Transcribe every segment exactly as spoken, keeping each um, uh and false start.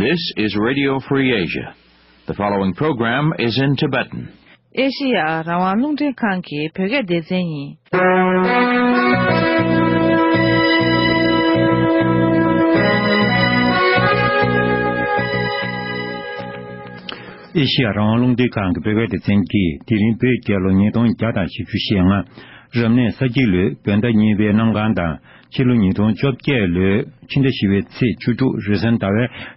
This is Radio Free Asia. The following program is in Tibetan. ཨེ་ཤི་ཡ་རང་དབང་རླུང་འཕྲིན་ཁང་གི་བོད་སྐད་སྡེ་ཚན་ཡིན། ཨེ་ཤི་ཡ་རང་དབང་རླུང་འཕྲིན་ཁང་གི་བོད་སྐད་སྡེ་ཚན་གྱིས་དེ་རིང་བོད་རྒྱལ་ལོ་ཉིས་སྟོང་བརྒྱ་དང་བཞི་བཅུ་ཞེ་ལྔ། རབ་གནས་ས་ཁྱི་ལོའི་བོད་ཟླ་གཉིས་པའི་གནམ་གང་དང་། ཕྱི་ལོ་ཉིས་སྟོང་བཅོ་བརྒྱད་ལོའི་ཕྱི་ཟླ་བཞི་པའི་ཚེས་བཅུ་དྲུག་རེས་གཟའ་ཟླ་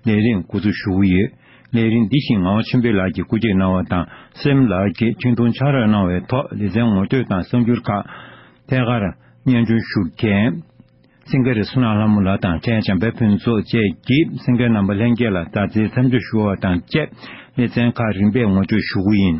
བའི་ལས་རིམ་འགོ་འཛུགས་ཞུ་གི་ཡོད། ལས་རིམ་འདི་བཞིན་ངག་དབང་ཆོས་འཕེལ་ལགས་ཀྱིས་བཀོད་སྒྲིག་གནང་བ་དང་། སེམས་ལགས་ཀྱིས་ཆིག་སྟོང་ཕྱག་རོགས་གནང་བའི་ཐོག་ལེ་ཚན་ངོ་སྤྲོད་དང་གསར་འགྱུར་ཁག་ཐད་ཀར་སྙན་སྒྲོན་ཞུ་མཁན། སེང་གེ་རི་བསོད་ནམས་ལྷ་མོ་ལགས་དང་། ཕྲན་བྱམས་པའི་ཕུན་ཚོགས་བཅས་ཀྱིས་སེང་གེ་རྣམ་པ་ལྷན་རྒྱས་ལ་དག་ཆའི་མཚམས་འཇོག་ཞུ་བ་དང་བཅས། ལེ་ཚན་ཁག་རིམ་པས་ངོ་སྤྲོད་ཞུ་གི་ཡིན།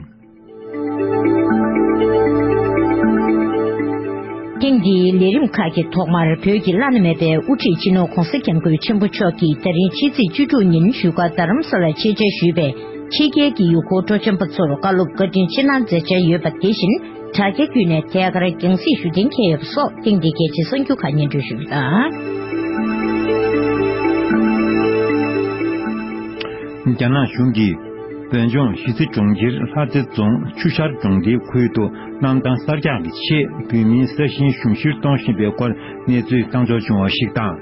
ཐེངས་འདིའི་ལས་རིམ་ཁག་གི་ཐོག་མར། བོད་ཀྱི་བླ་ན་མེད་པའི་དབུ་ཁྲིད་སྤྱི་ནོར་༧གོང་ས་༧སྐྱབས་མགོན་ཆེན་པོ་མཆོག་གིས་ད་རིང་ཕྱི་ཚེས་བཅུ་དྲུག་ཉིན་བཞུགས་སྒར་རྡ་རམ་ས་ལར་ཆེད་བཅར་ཞུས་པའི་ཕྱི་རྒྱལ་གྱི་ཡུལ་སྐོར་སྤྲོ་འཆམ་པ་ཚོར་བཀའ་སློབ་བཀའ་དྲིན་ཆེ་གནང་མཛད་འཆར་ཡོད་པ་དེ་བཞིན། དྲ་རྒྱ་བརྒྱུད་ནས་ཐད་ཀར་རྒྱང་སྲིང་ཞུ་གཏན་འཁེལ་ཡོད་པ་སོགས་ཐེངས་འདིའི་གལ་ཆེའི་གསར་འགྱུར་ཁག་སྙན་སྒྲོན་ཞུ་རྒྱུ་དང་། རྒྱ་ནག་གཞུང་གིས་བོད་ལྗོངས་གཞིས་རྩེ་གྲོང་ཁྱེར་ལྷ་རྩེ་རྫོང་ཆུ་ཤར་གྲོང་སྡེའི་ཁུལ་དུ་གནམ་ཐང་གསར་རྒྱག་གི་ཆེད་བོད་མིའི་ས་ཞིང་གཞུང་བཞེས་གཏོང་བཞིན་པའི་སྐོར་གནས་ཚུལ་བཏང་འབྱོར་བྱུང་བ་ཞིག་དང་།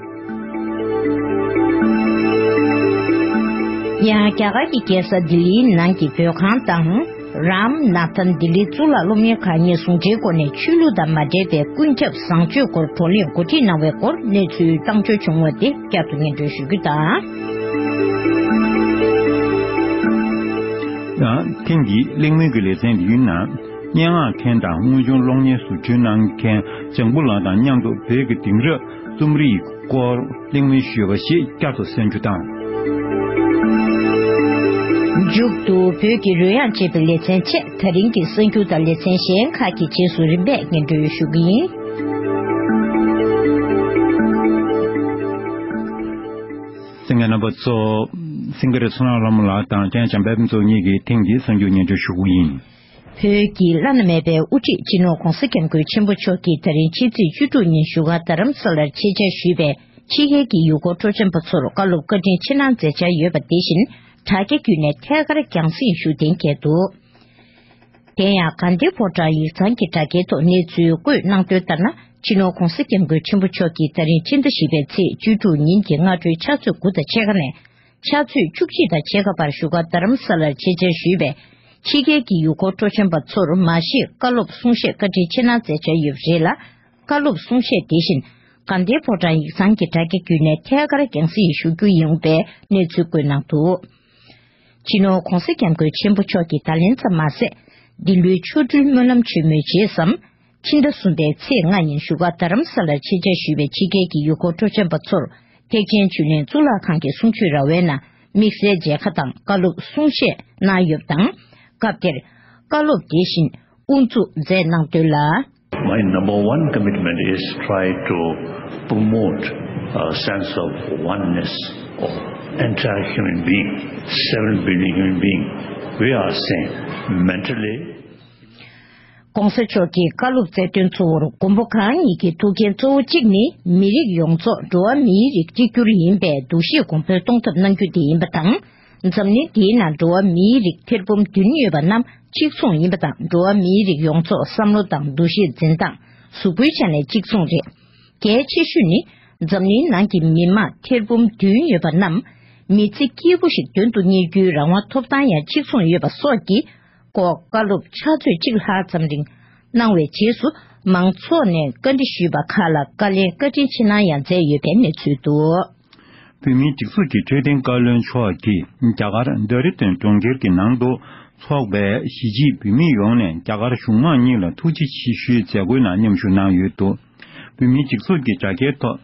ཡང་རྒྱ་གར་གྱི་རྒྱལ་ས་ལྡི་ལིའི་ནང་གི་བོད་ཁང་དང་། རམ་ནཱ་ཐན་ལྡི་ལི་གཙུག་ལག་སློབ་གཉེར་ཁང་གཉིས་ཟུང་འབྲེལ་སྒོ་ནས་ཆོས་ལུགས་དང་མ་འབྲེལ་བའི་ཀུན་ཁྱབ་བཟང་སྤྱོད་སྐོར་བགྲོ་གླེང་གོ་སྒྲིག་གནང་བའི་སྐོར་གནས་ཚུལ་བཏང་འབྱོར་བྱུང་བ་དེ་བསྐྱར་དུ་སྙན་སྒྲོན་ཞུ་རྒྱུ་དང་། ཡང་ཐེངས་འདིའི་གླེང་མོལ་གྱི་ལེ་ཚན་འདིའི་ནང་། སྙན་ངག་མཁན་དང་དངོས་བྱུང་གློག་བརྙན་བཟོ་སྐྲུན་གནང་མཁན་ལྗང་བུ་ལགས་དང་མཉམ་དུ་བོད་ཀྱི་དེང་རབས་རྩོམ་རིག་སྐོར་གླེང་མོལ་ཞུས་པ་ཞིག་བསྐྱར་དུ་གསན་རྒྱུ་དང་། མཇུག་ཏུ་བོད་ཀྱི་རོལ་དབྱངས་ཅེས་པའི་ལེ་ཚན་བཅས། ད་རིང་གི་གསར་འགྱུར་དང་ལེ་ཚན་གཞན་ཁག་གི་རྗེས་སུ་རིམ་པས་སྙན་སྒྲོན་ཞུ་གི་ཡིན། གསན་མཁན་རྣམ་པ་ཚོ། སེང་གེ་རི་བསོད་ནམས་ལྷ་མོ་ལགས་དང་ཕྲན་བྱམས་པའི་ཕུན་ཚོགས་གཉིས་ཀྱིས་ཐེངས་འདིའི་གསར་འགྱུར་སྙན་སྒྲོན་ཞུ་གི་ཡིན། བོད་ཀྱི་བླ་ན་མེད་པའི་དབུ་ཁྲིད་སྤྱི་ནོར་༧གོང་ས་༧སྐྱབས་མགོན་ཆེན་པོ་མཆོག་གིས་ད་རིང་ཕྱི་ཚེས་བཅུ་དྲུག་ཉིན་བཞུགས་སྒར་རྡ་རམ་ས་ལར་ཆེད་བཅར་ཞུས་པའི་ཕྱི་རྒྱལ་གྱི་ཡུལ་སྐོར་སྤྲོ་འཆམ་པ་ཚོར་བཀའ་སློབ་བཀའ་དྲིན་ཆེ་གནང་མཛད་འཆར་ཡོད་པ་དེ་བཞིན། དྲ་རྒྱ་བརྒྱུད་ནས་ཐད་ཀར་རྒྱང་སྲིང་ཞུ་གཏན་འཁེལ་འདུག་དེ་ཡང་དགའ་ལྡན་ཕོ་བྲང་ཡིག་ཚང་གི་དྲ་རྒྱའི་ཐོག་གནས་ཚུལ་བཀོད་གནང་དོན་ལྟར་ན། སྤྱི་ནོར་༧གོང་ས་༧སྐྱབས་མགོན་ཆེན་པོ་མཆོག་གིས་ད་རིང་ཕྱི་ཟླ་བཞི་པའི་ཚེས་བཅུ་དྲུག་ཉིན་གྱི་སྔ་དྲོའི་ཕྱག་ཚོད་དགུ་དང་ཕྱེད་ཀ་ནས། ཕྱག་ཚོད་བཅུ་གཅིག་དང་ཕྱེད་ཀ་བར་བཞུགས་སྒར་རྡ་རམ་ས་ལར་ཆེད་བཅར་ཞུས་པའི་ཕྱི་རྒྱལ་གྱི་ཡུལ་སྐོར་སྤྲོ་འཆམ་པ་ཚོར་མ་ཤེས་བཀའ་སློབ་གསུང་བཤད་བཀའ་དྲིན་ཆེ་གནང་མཛད་འཆར་ཡོད་པ་རེད་ལ། བཀའ་སློབ་གསུང་བཤད་དེ་བཞིན་དགའ་ལྡན་ཕོ་བྲང་ཡིག་ཚང་གི་དྲ་རྒྱ་བརྒྱུད་ནས་ཐད་ཀར་རྒྱང་སྲིང་ཞུ་རྒྱུ་ཡིན་པའི་གནས་ཚུལ་བཀོད་གནང་འདུག་སྤྱི་ནོར་༧གོང་ས་༧སྐྱབས་མགོན་ཆེན་པོ་མཆོག་གིས་ད་ལན་ཙམ་མ་ཟད། འདི་ལོའི་ཆོ་འཕྲུལ་སྨོན་ལམ་ཆེན་མོའི་རྗེས་སམ། ཕྱི་ཟླ་གསུམ་པའི་ཚེས་ལྔ་ཉིན་བཞུགས་སྒར་རྡ་རམ་ས་ལར་ཆེད་བཅར་ཞུས་པའི་ཕྱི་རྒྱལ་གྱི་ཡུལ་སྐོར་སྤྲོ་འཆམ་པ་ཚོར། ཐེག་ཆེན་ཆོས་གླིང་གཙུག་ལག་ཁང་གི་གསུང་ཆོས་ར་བའི་ནང་དམིགས་བསལ་མཇལ་ཁ་དང་བཀའ་སློབ་གསུང་བཤད་གནང་ཡོད་པ་དང་། སྐབས་དེར་བཀའ་སློབ་དེ་བཞིན་དབུ་འཛུགས་མཛད་གནང་དོན་ལ། My number one commitment is try to promote a sense of oneness of entire human being, seven billion human being. We are same mentally, ༧གོང་ས་མཆོག་གིས་བཀའ་སློབ་སྩལ་དོན་གཙོ་བོར་མགོན་པོ་གང་ཉིད་ཀྱི་ཐུགས་འགན་གཙོ་བོ་གཅིག་ནི་མི་རིགས་ཡོངས་རྫོགས་འགྲོ་བ་མིའི་རིགས་གཅིག་གྱུར་ཡིན་པའི་འདུ་ཤེས་གོང་འཕེལ་གཏོང་ཐབས་གནང་རྒྱུ་དེ་ཡིན་པ་དང་། འཛམ་གླིང་འདིའི་ནང་འགྲོ་བ་མིའི་རིགས་ཐེར་འབུམ་བདུན་ཡོད་པ་རྣམས་གཅིག་མཚུངས་ཡིན་པ་དང་། འགྲོ་བ་མིའི་རིགས་ཡོངས་རྫོགས་བསམ་བློ་དང་འདུ་ཤེས་འཛིན་སྟངས། གཟུགས་པོའི་ཆ་ནས་གཅིག་མཚུངས་རེད། གལ་ཆེ་ཤོས་ནི། འཛམ་གླིང་ནང་གི་མི་དམངས་ཐེར་འབུམ་བདུན་ཡོད་པ་རྣམས། མི་ཚེ་སྐྱིད་པོ་ཞིག་དོན་དུ་གཉེར་རྒྱུའི་རང་དབང་ཐོབ་ཐང་ཡང་གཅིག་མཚུངས་ཡོད་པ་སོགས་ཀྱི་སྐོར་བཀའ་སློབ་ཕྱག་ཚོད་གཅིག་ལྷག་ཙམ་རིང་གནང་བའི་རྗེས་སུ། མང་ཚོགས་ནས་བཀའ་འདྲི་ཞུས་པ་ཁག་ལ་བཀའ་ལན་བཀའ་དྲིན་ཆེ་གནང་ཡང་མཛད་ཡོད་པའི་གནས་ཚུལ་འདུག་བོད་མིའི་སྒྲིག་འཛུགས་ཀྱི་འཕྲོད་བསྟེན་བཀའ་བློན་མཆོག་གིས་རྒྱ་གར་ཌེ་རི་ཏུན་གྲོང་ཁྱེར་གྱི་ནང་དུ་འཚོགས་པའི་གཞིས་བྱེས་བོད་མིའི་ཡོངས་ནས་རྒྱ་གར་གཞུང་མང་གཉིས་ལ་ཐུགས་རྗེ་ཆེ་ཞུའི་མཛད་སྒོའི་ནང་མཉམ་ཞུགས་གནང་ཡོད་འདུག་བོད་མིའི་སྒྲིག་འཛུགས་ཀྱི་དྲ་རྒྱའི་ཐོག་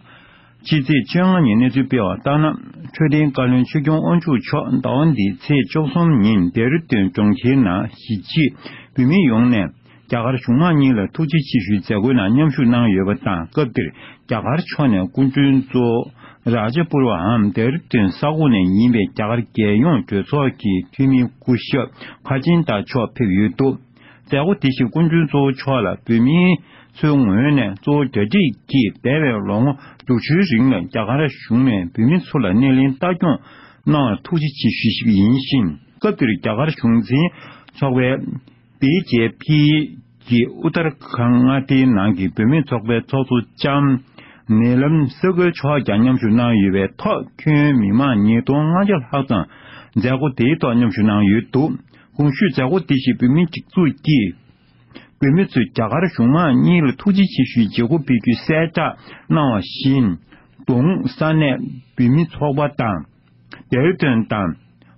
ཕྱི་ཚེས་བཅོ་ལྔ་ཉིན་གནས་ཚུལ་སྤེལ་བ་ལྟར་ན། འཕྲོད་བསྟེན་བཀའ་བློན་ཆོས་སྐྱོང་དབང་ཕྱུག་མཆོག་ཟླ་བ་འདིའི་ཚེས་བཅུ་གསུམ་ཉིན་ཌེ་རི་ཏུན་གྲོང་ཁྱེར་ནང་གཞིས་བྱེས་བོད་མིའི་ཡོངས་ནས་རྒྱ་གར་གཞུང་མང་གཉིས་ལ་ཐུགས་རྗེ་ཆེ་ཞུའི་མཛད་སྒོའི་ནང་མཉམ་ཞུགས་གནང་ཡོད་པ་དང་། སྐབས་དེར་རྒྱ་གར་ཕྱོགས་ནས་སྐུ་མགྲོན་གཙོ་བོ་རཱ་ཇ་པུར་བའམ་ཌེ་རི་ཏུན་ས་ཁོངས་ནས་ཡིན་པའི་རྒྱ་གར་རྒྱལ་ཡོངས་གྲོས་ཚོགས་ཀྱི་འཐུས་མི་སྐུ་ཞབས་ཁ་ཅིན་ཏཱ་མཆོག་ཕེབས་ཡོད་འདུག་མཛད་སྒོ་དེ་བཞིན་སྐུ་མགྲོན་གཙོ་བོ་མཆོག་ལ་བོད་མི་ཚོའི་ངོས་ནས་གཙོ་བོ་གྲ་སྒྲིག་གིས་འདས་པའི་ལོ་ངོ་དྲུག་ཅུའི་རིང་ལ་རྒྱ་གར་གཞུང་ནས་བོད་མི་ཚོ་ལ་སྣེ་ལེན་ལྟ་སྐྱོང་ གནང་བར་ཐུགས་རྗེ་ཆེ་ཞུ་ཞུ་ཡིན་ཞིང་། སྐབས་དེར་རྒྱ་གར་གཞུང་འཛིན་ཚོགས་པའི་བི་ཇེ་པི་གྱི་ཨུ་ཏར་ཁང་མངའ་སྡེའི་ནང་གི་བོད་མི་ཚོགས་པའི་ཚོགས་གཙོ་ལྕམ་ནེ་ལམ་ས་ཀོ་མཆོག་ཀྱང་མཉམ་ཞུགས་གནང་ཡོད་པའི་ཐོག་ཁྱོན་མི་མང་ཉིས་སྟོང་ལྔ་བརྒྱ་ལྷག་ཙམ་མཛད་སྒོ་དེའི་ཐོག་མཉམ་ཞུགས་གནང་ཡོད་འདུག་གོང་ཞུས་མཛད་སྒོ་དེ་བཞིན་བོད་མིའི་སྒྲིག་འཛུགས་ཀྱིས་བོད་མི་ཚོས་རྒྱ་གར་གཞུང་མང་གཉིས་ལ་ཐུགས་རྗེ་ཆེ་ཞུའི་བརྗེ་སྒོ་ཕུལ་རྒྱུའི་གསལ་བསྒྲགས་གནང་བ་བཞིན། གདོང་ས་གནས་བོད་མི་ཚོགས་པ་དང་། ལྡེའུ་ལྡན་དང་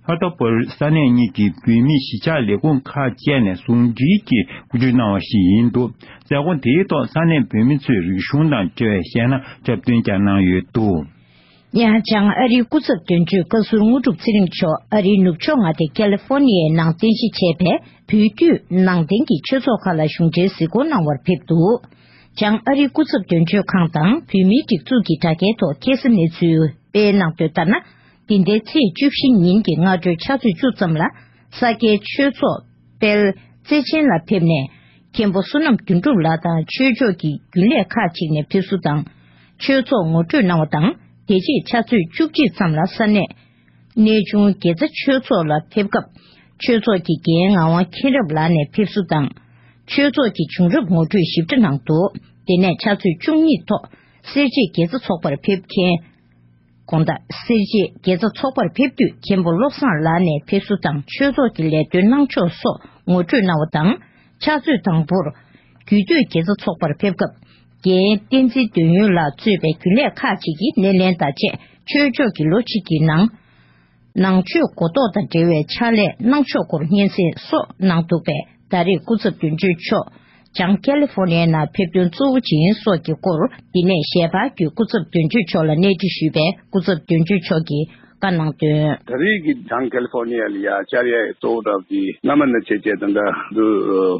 ཧ་ཏོ་པོལ་ས་གནས་གཉིས་ཀྱི་བོད་མིའི་གཞིས་ཆགས་ལས་ཁུངས་ཁག་བཅས་ནས་ཟུང་འབྲེལ་གྱིས་གོ་སྒྲིག་གནང་བ་ཞིག་ཡིན་འདུག་མཛད་སྒོ་དེའི་ཐོག་ས་གནས་བོད་མི་ཚོས་རིག་གཞུང་དང་འབྲེལ་བའི་གཞས་སྣ་འཁྲབ་སྟོན་ཀྱང་གནང་ཡོད་འདུག་ཡང་བྱང་ཨ་རིའི་སྐུ་ཚབ་དོན་གཅོད་བཀའ་ཟུར་དངོས་གྲུབ་ཚེ་རིང་མཆོག་ཨ་རིའི་ནུབ་ཕྱོགས་མངའ་སྡེ་ཀ་ལི་ཧྥོ་ནི་ཡའི་ནང་རྟེན་གཞི་བྱས་པའི་བོད་བརྒྱུད་ནང་བསྟན་གྱི་ཆོས་ཚོགས་ཁག་ལ་གཞུང་འབྲེལ་གཟིགས་སྐོར་གནང་བར་ཕེབས་འདུག་བྱང་ཨ་རིའི་སྐུ་ཚབ་དོན་གཅོད་ཁང་དང་བོད་མིའི་སྒྲིག་འཛུགས་ཀྱི་དྲ་རྒྱའི་ཐོག་ཁ་སང་གནས་ཚུལ་སྤེལ་གནང་དོན་ལྟར་ན། འདི་ཟླའི་ཚེས་བཅུ་བཞི་ཉིན་གྱི་སྔ་དྲོའི་ཕྱག་ཚོད་བཅུ་ཙམ་ལ་ས་སྐྱའི་ཆོས་ཚོགས་དཔལ་བརྩེ་ཆེན་ལ་ཕེབས་ནས། མཁན་པོ་བསོད་ནམས་དོན་གྲུབ་ལགས་དང་ཆོས་ཕྱོགས་ཀྱི་རྒྱུན་ལས་ཁག་ཅིག་ནས་ཕེབས་བསུ་དང་། ཆོས་ཚོགས་ངོ་སྤྲོད་གནང་བ་དང་། དེ་རྗེས་ཕྱག་ཚོད་བཅུ་གཅིག་ཙམ་ལ་ས་གནས་གནས་ཆུང་དགེ་རྩ་ཆོས་ཚོགས་ལ་ཕེབས་སྐབས། ཆོས་ཚོགས་ཀྱི་རྒན་ངག་དབང་མཁྱེན་རབ་ལགས་ནས་ཕེབས་བསུ་དང་། ཆོས་ཚོགས་ཀྱི་བྱུང་རབས་ངོ་སྤྲོད་ཞིབ་ཕྲ་གནང་འདུག་དེ་ནས་ཕྱག་ཚོད་བཅུ་གཉིས་ཐོག་སེར་བྱེས་དགེ་རྩ་ཚོགས་པར་ཕེབས་མཁན། དགོང་དག་སེར་བྱེས་དགེ་རྩ་ཚོགས་པར་ཕེབས་དུས་མཁན་པོ་བློ་བཟང་ལགས་ནས་ཕེབས་བསུ་དང་ཆོས་ཚོགས་ཀྱི་ལས་དོན་གནང་ཕྱོགས་སོགས་ངོ་སྤྲོད་གནང་བ་དང་། ཕྱག་ཚོད་དང་པོར། རྒྱུད་སྟོད་དགེ་རྩ་ཚོགས་པར་ཕེབས་སྐབས། རྒན་བསྟན་འཛིན་དོན་ཡོད་ལགས་གཙོས་པའི་རྒྱུན་ལས་ཁག་ཅིག་གིས་སྣེ་ལེན་དང་བཅས་ཆོས་ཕྱོགས་ཀྱི་ལོ་གཅིག་གི་ནང་། ནང་ཆོས་གོ་རྟོགས་དང་འབྲེལ་བའི་ཕྱག་ལས་གནང་ཕྱོགས་སྐོར་སྙན་སེང་སོགས་གནང་འདུག་པས། ད་རེས་སྐུ་ཚབ་དོན་གཅོད་མཆོག་བྱང་ཀ་ལི་ཧྥོ་ནི་ཡའི་ནང་ཕེབས་དོན་གཙོ་བོ་ཇི་ཡིན་སོགས་ཀྱི་སྐོར། འདི་ནས་ཞལ་པར་བརྒྱུད་སྐུ་ཚབ་དོན་གཅོད་མཆོག་ལ་གནས་འདྲི་ཞུས་པས། སྐུ་ཚབ་དོན་གཅོད་མཆོག་གིས་བཀའ་གནང་དོན། ད་རེས་ཀྱི་བྱང་ཀ་ལི་ཧྥོ་ནི་ཡ་ལ་ཡ་བཅར་ཡ་གཙོ་བོ་རབ་ཀྱི་སྔ་མ་ནས་བྱས་རྗེས་ད་ལྟ་འདི་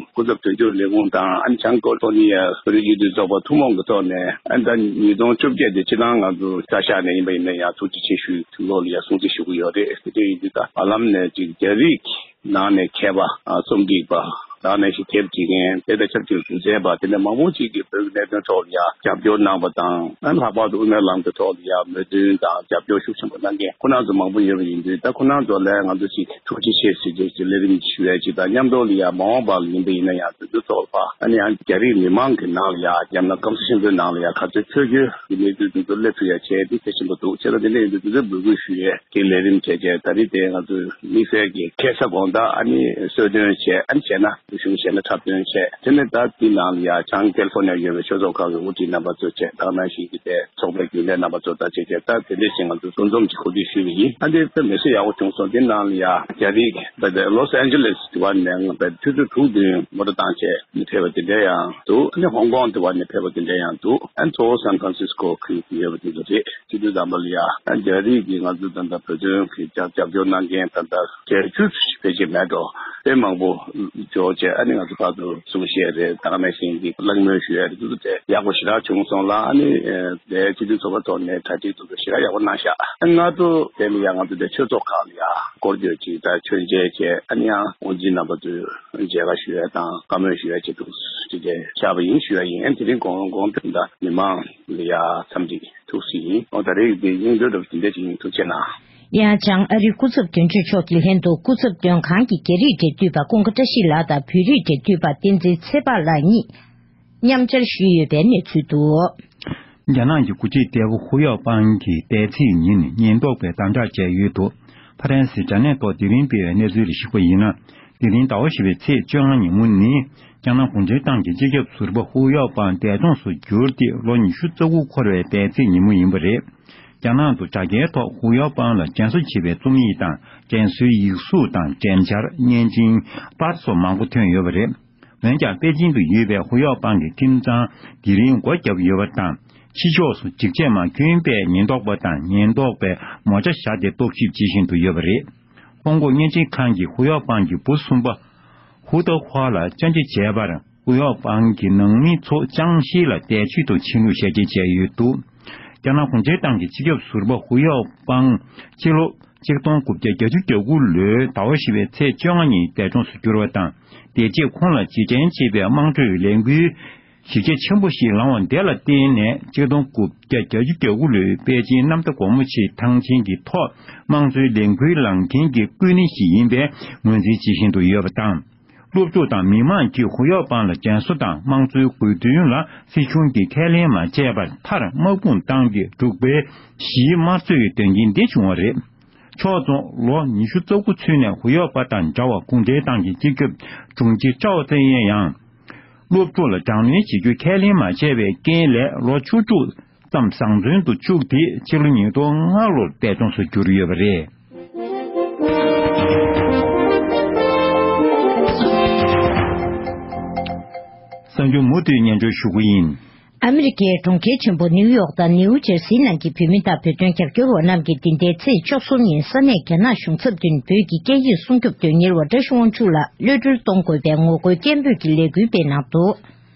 སྐུ་ཚབ་དོན་གཅོད་ལས་ཁུངས་དང་། ཨ་ནི་བྱང་ཀ་ལི་ཧྥོ་ནི་ཡ་བོད་རིགས་སྤྱི་མཐུན་ཚོགས་པ་ཐུན་མོང་གི་ཐོག་ནས། ཨ་ནི་ད་ཉིས་སྟོང་བཅོ་བརྒྱད་དེ་སྤྱི་བཏང་ང་ཚོ་བཀའ་ཤག་ནས་ཡིན་པ་ཡིན་ན་ཡང་ཐུགས་རྗེ་ཆེ་ཞུ་ཐུགས་ལོ་ལ་ཡ་སྲུང་བརྩི་ཞུ་གི་ཡོད་རེད། དེ་འདྲ་ཡིན་དུས་ད་བར་ལམ་ནས་ཅིག་རྒྱ་རིགས་ནང་ནས་མཁས་པ། ཨ། རྩོམ་སྒྲིག་པ། དེ་ནང་བཞིན་དེབ་འབྲི་མཁན། དེ་དང་ཆབས་ཅིག་རྒྱུ་མཚན་པ། དེ་ནས་མང་པོ་ཅིག་གིས་བོད་ཀྱི་གནད་དོན་ཐོག་ལ་ཡང་རྒྱབ་སྐྱོར་གནང་བ་དང་། ཨ་ནི་ལྷག་པར་དུ་དབུ་མའི་ལམ་གྱི་ཐོག་ལ་ཡང་མོས་མཐུན་དང་རྒྱབ་སྐྱོར་ཤུགས་ཆེན་པོ་གནང་མཁན་ཁོང་རྣམ་ཚོ་མང་པོ་ཡོད་པ་ཡིན་དུས། ད་ཁོང་རྣམ་ཚོ་ལ་ང་ཚོ་ཅིག་ཐུགས་རྗེ་ཆེ་ཟེར་རྒྱུ་ཅིག་ལས་རིམ་ཞུ་ཡས་ཅིག་དང་མཉམ་དུ་ལ་ཡང་མ་འོངས་པ་ལ་ཡིན་པ་ཡིན་ན་ཡང་དེ་ཚོ་ཚོགས་པ། ཨ་ནི་ཡང་རྒྱ་རིགས་མི་མང་གི་ནང་ལ་ཡང་། ཡང་ན་སྐམ་ས་ཆེན་པོའི་ནང་ལ་ཡང་ག་ཚོད་ཆོས་བརྒྱུད་ཀྱི་གནས་ཚུལ་དེ་ཚོ་སླེབས་ཐུབ་ཡ་བྱས་དེ་གལ་ཆེན་པོ་འདུག་བྱས་ཙང་དེ་འདྲ་ཡིན་དུས་དེ་ཚོ་འབོད་སྐུལ་ཞུ་ཡས་ཀྱི་ལས་རིམ་བྱས་བྱས། ད་རེས་དེ་ང་ཚོས་དམིགས་བསལ་གྱི་ཁ་སང་དགོང་དག་ཨ་ནི་གསོལ་སྟོན་བྱས། ཨ་ནི་བྱས་ན་གཞུང་བཞེས་ན་འཁྲབ་སྟོན་བྱས། དེ་ནས་ད་འདི་ནང་ལ་ཡ་བྱང་ཀེ་ལི་ཧྥོ་ནི་ཡ་ཡོད་པའི་ཆོས་ཚོགས་ཁག་གི་དབུ་ཁྲིད་རྣམ་པ་ཚོ་བྱས། ད་ག་ནང་བཞིན་གྱི་དེ་ཚོགས་པའི་རྒྱུན་ལས་རྣམ་པ་ཚོ་དང་བཅས་བྱས། ད་དེ་འདྲ་ཞིག་ང་ཚོས་འདུ་འཛོམས་ཀྱི་གོ་སྒྲིག་ཞུས་པ་ཡིན། ཨ་འདི་དཔེ་མི་སྲིད་ཡག་པོ་བྱུང་སོང་། འདི་ནང་ལ་ཡ་རྒྱ་རིགས་ད་ལྟ་ལོས་ཨན་ཇེ་ལེས་དེ་བ་ནས་ང་ཕེབས། ཆུ་ཚོད་དྲུག་བདུན་མོ་ཊ་བཏང་བྱས་ནས་ཕེབས་པ་དེ་འདྲ་ཡང་འདུག་ཨ་ནི་ཧོང་ཀོང་དེ་བ་ནས་ཕེབས་པ་དེ་འདྲ་ཡང་འདུག་ཨ་ནི་གཙོ་བོ་སན་ཧྥ་རན་སིས་ཀོ་ཁུལ་ཡོད་པ་དེ་ཚོ་རེད། སྤྱི་འཐུས་དམ་པ་ལ་ཡ་ཨ་རྒྱ་རིགས་ཀྱི་ང་ཚོ་ད་ལྟ་བོད་དོན་གྱི་རྒྱབ་རྒྱབ་སྐྱོར་གནང་མཁན་ད་ལྟ་བརྒྱད་ཅུ་ཕལ་ཆེར་མེད་འགྲོ། དཔེ་མང་པོ་འབྱོར་བྱས། ཨ་ནི་ང་ཚོ་ཕར་ཚུར་གསུང་བཤད་རེད། ད་ག་ནང་བཞིན་གྱི་གླེང་མོལ་ཞུ་ཡ་རེད། དེ་ཚོ་དེ་ཡག་པོ་ཞེ་དྲག་བྱུང་སོང་ལ། ཨ་ནི་དེ་སྤྱི་འཐུས་ཚོགས་པ་ཐོག་ནས་གྲ་སྒྲིག་དེ་ཚོ་ཞེ་དྲག་ཡག་པོ་གནང་ཤག་ཨ་ང་ཚོ་དེ་ལ་ཡ་ང་ཚོ་དེ་ཆོས་ཚོགས་ཁག་ལ་ཡ་སྐོར་སྐྱོད་ཅིག་དང་མཆོད་མཇལ་བྱས། ཨ་ནི་ཡང་དབུ་འཛིན་རྣམ་པ་ཚོས་མཇལ་ཁ་ཞུ་ཡ་དང་བཀའ་མོལ་ཞུ་ཡ་བྱེད་ཐུབ་ཅིག་བྱས་བཞག་པ་ཡིན་ཞུ་ཡ་ཡིན། ཨ་ནི་དེ་རིང་གོང་གོང་དུ་ད་མི་མང་ལ་ཡ་འཚམས་འདྲི་ཐུགས་སུ་ཡིན། ཨོ་ད་རེས་ཀྱི་སྙིང་དོན་རབ་དེ་འདྲ་ཅིག་ཡིན། ཐུགས་རྗེ་གནང་། ཡང་བྱང་ཨ་རིའི་སྐུ་ཚབ་དོན་གཅོད་མཆོག་གི་ལྷན་དུ་སྐུ་ཚབ་དོན་ཁང་གི་རྒྱ་རིགས་འབྲེལ་མཐུད་པ་ཀུན་དགའ་བཀྲ་ཤིས་ལགས་དང་བོད་རིགས་འབྲེལ་མཐུད་པ་བསྟན་འཛིན་ཚེ་དཔག་ལགས་གཉིས་མཉམ་བཅར་ཞུས་ཡོད་པའི་གནས་ཚུལ་འདུག་རྒྱ་ནག་གི་འགོ་ཁྲིད་ལྟ་བུ་ཧུ་ཡོག་པང་གིས་འདས་ཚེས་ཉིན་ཉེན་རྟོག་པས་དམ་དྲག་བྱས་ཡོད་འདུག་ཕ་རན་སིའི་དྲ་གནས་ཐོག་དེ་རིང་སྤེལ་བའི་གནས་ཚུལ་ལ་གཞིགས་པ་ཡིན་ན། དེ་རིང་ཟླ་བ་བཞི་པའི་ཚེས་བཅོ་ལྔ་ཉིན་མོ་ནི། རྒྱ་ནག་གུང་ཁྲན་ཏང་གི་སྤྱི་ཁྱབ་ཟུར་པ་ཧུ་ཡོག་པང་འདས་གྲོངས་སུ་གྱུར་ཏེ་ལོ་ཉི་ཤུ་རྩ་དགུ་འཁོར་བའི་འདས་ཚེས་ཉིན་མོ་ཡིན་པ་རེད། རྒྱ་ནག་ཏུ་དྲ་རྒྱའི་ཐོག་ཧུ་ཡོག་པང་ལ་དྲན་གསོ་བྱེད་པའི་རྩོམ་ཡིག་དང་། དྲན་གསོའི་ཡིག་གཟུགས་དང་འགྲེམས་འཆར། བརྙན་འཕྲིན། པར་སོགས་མང་པོ་ཐོན་ཡོད་པ་རེད། འོན་ཀྱང་པེ་ཅིང་དུ་ཡོད་པའི་ཧུ་ཡོག་པང་གི་ཁྲིམས་ཁང་དེ་རིང་སྒོ་བརྒྱབ་ཡོད་པ་དང་། ཕྱི་ཕྱོགས་སུ་འཇིགས་བྱེད་མ་ཁྱོན་པས་ཉེན་རྟོག་པ་དང་ཉེན་རྟོག་པའི་མོ་ཊ་བཞག་སྟེ་རྟོག་ཞིབ་བྱེད་བཞིན་དུ་ཡོད་པ་རེད། ཧོང་ཀོང་བརྙན་འཕྲིན་ཁང་གིས་ཧུ་ཡོག་པང་གི་བུ་གསུམ་པ་ཧུ་ཏོ་ཧྭ་ལ་བཅར་འདྲི་བྱས་པར། ཧུ་ཡོག་པང་གི་ནང་མི་ཚོ་ཅང་ཤིས་ལ་བསྡད་ཆོག་ཏུ་ཕྱིན་རྒྱུ་ཞལ་བརྒྱད་བྱས་ཡོད་འདུག་རྒྱ་ནག་གུང་ཁྲན་ཏང་གི་སྤྱི་ཁྱབ་ཟུར་པ་ཧུ་ཡོག་པང་སྤྱི་ལོ་ཆིག་སྟོང་དགུ་བརྒྱ་བརྒྱད་ཅུ་གྱ་དགུ་ལོའི་ཟླ་བ་བཞི་པའི་ཚེས་བཅོ་ལྔ་ཉིན་འདས་གྲོངས་སུ་གྱུར་བ་དང་། དེ་རྗེས་ཁོང་ལ་རྗེས་དྲན་བྱེད་པའི་དམངས་ཁྲོད་ལས་འགུལ་ གཞི་རྒྱ་ཆེན་པོ་ཞིག་ལངས་པ་དེ་ལ་བརྟེན་ནས་ཆིག་སྟོང་དགུ་བརྒྱ་གྱ་དགུ་ལོའི་པེ་ཅིན་གནམ་བདེ་སྒོ་མོ་ཆེའི་ཐང་ཆེན་གྱི་ཐོག་དམངས་གཙོའི་ལས་འགུལ་ལངས་མཁན་གྱི་སྐུད་སྣེ་ཞིག་ཡིན་པའི་ངོས་འཛིན་བྱེད་བཞིན་དུ་ཡོད་པ་དང་། སློབ་ཕྲུག་དང་མི་མང་གིས་ཧུ་ཡོག་པང་ལ་དྲན་གསོ་དང་དམངས་གཙོའི་དགོས་འདུན་ལ་སྲིད་གཞུང་གིས་ཁས་ལེན་མ་བྱས་པར་མཐར་དམག་དཔུང་བཏང་སྟེ་འབྲུག་པའི་གཞིས་དམར་གསོད་ཀྱི་དོན་རྐྱེན་འདི་བྱུང་བ་རེད། ཕྱོགས་མཚུངས་ལོ་ཉི་ཤུ་རྩ་དགུ་ཚུན་ནས་ཧུ་ཡོག་པ་དང་འདྲ་བར་གུང་ཁྲན་ཏང་གི་སྤྱི་ཁྱབ་དྲུང་ཆེ་ཀྲའོ་ཙེ་ཡན་ཡང་། སློབ་ཕྲུག་ལ་དྲག་གནོན་བྱེད་རྒྱུ་ཁས་ལེན་མ་བྱས་པའི་རྐྱེན་ལས་ལོ་བཅུ་དྲུག་ཙམ་བཟང་བཙོན་དུ་བཅུག་སྟེ་ཕྱི་ལོ་ཉིས་སྟོང་ལྔ་ལོར་འདས་གྲོངས་སུ་གྱུར་ཡོད་པ་རེད། གསར་འགྱུར་མུ་མཐུད་སྙན་སྒྲོན་ཞུ་གི་ཡིན། ཨ་མི་རི་ཀའི་གྲོང་ཁྱེར་ཆེན་པོ་ནིའུ་ཡོག་དང་ནིའུ་ཇར་སིའི་ནང་གི་བོད་མི་དང་བོད་དོན་རྒྱབ་སྐྱོར་བ་རྣམས་ཀྱིས་འདི་ཟླའི་ཚེས་བཅུ་གསུམ་ཉིན་ས་གནས་རྒྱ་ནག་གཞུང་ཚབ་མདུན་བོད་ཀྱི་སྐད་ཡིག་སྲུང་སྐྱོབ་དོན་གཉེར་བ་བཀྲ་ཤིས་དབང་ཕྱུག་ལགས་གློད་གྲོལ་གཏོང་དགོས་པའི་ངོ་རྒོལ་སྐད་འབོད་ཀྱི་ལས་འགུལ་སྤེལ་གནང་འདུག་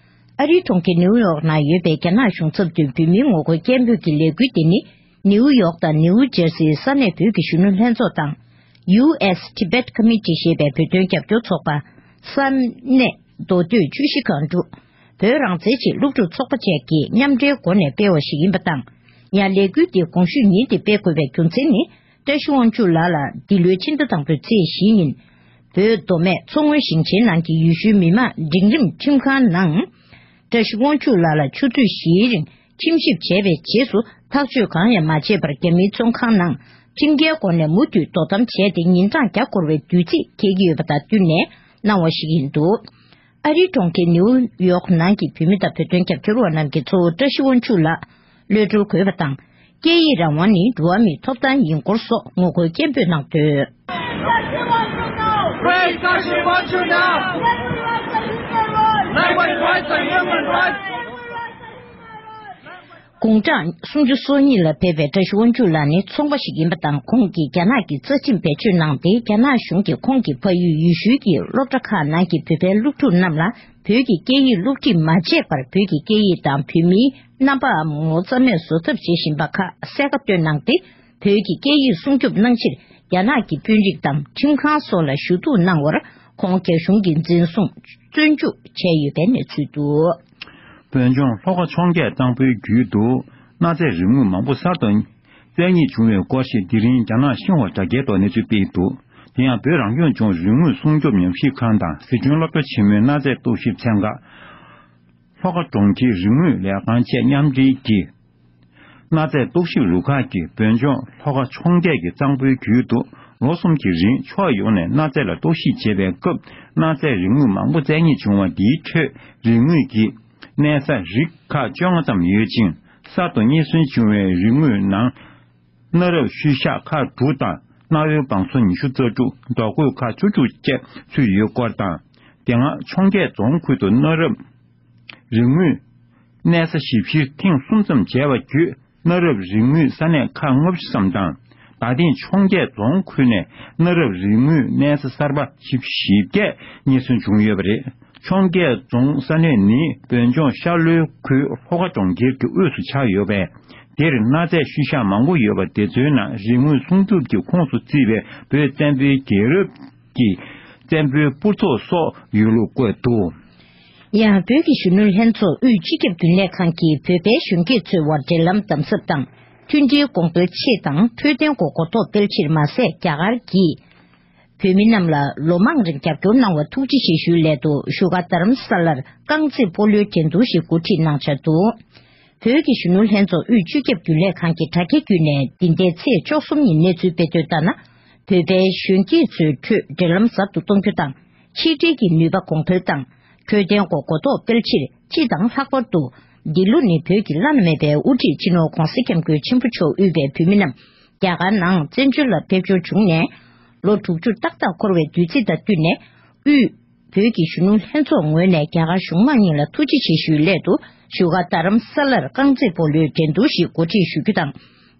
ཨ་རིའི་གྲོང་ཁྱེར་ནིའུ་ཡོག་ནང་ཡོད་པའི་རྒྱ་ནག་གཞུང་ཚབ་མདུན་བོད་མིའི་ངོ་རྒོལ་སྐད་འབོད་ཀྱི་ལས་འགུལ་དེ་ནི། ནིའུ་ཡོག་དང་ནིའུ་ཇར་སིའི་ས་གནས་བོད་ཀྱི་གཞོན་ནུ་ལྷན་ཚོགས་དང་། ཡུ་ཨེས་Tibet Committee ཞེས་པའི་བོད་དོན་རྒྱབ་སྐྱོར་ཚོགས་པ། ས་གནས་མདོ་སྟོད་ཆུ་བཞི་སྒང་དྲུག་བོད་རང་བཙན་ཆེད་སློབ་ཕྲུག་ཚོགས་པ་བཅས་ཀྱིས་མཉམ་འབྲེལ་སྒོ་ནས་སྤེལ་བ་ཞིག་ཡིན་པ་དང་། ཡང་ལས་འགུལ་འདི་གོང་ཞུས་ཉིན་དེ་སྤེལ་དགོས་པའི་རྒྱུ་མཚན་ནི། བཀྲ་ཤིས་དབང་ཕྱུག་ལགས་ལ་འདི་ལོའི་ཕྱི་ཟླ་དང་པོའི་ཚེས་བཞི་ཉིན། བོད་མདོ་སྨད་མཚོ་སྔོན་ཞིང་ཆེན་ནང་གི་ཡུལ་ཤུལ་མི་དམངས་འབྲིང་རིམ་ཁྲིམས་ཁང་ནང་། བཀྲ་ཤིས་དབང་ཕྱུག་ལགས་ལ་ཆུ་ཚོད་བཞིའི་རིང་ཁྲིམས་ཞིབ་བྱས་པའི་རྗེས་སུ་ཐག་གཅོད་གང་ཡང་མ་བྱས་པར་རྒྱ་མིའི་བཙོན་ཁང་ནང་ཁྲིམས་འགལ་སྒོ་ནས་མུ་མཐུད་དོ་དམ་བྱས་ཏེ་ཉིན་གྲངས་བརྒྱ་འཁོར་བའི་དུས་ཚིགས་འཁེལ་གྱི་ཡོད་པ་དང་བསྟུན་ནས་གནང་བ་ཞིག་ཡིན་འདུག་ཨ་རིའི་གྲོང་ཁྱེར་ནིའུ་ཡོག་ནང་གི་བོད་མི་དང་བོད་དོན་རྒྱབ་སྐྱོར་བ་རྣམས་ཀྱིས་གཙོ་བོ་བཀྲ་ཤིས་དབང་ཕྱུག་ལགས་གློད་གྲོལ་དགོས་པ་དང་། སྐད་ཡིག་རང་དབང་ནི་འགྲོ་བ་མིའི་ཐོབ་ཐང་ཡིན་སྐོར་སོགས་ངོ་རྒོལ་སྐད་འབོད་གནང་འདུག Free Tashi Wanchu now! Language rights are human rights! དགུང་གྲངས་སུམ་ཅུ་སོ་གཉིས་ལ་ཕེབས་པའི་བཀྲ་ཤིས་དབང་ཕྱུག་ལགས་ནི་ཚོང་པ་ཞིག་ཡིན་པ་དང་། ཁོང་གིས་རྒྱ་ནག་གི་རྩ་ཁྲིམས་བེད་སྤྱོད་གནང་སྟེ། རྒྱ་ནག་གཞུང་གིས་ཁོང་གི་ཕ་ཡུལ་ཡུལ་ཤུལ་གྱི་སློབ་གྲྭ་ཁག་ནང་གི་བོད་པའི་སློབ་ཕྲུག་རྣམས་ལ་བོད་ཀྱི་སྐད་ཡིག་སློབ་ཁྲིད་མ་བྱས་པར། བོད་ཀྱི་སྐད་ཡིག་དང་བོད་མིའི་རྣམ་པའམ་ངོ་བོ་རྩ་མེད་བཟོ་ཐབས་བྱེད་བཞིན་པ་ཁག་གསལ་ཁ་བཏོན་གནང་སྟེ། བོད་ཀྱི་སྐད་ཡིག་སྲུང་སྐྱོབ་གནང་ཕྱིར། རྒྱ་ནག་གི་དཔོན་རིགས་དང་ཁྲིམས་ཁང་སོགས་ལ་ཞུ་གཏུག་གནང་བར། ཁོང་རྒྱ་གཞུང་གིས་འཛིན་བཟུང་བཙོན་འཇུག་བྱས་ཡོད་པའི་གནས་ཚུལ་འདུག་བོད་ལྗོངས་ལྷོ་ཁ་འཕྱོངས་རྒྱས་གཙང་པོའི་རྒྱུད་དུ་གནའ་རྫས་རིག་དངོས་མང་པོ་གསར་དུ་བཙལ་རྙེད་བྱུང་བའི་སྐོར་ཞིག་དེ་རིང་རྒྱ་ནག་ཤིན་ཧྭ་དྲ་རྒྱའི་ཐོག་གནས་ཚུལ་སྤེལ་འདུག་དེ་ཡང་བོད་རང་སྐྱོང་ལྗོངས་རིག་དངོས་སྲུང་སྐྱོབ་ཉམས་ཞིབ་ཁང་དང་སི་ཁྲོན་སློབ་གྲྭ་ཆེན་མོའི་གནའ་རྫས་རྟོག་ཞིབ་ཚན་ཁག་ལྷོ་ཁ་གྲོང་ཁྱེར་རིག་དངོས་ལས་ཁང་བཅས་མཉམ་འབྲེལ་གྱིས། གནའ་རྫས་རྟོག་ཞིབ་རུ་ཁག་གིས་བོད་ལྗོངས་ལྷོ་ཁ་འཕྱོངས་རྒྱས་ཀྱི་གཙང་པོའི་རྒྱུད་དུ་ལོ་གསུམ་གྱི་རིང་ཕྱོགས་ཡོངས་ནས་གནའ་རྫས་ལ་རྟོག་ཞིབ་བྱེད་པའི་སྐབས། གནའ་རྫས་རིག་དངོས་མང་པོ་བཙལ་རྙེད་བྱུང་བ་འདིའི་ཁྲོད་རིག་དངོས་ཀྱི་གནས་ས་རིགས་ཁག་བཅོ་ལྔ་ཙམ་ཡོད་ཅིང་། གསར་དུ་རྙེད་སོན་བྱུང་བའི་རིག་དངོས་ནང་། གནའ་རབས་ཤུལ་བཞག་ཁག་དྲུག་དང་གནའ་བོའི་བང་སོ་ཉི་ཤུ་རྩ་དྲུག་རྡོ་བརྐོས་ཁག་བཅུ་དྲུག་བཅས་ཚུད་ཡོད་སྐོར་དང་། དེ་སྔ་འཕྱོངས་རྒྱས་རྫོང་ཁུལ་དུ་གནའ་རབས་རིག་དངོས་གནས་ས་ཞིབ་བཤེར་ཐེངས་གསུམ་ཙམ་བྱས་པ་བརྒྱུད། གནའ་རབས་རིག་དངོས་ས་གནས་ཁག་ལྔ་བཅུ་ཙམ་དང་། ད་ཐེངས་འཕྱོངས་རྒྱས་རྫོང་ཁུལ་ནས་གནའ་རབས་རིག་དངོས་གནས་ས་གསར་པ་བཞི་བཅུ་ཞེ་བརྒྱད་རྙེད་སོན་བྱུང་ཡོད་པ་རེད། འཕྱོངས་རྒྱས་རྫོང་ས་གནས་ནི་བོད་ལྗོངས་ཤར་ལྷོའི་ཁུལ་ལྷོ་ཁ་གྲོང་ཁྱེར་གྱི་དབུས་སུ་ཆགས་ཡོད་པས། དེར་གནའ་རྫས་ཤུལ་བཞག་མང་པོ་ཡོད་པ་དེ་ཚོའི་ནང་རིག་དངོས་སྲུང་སྐྱོབ་ཀྱི་ཁོངས་སུ་བརྩིས་པའི་བོད་བཙན་པོའི་རྒྱལ་རབས་ཀྱི་བཙན་པོའི་སྤུར་ཚོགས་སོགས་ཡོད་ལུགས་བཀོད་འདུག་ཡང་བོད་ཀྱི་གཞོན་ནུ་ལྷན་ཚོགས་དབུས་སྤྱི་ཁྱབ་རྒྱུན་ལས་ཁང་གིས་བོད་པའི་གཞོན་སྐྱེས་ཚོའི་དབར་འབྲེལ་ལམ་དམ་ཟབ་དང་མཐུན་སྒྲིལ་གོང་འཕེལ་ཆེད་དང་འཕྲོད་བསྟེན་སྐོར་གོ་རྟོགས་སྤེལ་ཕྱིར་མ་ཟད། རྒྱ་གར་གྱིས་བོད་མི་རྣམས་ལ་ལོ་མང་རིང་རྒྱབ་སྐྱོར་གནང་བར་ཐུགས་རྗེ་ཆེ་ཞུའི་སླད་དུ། བཞུགས་སྒར་རྡ་རམ་ས་ལར་རྐང་རྩེད་སྤོ་ལོའི་འགྲན་བསྡུར་ཞིག་གོ་སྒྲིག་གནང་འཆར་འདུག་བོད་ཀྱི་གཞོན་ནུ་ལྷན་ཚོགས་དབུས་སྤྱི་ཁྱབ་རྒྱུན་ལས་ཁང་གི་དྲ་རྒྱའི་བརྒྱུད་ནས་འདི་ཟླའི་ཚེས་བཅུ་གསུམ་ཉིན་གནས་ཚུལ་སྤེལ་དོན་ལྟར་ན། བོད་པའི་གཞོན་སྐྱེས་ཚོའི་ཁྲོད་འབྲེལ་ལམ་ཟབ་ཏུ་གཏོང་རྒྱུ་དང་། ཆིག་སྒྲིལ་གྱི་ནུས་པ་གོང་འཕེལ་དང་། འཕྲོད་བསྟེན་སྐོར་གོ་རྟོགས་སྤེལ་ཕྱིར། སྤྱི་དང་ལྷག་པར་དུ། འདི་ལོ་ནི་བོད་ཀྱི་བླ་ན་མེད་པའི་དབུ་ཁྲིད་སྤྱི་ནོར་༧གོང་ས་༧སྐྱབས་མགོན་ཆེན་པོ་མཆོག་དབུས་པའི་བོད་མི་རྣམས་རྒྱ་གར་ནང་བཙན་བྱོལ་ལ་ཕེབས་འབྱོར་བྱུང་ནས། ལོ་དྲུག་ཅུ་ཏག་ཏག་འཁོར་བའི་དུས་ཚིགས་དང་བསྟུན་ནས། དབུས་བོད་ཀྱི་གཞོན་ནུ་ལྷན་ཚོགས་ངོས་ནས་རྒྱ་གར་གཞུང་མང་གཉིས་ལ་ཐུགས་རྗེ་ཆེ་ཞུའི་སླད་དུ། བཞུགས་སྒར་རྡ་རམ་ས་ལར་རྐང་རྩེད་སྤོ་ལོའི་འགྲན་བསྡུར་ཞིག་གོ་སྒྲིག་ཞུ་རྒྱུ་དང་།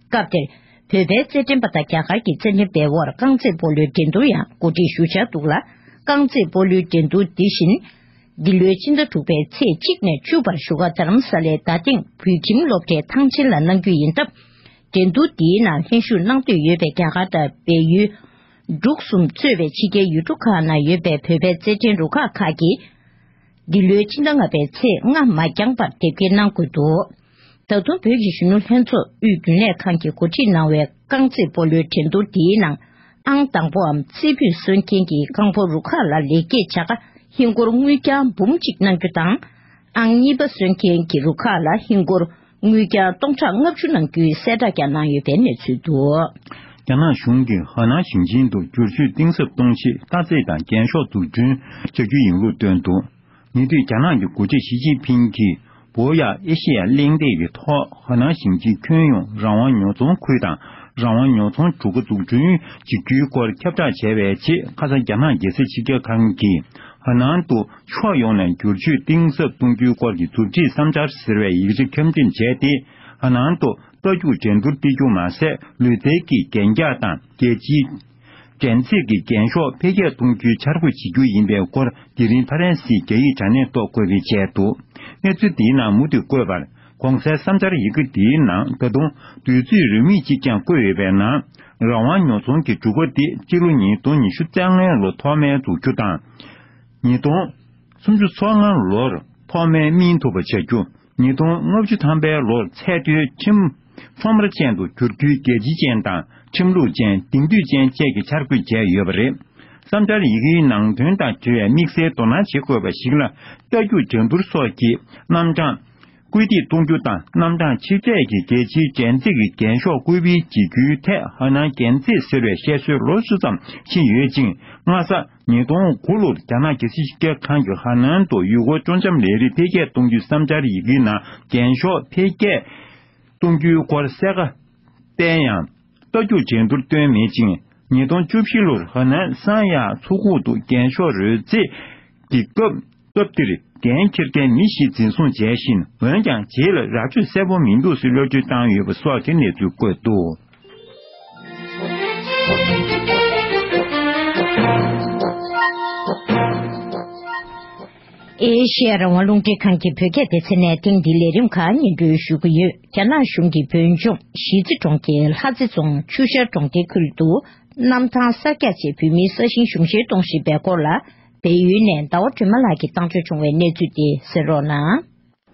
སྐབས་དེར། བོད་པའི་རྩེད་འགྲན་པ་དང་རྒྱ་གར་གྱི་རྩེད་འགྲན་པའི་དབར་རྐང་རྩེད་སྤོ་ལོའི་འགྲན་བསྡུར་ཡང་གོ་སྒྲིག་ཞུ་འཆར་འདུག་ལ། རྐང་རྩེད་སྤོ་ལོའི་འགྲན་བསྡུར་འདི་བཞིན། འདི་ལོའི་ཕྱི་ཟླ་དྲུག་པའི་ཚེས་གཅིག་ནས་བཅུ་བར་བཞུགས་སྒར་རྡ་རམ་ས་ལའི་རྡ་སྟེང་བོད་ཁྱིམ་སློབ་གྲྭའི་ཐང་ཆེན་ལ་གནང་རྒྱུ་ཡིན་སྟབས། འགྲན་བསྡུར་འདིའི་ནང་ལྷན་ཞུགས་གནང་འདོད་ཡོད་པའི་རྒྱ་གར་དང་བལ་ཡུལ། འབྲུག་གསུམ་གཙོས་པའི་ཕྱི་རྒྱལ་ཡུལ་གྲུ་ཁག་ནང་ཡོད་པའི་བོད་པའི་རྩེད་འགྲན་རུ་ཁག་ཁག་གིས། འདི་ལོའི་ཕྱི་ཟླ་ལྔ་པའི་ཚེས་ལྔ་མ་འགྱངས་པར་དེབ་སྐྱེལ་གནང་དགོས་འདུག་ད་དུང་བོད་ཀྱི་གཞོན་ནུ་ལྷན་ཚོགས་དབུས་རྒྱུན་ལས་ཁང་གིས་འགོ་ཁྲིད་གནང་བའི་རྐང་རྩེད་སྤོ་ལོའི་འགྲན་བསྡུར་འདིའི་ནང་ཨང་དང་པོའམ་རྩེ་ཕུད་སོན་མཁན་གྱི་རྐང་སྤོལ་རུ་ཁག་ལ་ལེགས་སྐྱེས་བྱ་དགའ་ཧིན་སྒོར་དངུལ་རྐྱང་འབུམ་གཅིག་གནང་རྒྱུ་དང་། ཨང་གཉིས་པ་སོན་མཁན་གྱི་རུ་ཁག་ལ་ཧིན་སྒོར་དངུལ་རྐྱང་སྟོང་ཕྲག་ལྔ་བཅུ་གནང་རྒྱུའི་གསལ་བསྒྲགས་ཀྱང་གནང་ཡོད་པའི་གནས་ཚུལ་འདུག་རྒྱ་ནག་གཞུང་གིས་ཧ་ནན་ཞིང་ཆེན་དུ་བསྒྱུར་བཅོས་གཏིང་ཟབ་གཏོང་ཆེད་རྟ་རྩེད་དང་རྒྱན་ཤོག་འཛུགས་སྐྲུན་བྱ་རྒྱུ་ཡིན་ལུགས་བཏོན་འདུག་ཉེ་དུས་རྒྱ་ནག་གི་འགོ་ཁྲིད་ཞི་ཅིན་ཕིང་གིས་བོད་ཡ་ཨེ་ཤེ་ཡ་གླེང་སྟེགས་ཀྱི་ཐོག་ཧ་ནན་ཞིང་ཆེན་ཁྱོན་ཡོངས་རང་དབང་ཉོ་ཚོང་ཁུལ་དང་རང་དབང་ཉོ་ཚོང་གྲུ་ཁ་འཛུགས་སྐྲུན་བྱེད་རྒྱུའི་སྐོར་ཁྱབ་བསྒྲགས་བྱས་པའི་རྗེས། ཁ་སང་རྒྱ་ནག་རྒྱལ་སྲིད་སྤྱི་ཁྱབ་ཁང་གིས་ཧ་ནན་དུ་ཕྱོགས་ཡོངས་ནས་བསྒྱུར་བཅོས་གཏིང་ཟབ་གཏོང་རྒྱུའི་སྐོར་གྱི་མཛུབ་ཁྲིད་བསམ་འཆར་ཟེར་བའི་ཡིག་ཆ་ཁྱབ་འགྲེམས་བྱས་ཏེ། ཧ་ནན་དུ་རྟ་རྒྱུག་འགྲན་བསྡུར་སྤེལ་རྒྱུ་མ་ཟད། ལུས་རྩལ་གྱི་རྒྱན་རྒྱག་དང་རྒྱལ་སྤྱིའི་འགྲན་རྩོད་ཀྱི་རྒྱན་ཤོག་འཕེལ་རྒྱས་གཏོང་རྒྱུའི་འཆར་འགོད་བྱེད་རྒྱུ་ཡིན་པའི་སྐོར་དེ་རིང་ཕ་རན་སིའི་རྒྱ་ཡིག་དྲ་གནས་ཐོག་བཀོད་སྤེལ་བྱས་འདུག་གནས་ཚུལ་དེའི་ནང་མུ་མཐུད་བཀོད་པར། གོང་གསལ་བསམ་འཆར་ཡི་གེ་དེའི་ནང་ད་དུང་དུས་ཚོད་རེའུ་མིག་གཅིག་ཀྱང་བཀོད་ཡོད་པའི་ནང་། རང་དབང་ཉོ་ཚོང་གི་གྲུ་ཁ་དེ་སྤྱི་ལོ་ཉིས་སྟོང་ཉི་ཤུ་རྩ་ལྔའི་ལོ་ཐོག་མའི་འཛུགས་རྒྱུ་དང་། ཉིས་སྟོང་སུམ་ཅུ་སོ་ལྔ་ལོར་ཐོག་མའི་སྨིན་ཐུབ་པ་བྱ་རྒྱུ། ཉིས་སྟོང་ལྔ་བཅུ་ཐམ་པའི་ལོར་ཚད་མཐོའི་ཁྲིམས་ཚོགས་མི་ཅན་དུ་བསྒྱུར་རྒྱུའི་རྒྱལ་སྤྱི་ཅན་དང་ཁྲིམས་ལུགས་ཅན། དེང་དུས་ཅན་བཅས་ཀྱི་འཆར་འགོད་བྱས་ཡོད་པ་རེད། བསམ་འཆར་ཡི་གེའི་ནང་དོན་དང་འབྲེལ་བའི་དམིགས་བསལ་དོ་སྣང་བྱེད་དགོས་པ་ཞིག་ལ། རྟ་རྒྱུག་འགྲན་བསྡུར་སོགས་ཀྱི་རྣམ་གྲངས་སྐུལ་འདེད་གཏོང་རྒྱུ་དང་། རྣམ་གྲངས་ཆེ་ཚད་ཀྱི་རྒྱལ་སྤྱིའི་འགྲན་རྩོད་ཀྱི་རྒྱན་ཤོག་བཀོད་སྤེལ་བྱེད་རྒྱུའི་ཐད་ཧ་ནན་རྒྱན་རྩེད་ཟེར་བའི་བཤད་སྲོལ་ལོ་བཅུ་ཙམ་ཕྱིན་ཡོད་ཅིང་། སྔ་ས་ཉིས་སྟོང་དགུ་ལོར་རྒྱ་ནག་རྒྱལ་སྲིད་སྤྱི་ཁྱབ་ཁང་གིས་ཧ་ནན་དུ་ཡུལ་སྐོར་སྤྱོད་འཆམ་ལས་རིགས་འཕེལ་རྒྱས་གཏོང་རྒྱུའི་བསམ་འཆར་ཡི་གེའི་ནང་རྒྱན་ཤོག་འཕེལ་རྒྱས་གཏོང་རྒྱུའི་སྐོར་གསལ་ཁ་བསྟན་ཡང་། རྟ་རྒྱུག་འགྲན་བསྡུར་བཏོན་མེད་ཅིང་། ཉིས་སྟོང་བཅུ་བཞི་ལོར་ཧ་ནན་སན་ཡ་མཚོ་ཁུག་ཏུ་རྒྱན་ཤོག་རོལ་རྩེད་ཀྱི་སྐབས། སྐབས་དེར་འགན་འཁྱེར་མཁན་མི་བཞི་འཛིན་བཟུང་བྱས་ཤིང་། འོན་ཀྱང་རྗེས་ལ་ར་སྤྲོད་གསལ་པོ་མི་འདུག་ཟེར་གློད་བཀྲོལ་བཏང་ཡོད་པ་སོགས་ཀྱི་གནས་ཚུལ་བཀོད་འདུག་ཨེ་ཤེ་ཡ་རང་དབང་རླུང་འཕྲིན་ཁང་གི་བོད་སྐད་སྡེ་ཚན་ནས་ཐེངས་འདིའི་ལས་རིམ་ཁག་སྙན་སྒྲོན་ཞུ་གི་ཡོད། རྒྱ་ནག་གཞུང་གིས་བོད་ལྗོངས་གཞིས་རྩེ་གྲོང་ཁྱེར་ལྷ་རྩེ་རྫོང་ཆུ་ཤར་གྲོང་སྡེའི་ཁུལ་དུ་གནམ་ཐང་གསར་རྒྱག་ཆེད་བོད་མིའི་ས་ཞིང་གཞུང་བཞེས་གཏོང་བཞིན་པའི་སྐོར་ལ། བལ་ཡུལ་ནས་ཟླ་བ་སྒྲོལ་མ་ལགས་ཀྱིས་བཏང་བརྗོད་བྱུང་བའི་གནས་ཚུལ་དེ་གསན་རོགས་གནང་།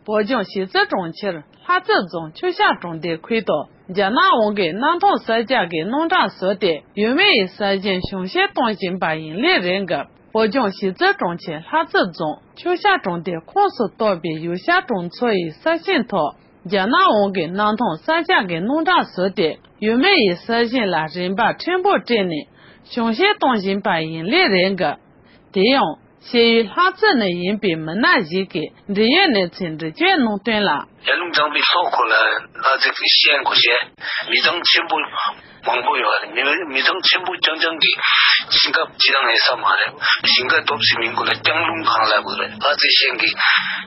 བོད་ལྗོངས་གཞིས་རྩེ་གྲོང་ཁྱེར་ལྷ་རྩེ་རྫོང་ཆུ་ཤར་གྲོང་སྡེའི་ཁུལ་དུ་རྒྱ་ནག་དབང་གིས་གནམ་ཐང་གསར་རྒྱག་གི་རྣམ་གྲངས་བཟོས་ཏེ། ཡུལ་མི་ཡི་ས་ཞིང་གཞུང་བཞེས་གཏོང་བཞིན་པ་ཡིན་ལུགས་རེད་འགབ། བོད་ལྗོངས་གཞིས་རྩེ་གྲོང་ཁྱེར་ལྷ་རྩེ་རྫོང་ཆུ་ཤར་གྲོང་སྡེའི་ཁོངས་སུ་གཏོགས་པའི་ཡུལ་ཤར་གྲོང་ཚོ་ཡི་ས་ཞིང་ཐོག་རྒྱ་ནག་དབང་གིས་གནམ་ཐང་གསར་རྒྱག་གི་རྣམ་གྲངས་བཟོས་ཏེ། ཡུལ་མི་ཡི་ས་ཞིང་ལ་རིན་འབབ་ཕྲན་བུ་སྤྲད་ནས་གཞུང་བཞེས་གཏོང་བཞིན་པ་ཡིན་ལུགས་རེད་འགབ། དེ་ཡང་ཤེས་ཡུལ་ལྷ་རྩེ་ནས་ཡིན་པའི་མི་སྣ་ཞིག་གིས་འབྲེལ་ཡོད་གནས་ཚུལ་འགྲེལ་བརྗོད་གནང་དོན་ལ། ཡར་ཀླུང་གཙང་པའི་ལྷོ་ཁུལ་ལ་ལྷ་རྩེ་གི་ཤན་སྐོར་བྱས། མི་གྲངས་ཆེན་པོ་མང་པོ་ཡོད་རེད། མི་མི་གྲངས་ཆེན་པོ་རྐྱང་རྐྱང་གི་ཞིང་ཁ་ཅི་རང་ཡོད་ས་མ་རེད། ཞིང་ཁ་སྟོབས་ཆེ་མིན་ཁུལ་ལ་རྐྱང་ལུང་སྒང་ལབ་དགོས་རེད། ལྷ་རྩེ་ཤན་གི་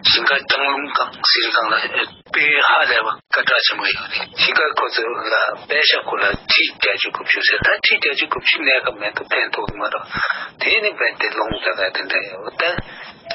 ཞིང་ཁ་རྐྱང་ལུང་སྒང་ཟེར་སྒང་ལ། དཔེ་ཧ་ལས་པ་སྐད་གྲགས་ཆེན་པོ་ཡོད་རེད། ཞིང་ཁ་ཁོ་ཚོ་ལ་པད་ཤག་ཁུལ་ལ་ཁྲི་བརྒྱད་ཅུ་དགུ་བཅུ་ཟེར། ད་ཁྲི་བརྒྱད་ཅུ་དགུ་བཅུ་གནས་སྐབས་མེད་དུ་ཕན་ཐོགས་མ་རེད། དེ་ནི་རྦད་དེ་ལུང་ཟེར་ག་དེ་འདྲ་ཡོད། ད་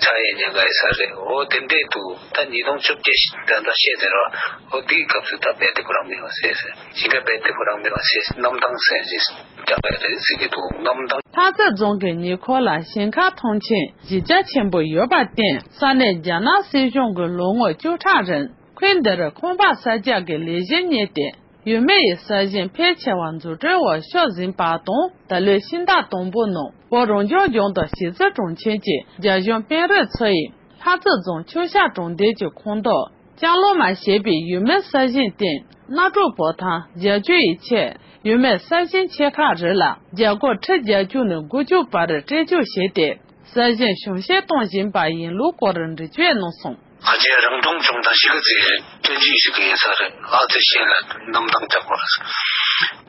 ཆ་ཡི་ཉེན་ཁ་ཡོད་ས་རེད། འོ་དེ་འདྲས་འདུག་ད་ཉིས་སྟོང་བཅོ་བརྒྱད་ད་ལྟ་བཤད་དེ་རེད། འོ་དེའི་སྐབས་སུ་ད་རྦད་དེ་ཁོ་རང་མེད་པ་བཟོས་ཟེར། ཞིང་ཁ་རྦད་དེ་ཁོ་རང་མེད་པ་བཟོས། གནམ་ཐང་ཟེར་ཞིག་རྒྱག་གི་རེད་ཟེར་གྱི་འདུག་གནམ་ཐང་། ལྷ་རྩེ་རྫོང་གི་ཉེ་འཁོར་ལ་ཞིང་ཁ་ཐོན་ཆེན་གཞི་རྒྱ་ཆེན་པོ་ཡོད་པར་བརྟེན། ས་གནས་རྒྱ་ནག་སྲིད་གཞུང་གིས་ལོ་ངོ་བཅུ་ཕྲག་རིང་ཁུལ་འདིར་ཁང་པ་གསར་རྒྱག་གི་ལས་གཞི་གཉེར་ཏེ། ཡུལ་མི་ཡི་ས་ཞིང་ཕལ་ཆེ་བ་འཛུགས་སྐྲུན་འོག་ཤོར་ཟིན་པ་དང་། ད་ལོའི་ཕྱི་ཟླ་དང་པོ་ནང་བོད་རང་སྐྱོང་ལྗོངས་དང་གཞིས་རྩེ་གྲོང་ཁྱེར་གྱི་རྒྱ་གཞུང་དཔོན་རིགས་ཚོ་ཡིས་ལྷ་རྩེ་རྫོང་ཆུ་ཤར་གྲོང་སྡེ་གྱི་ཁོངས་གཏོགས་ལྕང་ལུང་མ་ཞེས་པའི་ཡུལ་མིའི་ས་ཞིང་སྟེང་གནམ་གྲུ་བོ་ཐང་བརྒྱད་ཅུ་ཡི་ཆེད། ཡུལ་མིའི་ས་ཞིང་ཆེ་ཁག་རེ་ལ་རྒྱ་སྒོར་ཁྲི་བརྒྱད་ཅུ་ནས་དགུ་བཅུ་བར་སྤྲད་རྒྱུ་བྱས་ཏེ། ས་ཞིང་གཞུང་བཞེས་གཏོང་བཞིན་པ་ཡིན་ལུགས་སྐོར་འགྲེལ་བརྗོད་གནང་སོང་། ཁ་ཆེ་རང་སྐྱོང་ལྗོངས་དང་གཞིས་ཀ་རྩེའི་བསྟན་སྲིད་ཞིག་ཡིན་ས་རེད། ལྷ་རྩེ་ཤན་ལ་གནམ་ཐང་རྒྱག་དགོས་རེད།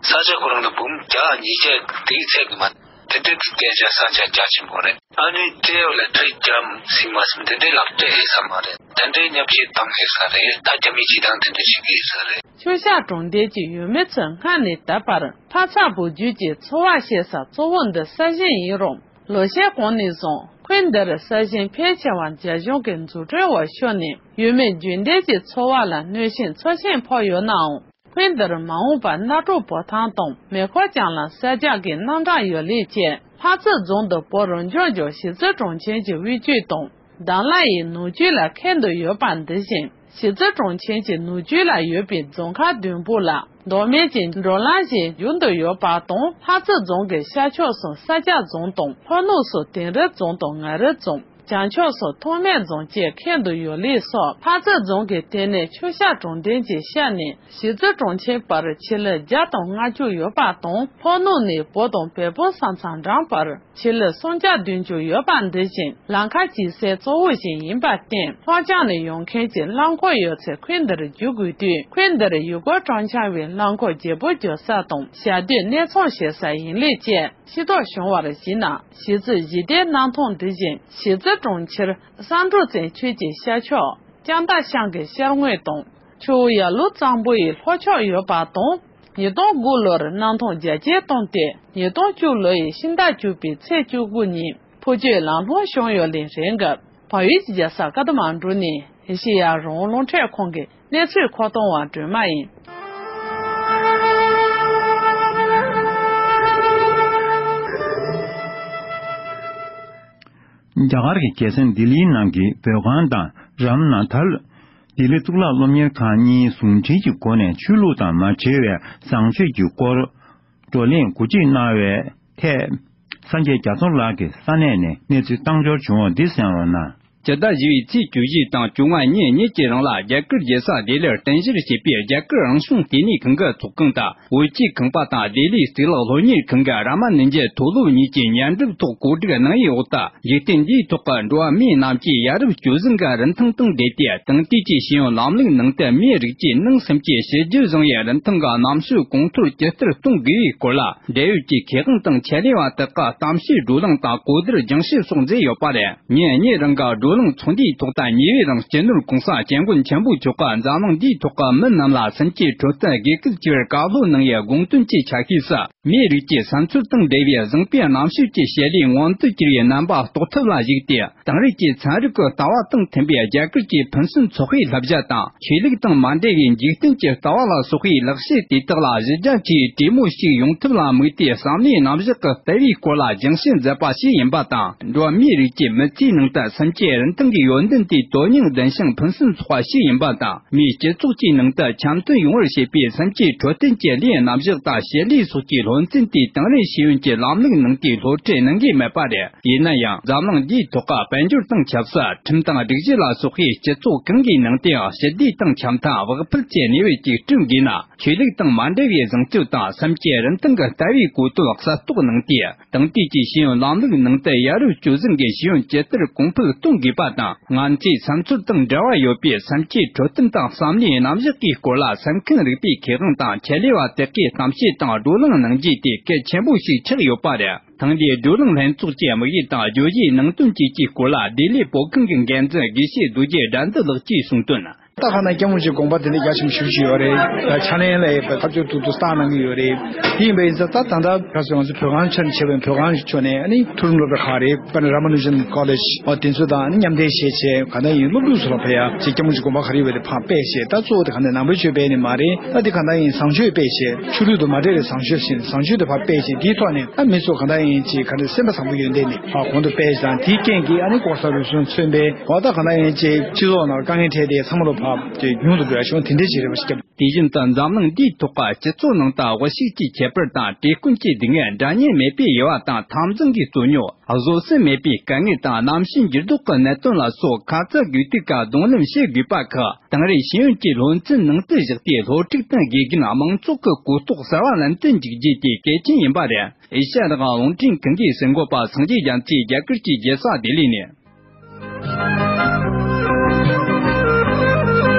ས་ཆ་ཁོ་རང་ལ་འབུམ་བརྒྱ་ཉིས་བརྒྱ་དེའི་ཚད་ཀྱི་མ། དེ་འདྲའི་སྐད་ཆ་ས་ཆ་རྒྱ་ཆེན་པོ་རེད། ཨ་ནི་སྤྲད་ཡོད་ལ་ཁྲི་བརྒྱ་ཟིན་མ་ཟིན་དེ་འདྲའི་ལག་སྤྲད་ཡོད་ས་མ་རེད། དེ་འདྲའི་བརྙས་བཅོས་བཏང་ཡོད་ས་རེད། ད་རྒྱ་མིས་སྤྱིར་བཏང་དེ་འདྲ་བྱེད་ཀྱི་ཡོད་ས་རེད། ཆུ་ཤར་གྲོང་སྡེ་གྱི་ཡུལ་མི་ཚོས་སྔར་ནས་ད་བར་ཕ་ཚ་བུ་རྒྱུད་ཀྱི་འཚོ་བ་བཤད་ས་གཙོ་བོ་འདི་ས་ཞིང་ཡིན་རུང་། ལོ་ཤས་གོང་ནས་བཟུང་ཁུལ་འདིར་ས་ཞིང་ཕལ་ཆེ་བ་རྒྱ་གཞུང་གི་འཛུགས་སྐྲུན་འོག་ཤོར་ནས། ཡུལ་མི་རྒྱུན་ལྡན་གྱི་འཚོ་བ་ལ་གནོད་ཤིང་འཚོ་ཤིང་ཕོག་ཡོད་ནའང་། ཁུལ་འདིར་མ་འོངས་པར་གནམ་གྲུ་བོ་ཐང་དང་མེ་འཁོར་རྐྱང་ལམ་གསར་རྒྱག་གི་རྣམ་གྲངས་ཡོད་ལུགས་བཅས། ལྷ་རྩེ་རྫོང་དུ་བོད་རང་སྐྱོང་ལྗོངས་གཞིས་རྩེ་གྲོང་ཁྱེར་གྱི་དབུས་རྒྱུད་དང་ དང་བླངས་ཡིས་ནུབ་རྒྱུད་ལ་ཁེལ་འདུ་ཡོད་པ་འདི་བཞིན། གཞིས་རྩེ་གྲོང་ཁྱེར་གྱི་ནུབ་རྒྱུད་ལ་ཡོད་པའི་རྫོང་ཁག་བདུན་པོ་ལ་མདོ་སྨད་ཀྱི་འགྲོ་ལམ་བཞིན་བསྒྱུར་འདུ་ཡོད་པ་དང་། ལྷ་རྩེ་རྫོང་གི་ཤར་ཕྱོགས་སུ་ས་སྐྱ་རྫོང་དང་། ལྷོ་ནུབ་སུ་དིང་རི་རྫོང་དང་ངར་རི་རྫོང་། བྱང་ཕྱོགས་སུ་ཐོགས་མེད་རྫོང་བཅས་ཁེལ་འདུ་ཡོད་ལུགས་སོགས། ལྷ་རྩེ་རྫོང་གི་ལྟེ་གནས་ཆུ་བྱ་གྲོང་རྡལ་གྱི་ཤར་ནས་གཞིས་རྩེ་གྲོང་ཁྱེར་བར་ཆེད་ལས་བརྒྱ་དང་ལྔ་བཅུ་ཡོད་པ་དང་། ལྷོ་ནུབ་ནས་བོད་དང་བལ་པོ་ས་མཚམས་འགྲམ་བར་ཆེད་ལས་སུམ་བརྒྱ་བདུན་ཅུ་ཡོད་པ་འདི་བཞིན། ལམ་ཁ་སྐྱེལ་ས་གཙོ་བོ་ཞིག་ཡིན་པར་བརྟེན། ལྷོ་བྱང་ནས་ཡོང་མཁན་གྱི་རླངས་འཁོར་ཡོད་ཚད་ཁུལ་འདིར་རྒྱུག་དགོས་དུས། ཁུལ་འདིར་ཡུལ་སྐོར་སྤྲོ་འཆམ་བའི་རླངས་འཁོར་བརྗེ་པོ་བརྒྱབ་ས་དང་། ཞག་སྡོད་གནས་ཚང་བྱེད་ས་ཡིན་ལུགས་བཅས་ཤེས་རྟོགས་བྱུང་བར་གཞིགས་ན། གཞིས་རྩེ་གཞི་རྟའི་གནམ་ཐང་འདི་བཞིན་གཞིས་རྩེ་གྲོང་ཁྱེར་བསམ་གྲུབ་བཙན་ཆོས་ཀྱི་ཤར་ཕྱོགས་ལྕགས་མདའ་ཤང་གི་ཤར་ངོས་དང་། ཆུ་བོ་ཡར་ཀླུང་གཙང་པོ་ཡི་ལྷོ་ཕྱོགས་ཡོད་པ་དང་། ཉིས་སྟོང་དགུ་ལོར་གནམ་ཐང་རྒྱ་སྐྱེད་བཏང་སྟེ། ཉིས་སྟོང་བཅུ་ལོ་ཡི་ཕྱི་ཟླ་བཅུ་པའི་ཚེས་བཅུ་དགུ་ཉིན་འཕོ་སྐྱོད་ལམ་ལྷོང་བྱུང་ཡོད་ལུགས་རེད་འགབ། བལ་ཡུལ་གྱི་རྒྱལ་ས་ཀ་ཐ་མན་གྲུ་ནས་ཨེ་ཤེ་ཡ་རང་དབང་རླུང་འཕྲིན་ཁང་གི་གནས་ཚུལ་མཁོ་གཏོང་བ་སྒྲོལ་མ་ཡིན། རྒྱ་གར་གྱི་རྒྱལ་ས་ལྡི་ལིའི་ནང་གི་བོད་ཁང་དང་རམ་ན་ཐལ། ལྡི་ལི་གཙུག་ལག་སློབ་གཉེར་ཁང་གཉིས་ཟུང་འབྲེལ་གྱི་སྒོ་ནས་ཆོས་ལུགས་དང་མ་འབྲེལ་བའི་བཟང་སྤྱོད་ཀྱི་སྐོར་བགྲོ་གླེང་གོ་སྒྲིག་གནང་བའི་ཐད། སངས་རྒྱས་རྒྱ་མཚོ་ལགས་ཀྱིས་ས་གནས་ནས་གནས་ཚུལ་བཏང་འབྱོར་བྱུང་བ་འདི་གསན་རོགས་གནང་། སྤྱི་ཟླ་བཞི་པའི་ཚེས་བཅུ་བཞི་དང་བཅོ་ལྔ་ཉིན་གཉིས་ཀྱི་རིང་ལ་རྒྱ་གར་རྒྱལ་ས་ལྡི་ལིར་རྟེན་གཞི་བྱས་པའི་རྒྱ་གར་རང་བྱུང་ལྟེ་གནས་ཁང་གི་ཚོགས་ཁང་དང་། བོད་ཀྱི་ཁང་པ་དང་ལྡི་ལིའི་གཙུག་ལག་སློབ་གཉེར་ཁང་གི་རཱ་མ་ནུ་ཇ་མཐོ་སློབ་གཉིས་ཀྱིས་མཉམ་འབྲེལ་ཐོག་གོ་སྒྲིག་གནང་ཡོད་འོག་ཏུ། འཇིག་རྟེན་འདིའི་ཐོག་གི་འགྲོ་བ་མིའི་རྣམས་ཀྱི་ཡ་རབས་སྤྱོད་བཟང་གི་རིན་ཐང་དང་འབྲེལ་ཏེ། དེང་དུས་ཀྱི་ཤེས་ཡོན་ལམ་ལུགས་ནང་དུ་མིའི་རིགས་ཀྱི་ནང་སེམས་ཀྱི་ཞི་རྒྱུ་བཟང་བའི་རིན་ཐང་གི་རྣམ་དཔྱོད་གོང་མཐོར་ཇི་ལྟར་གཏོང་དགོས་པའི་སྐོར་ལ། འབྲེལ་ཡོད་ཀྱི་མཁས་དབང་དང་ཆེད་ལས་པ་དག་གིས་གཏམ་བཤད་བགྲོ་གླེང་དང་གོ་བསྡུར་སྦྱང་བཤད་སོགས་མཛད་ཡོད་པ་རེད། ཉིན་གཉིས་རིང་གི་བགྲོ་གླེང་ཚོགས་འདུའི་ཐོག་ཏུ་ཉེ་བའི་རིང་སྤྱི་ནོར་༸གོང་ས་༸སྐྱབས་མགོན་ཆེན་པོ་མཆོག་གིས་འཛམ་གླིང་འདིའི་ཐོག་གི་མི་རྣམས་ལ་སེམས་ཀྱི་འཕྲོད་བསྟེན་དགོས་གལ་ཆེ་བར་བཀའ་སློབ་གནང་ཡའི་དགོངས་དོན་གྱི་ཆ་ཤས་སུ། མིའི་རིགས་ཀྱི་ས་མཚམས་དང་འབྲེལ་བའི་བཟང་པོའི་རྣམ་དཔྱོད་ཀྱི་བྱེད་ལས་མངོན་དུ་གྱུར་བའི་རྣམ་པ་རྟོགས་ཐབས་ལ་གཞིགས་ཏེ། དེང་རབས་ཀྱི་ཚན་རིག་གི་ལྟ་བ་དང་མཐུན་པའི་རྒྱ་གར་གྱི་ཕུན་སུམ་ཚོགས་པའི་བསླབ་བྱ་དང་། ཆོས་ལུགས་དང་མ་འབྲེལ་བའི་འཇིག་རྟེན་གྱི་ལྟ་བ་ལ་སོགས་པའི་ལེགས་བཤད་དེ་དག་ལ་གཞི་རྒྱ་ཆེའི་གྲོས་མོལ་ཞིག་ཡོང་ཐབས་ལ་དམིགས་ཏེ། བསམ་བློའི་རྣམ་གཞག་གི་ལྟ་བའི་སྐོར་ལ་སྦྱང་བཤད་མཛད་པ་ཞིག་ཡིན་པ་དང་། འགྲོ་བ་མིའི་རིགས་ཀྱི་མི་ཚེའི་ནང་དུ་སེམས་ཀྱི་རིན་ཐང་གི་ཡོན་ཏན་དེ་དོན་སྙིང་ལྡན་ཞིང་ཕུན་སུམ་ཚོགས་པ་ཞིག་ཡིན་པ་དང་། མིའི་སྤྱི་ཚོགས་ཀྱི་ནང་དུ་འཆམ་མཐུན་ཡོང་བར་བྱེད་པའི་སེམས་ཀྱི་འཕྲོད་བསྟེན་གྱི་ལས་རྣམ་གཞག་དང་བྱེད་ལས་སོགས་ཀྱི་སློབ་ཚན་དེ་དེང་རབས་ཤེས་ཡོན་གྱི་ལམ་ལུགས་ནང་དུ་སློབ་ཁྲིད་གནང་གི་མེད་པ་རེད། ཡིན་ན་ཡང་། འཛམ་གླིང་འདིའི་ཐོག་གི་དཔལ་འབྱོར་དང་ཆབ་སྲིད། ཁྲིམས་དང་སྒྲིག་གཞི་ལ་སོགས་པའི་སྤྱི་ཚོགས་གང་གི་ནང་དུའང་ཞི་བདེ་དང་འཆམ་མཐུན། དབུལ་ཕོངས་བཅས་གནས་བབ་ཅིག་བསྐྲུན་དགོས་ན། ཆོས་ལུགས་དང་མ་འབྲེལ་བའི་བཟང་སྤྱོད་དང་སེམས་ཀྱི་རིན་ཐང་གི་ལྟ་བའི་གོ་དོན་གསལ་རྟོགས་གནང་སྟེ། དེང་དུས་ཀྱི་ཤེས་ཡོན་ལམ་ལུགས་ནང་དུ་ཡ་རབས་སྤྱོད་བཟང་གི་ཤེས་ཡོན་ཇི་ལྟར་གོང་འཕེལ་གཏོང་དགོས་པ་དང་། ང་ཚོའི་བསམ་ཚུལ་དང་འབྲེལ་བ་ཡོད་པའི་སེམས་ཀྱི་འཕྲོད་བསྟེན་དང་བསམ་བློའི་རྣམ་གཞག་གི་སྐོར་ལ་སེམས་ཁམས་རིག་པའི་མཁས་དབང་དང་ཆེད་ལས་པ་དག་གིས་གཏམ་བཤད་དང་བགྲོ་གླེང་གནང་རྒྱུ་དེ་གལ་ཆེན་པོ་ཞིག་ཆགས་ཡོད་པ་རེད། ཐེངས་འདིའི་བགྲོ་གླེང་ལྷན་ཚོགས་ཀྱི་དམིགས་ཡུལ་དང་བརྗོད་གཞིའི་ནང་དོན་བཅས་ཀྱི་སྐོར་ལ་ལྡི་ལི་བོད་ཁང་གི་འགན་འཛིན་དགེ་བཤེས་རྡོ་རྗེ་དགྲ་འདུལ་ལགས་ཀྱིས་གསུངས་དོན། ད་ག་ན་སྐྱབས་མགོན་གྱི་དགོངས་པ་དེ་འདྲ་རྒྱ་ཆེན་པོ་ཞེ་པོ་ཅིག་ཡོད་རེད། ད་ཕྱག་ལེན་ལ་ཡོད་པའི་ཐབས་ཇུས་ཐུབ་ཐུབ་བསྟར་གནང་གི་ཡོད་རེད། དེ་ཡིན་པ་ཡིན་ཙང་ད་ད་ལྟ་ག་ཚོད་ང་ཚོ་བོད་ཁང་ཆ་ནས་བྱས་པའི་བོད་ཁང་ཕྱོགས་ནས་ཨ་ནི་མཐོ་རིམ་སློབ་གྲྭ་ཁག་རེད། དཔེར་ན་Ramanujan College ཨོ་དེ་ཚོ་དང་ཨ་ནི་མཉམ་འབྲེལ་བྱས་བྱས་ག་ན་ཡིན་སློབ་ཕྲུག་ཚོ་ལ་ཕེབས་ཡ་ཅིག་སྐྱབས་མགོན་གྱི་དགོངས་པ་ག་རེ་ཡོད་པ་དེ་ཕར་སྤེལ་བྱས། ད་གཙོ་བོ་དེ་ག་ནས་ནང་པའི་ཆོས་སྤེལ་ནི་མ་རེད། ད་དེ་ག་ན་ཡིན་བཟང་སྤྱོད་སྤེལ་བྱས། ཆོས་ལུགས་དང་མ་འབྲེལ་བའི་བཟང་སྤྱོད་ཟེར་ནས་བཟང་སྤྱོད་དེ་ཕར་སྤེལ་བྱས། དེའི་ཐོག་ནས་ད་མི་ཚོ་ག་ན་ཡིན་ཅིག་ག་ནས་སེམས་པ་བཟང་པོ་ཡོན་ཏན་ནས་ཕར་གོང་དུ་སྤེལ་བྱས་དང་། དེའི་རྐྱེན་གྱིས་ཨ་ནི་ལྐོག་ཟ་རུལ་སུངས་མཚོན་པའི་འོ་ད་ག་ན་ཡིན་ཅིག་སྤྱི་ཚོགས་ནང་དཀའ་ངལ་འཕྲད་དེ་ཚང་མ་ལོ་ཕར་ཅིག་ཉུང་དུ་འགྲོ་ཡ་ཤོག་དེ་འདྲའི་ཅིག་རེད་པ་ཞིག་སྐྱབས། དེ་བཞིན་དུ་འཛམ་གླིང་འདིའི་ཐོག་གི་སྤྱི་ཚོགས་ནང་དུ་དབུལ་ཕྱུག་གི་ཁྱད་པར་དང་། བཀྲེས་སྐོམ་གྱི་སྡུག་བསྔལ། འདྲ་མཉམ་མེད་པའི་དབྱེ་བ་དང་། འཐབ་འཛིང་གི་རྩོད་རྙོག། བཟོད་བསྲན་མེད་པའི་དཀའ་ངལ་དང་། གནམ་གཤིས་འགྱུར་ལྡོག་གི་གནད་དོན་ལ་སོགས་ཁ་ཚ་དགོས་གཏུགས་ཀྱིས་གདོང་ལེན་བྱེད་དགོས་པ་ཁག་དེང་རབས་ཤེས་ཡོན་གྱི་སློབ་ཚན་ནང་དུ་བཞག་སྟེ། སློབ་ཕྲུག་དང་དགེ་རྒན། མང་ཚོགས་ཀྱི་གོ་རྟོགས་གསར་བ་ལེན་དུ་འཇུག་རྒྱུ་དེ་གལ་ཆེན་ཡིན་པ་རེད། ཨེ་ཤ་ཡ་རང་དབང་རླུང་འཕྲིན་ཁང་གི་གསར་འགོད་པ་སངས་རྒྱས་རྒྱ་མཚོས་རྒྱ་གར་གྱི་རྒྱལ་ས་ལྡི་ལི་ནས།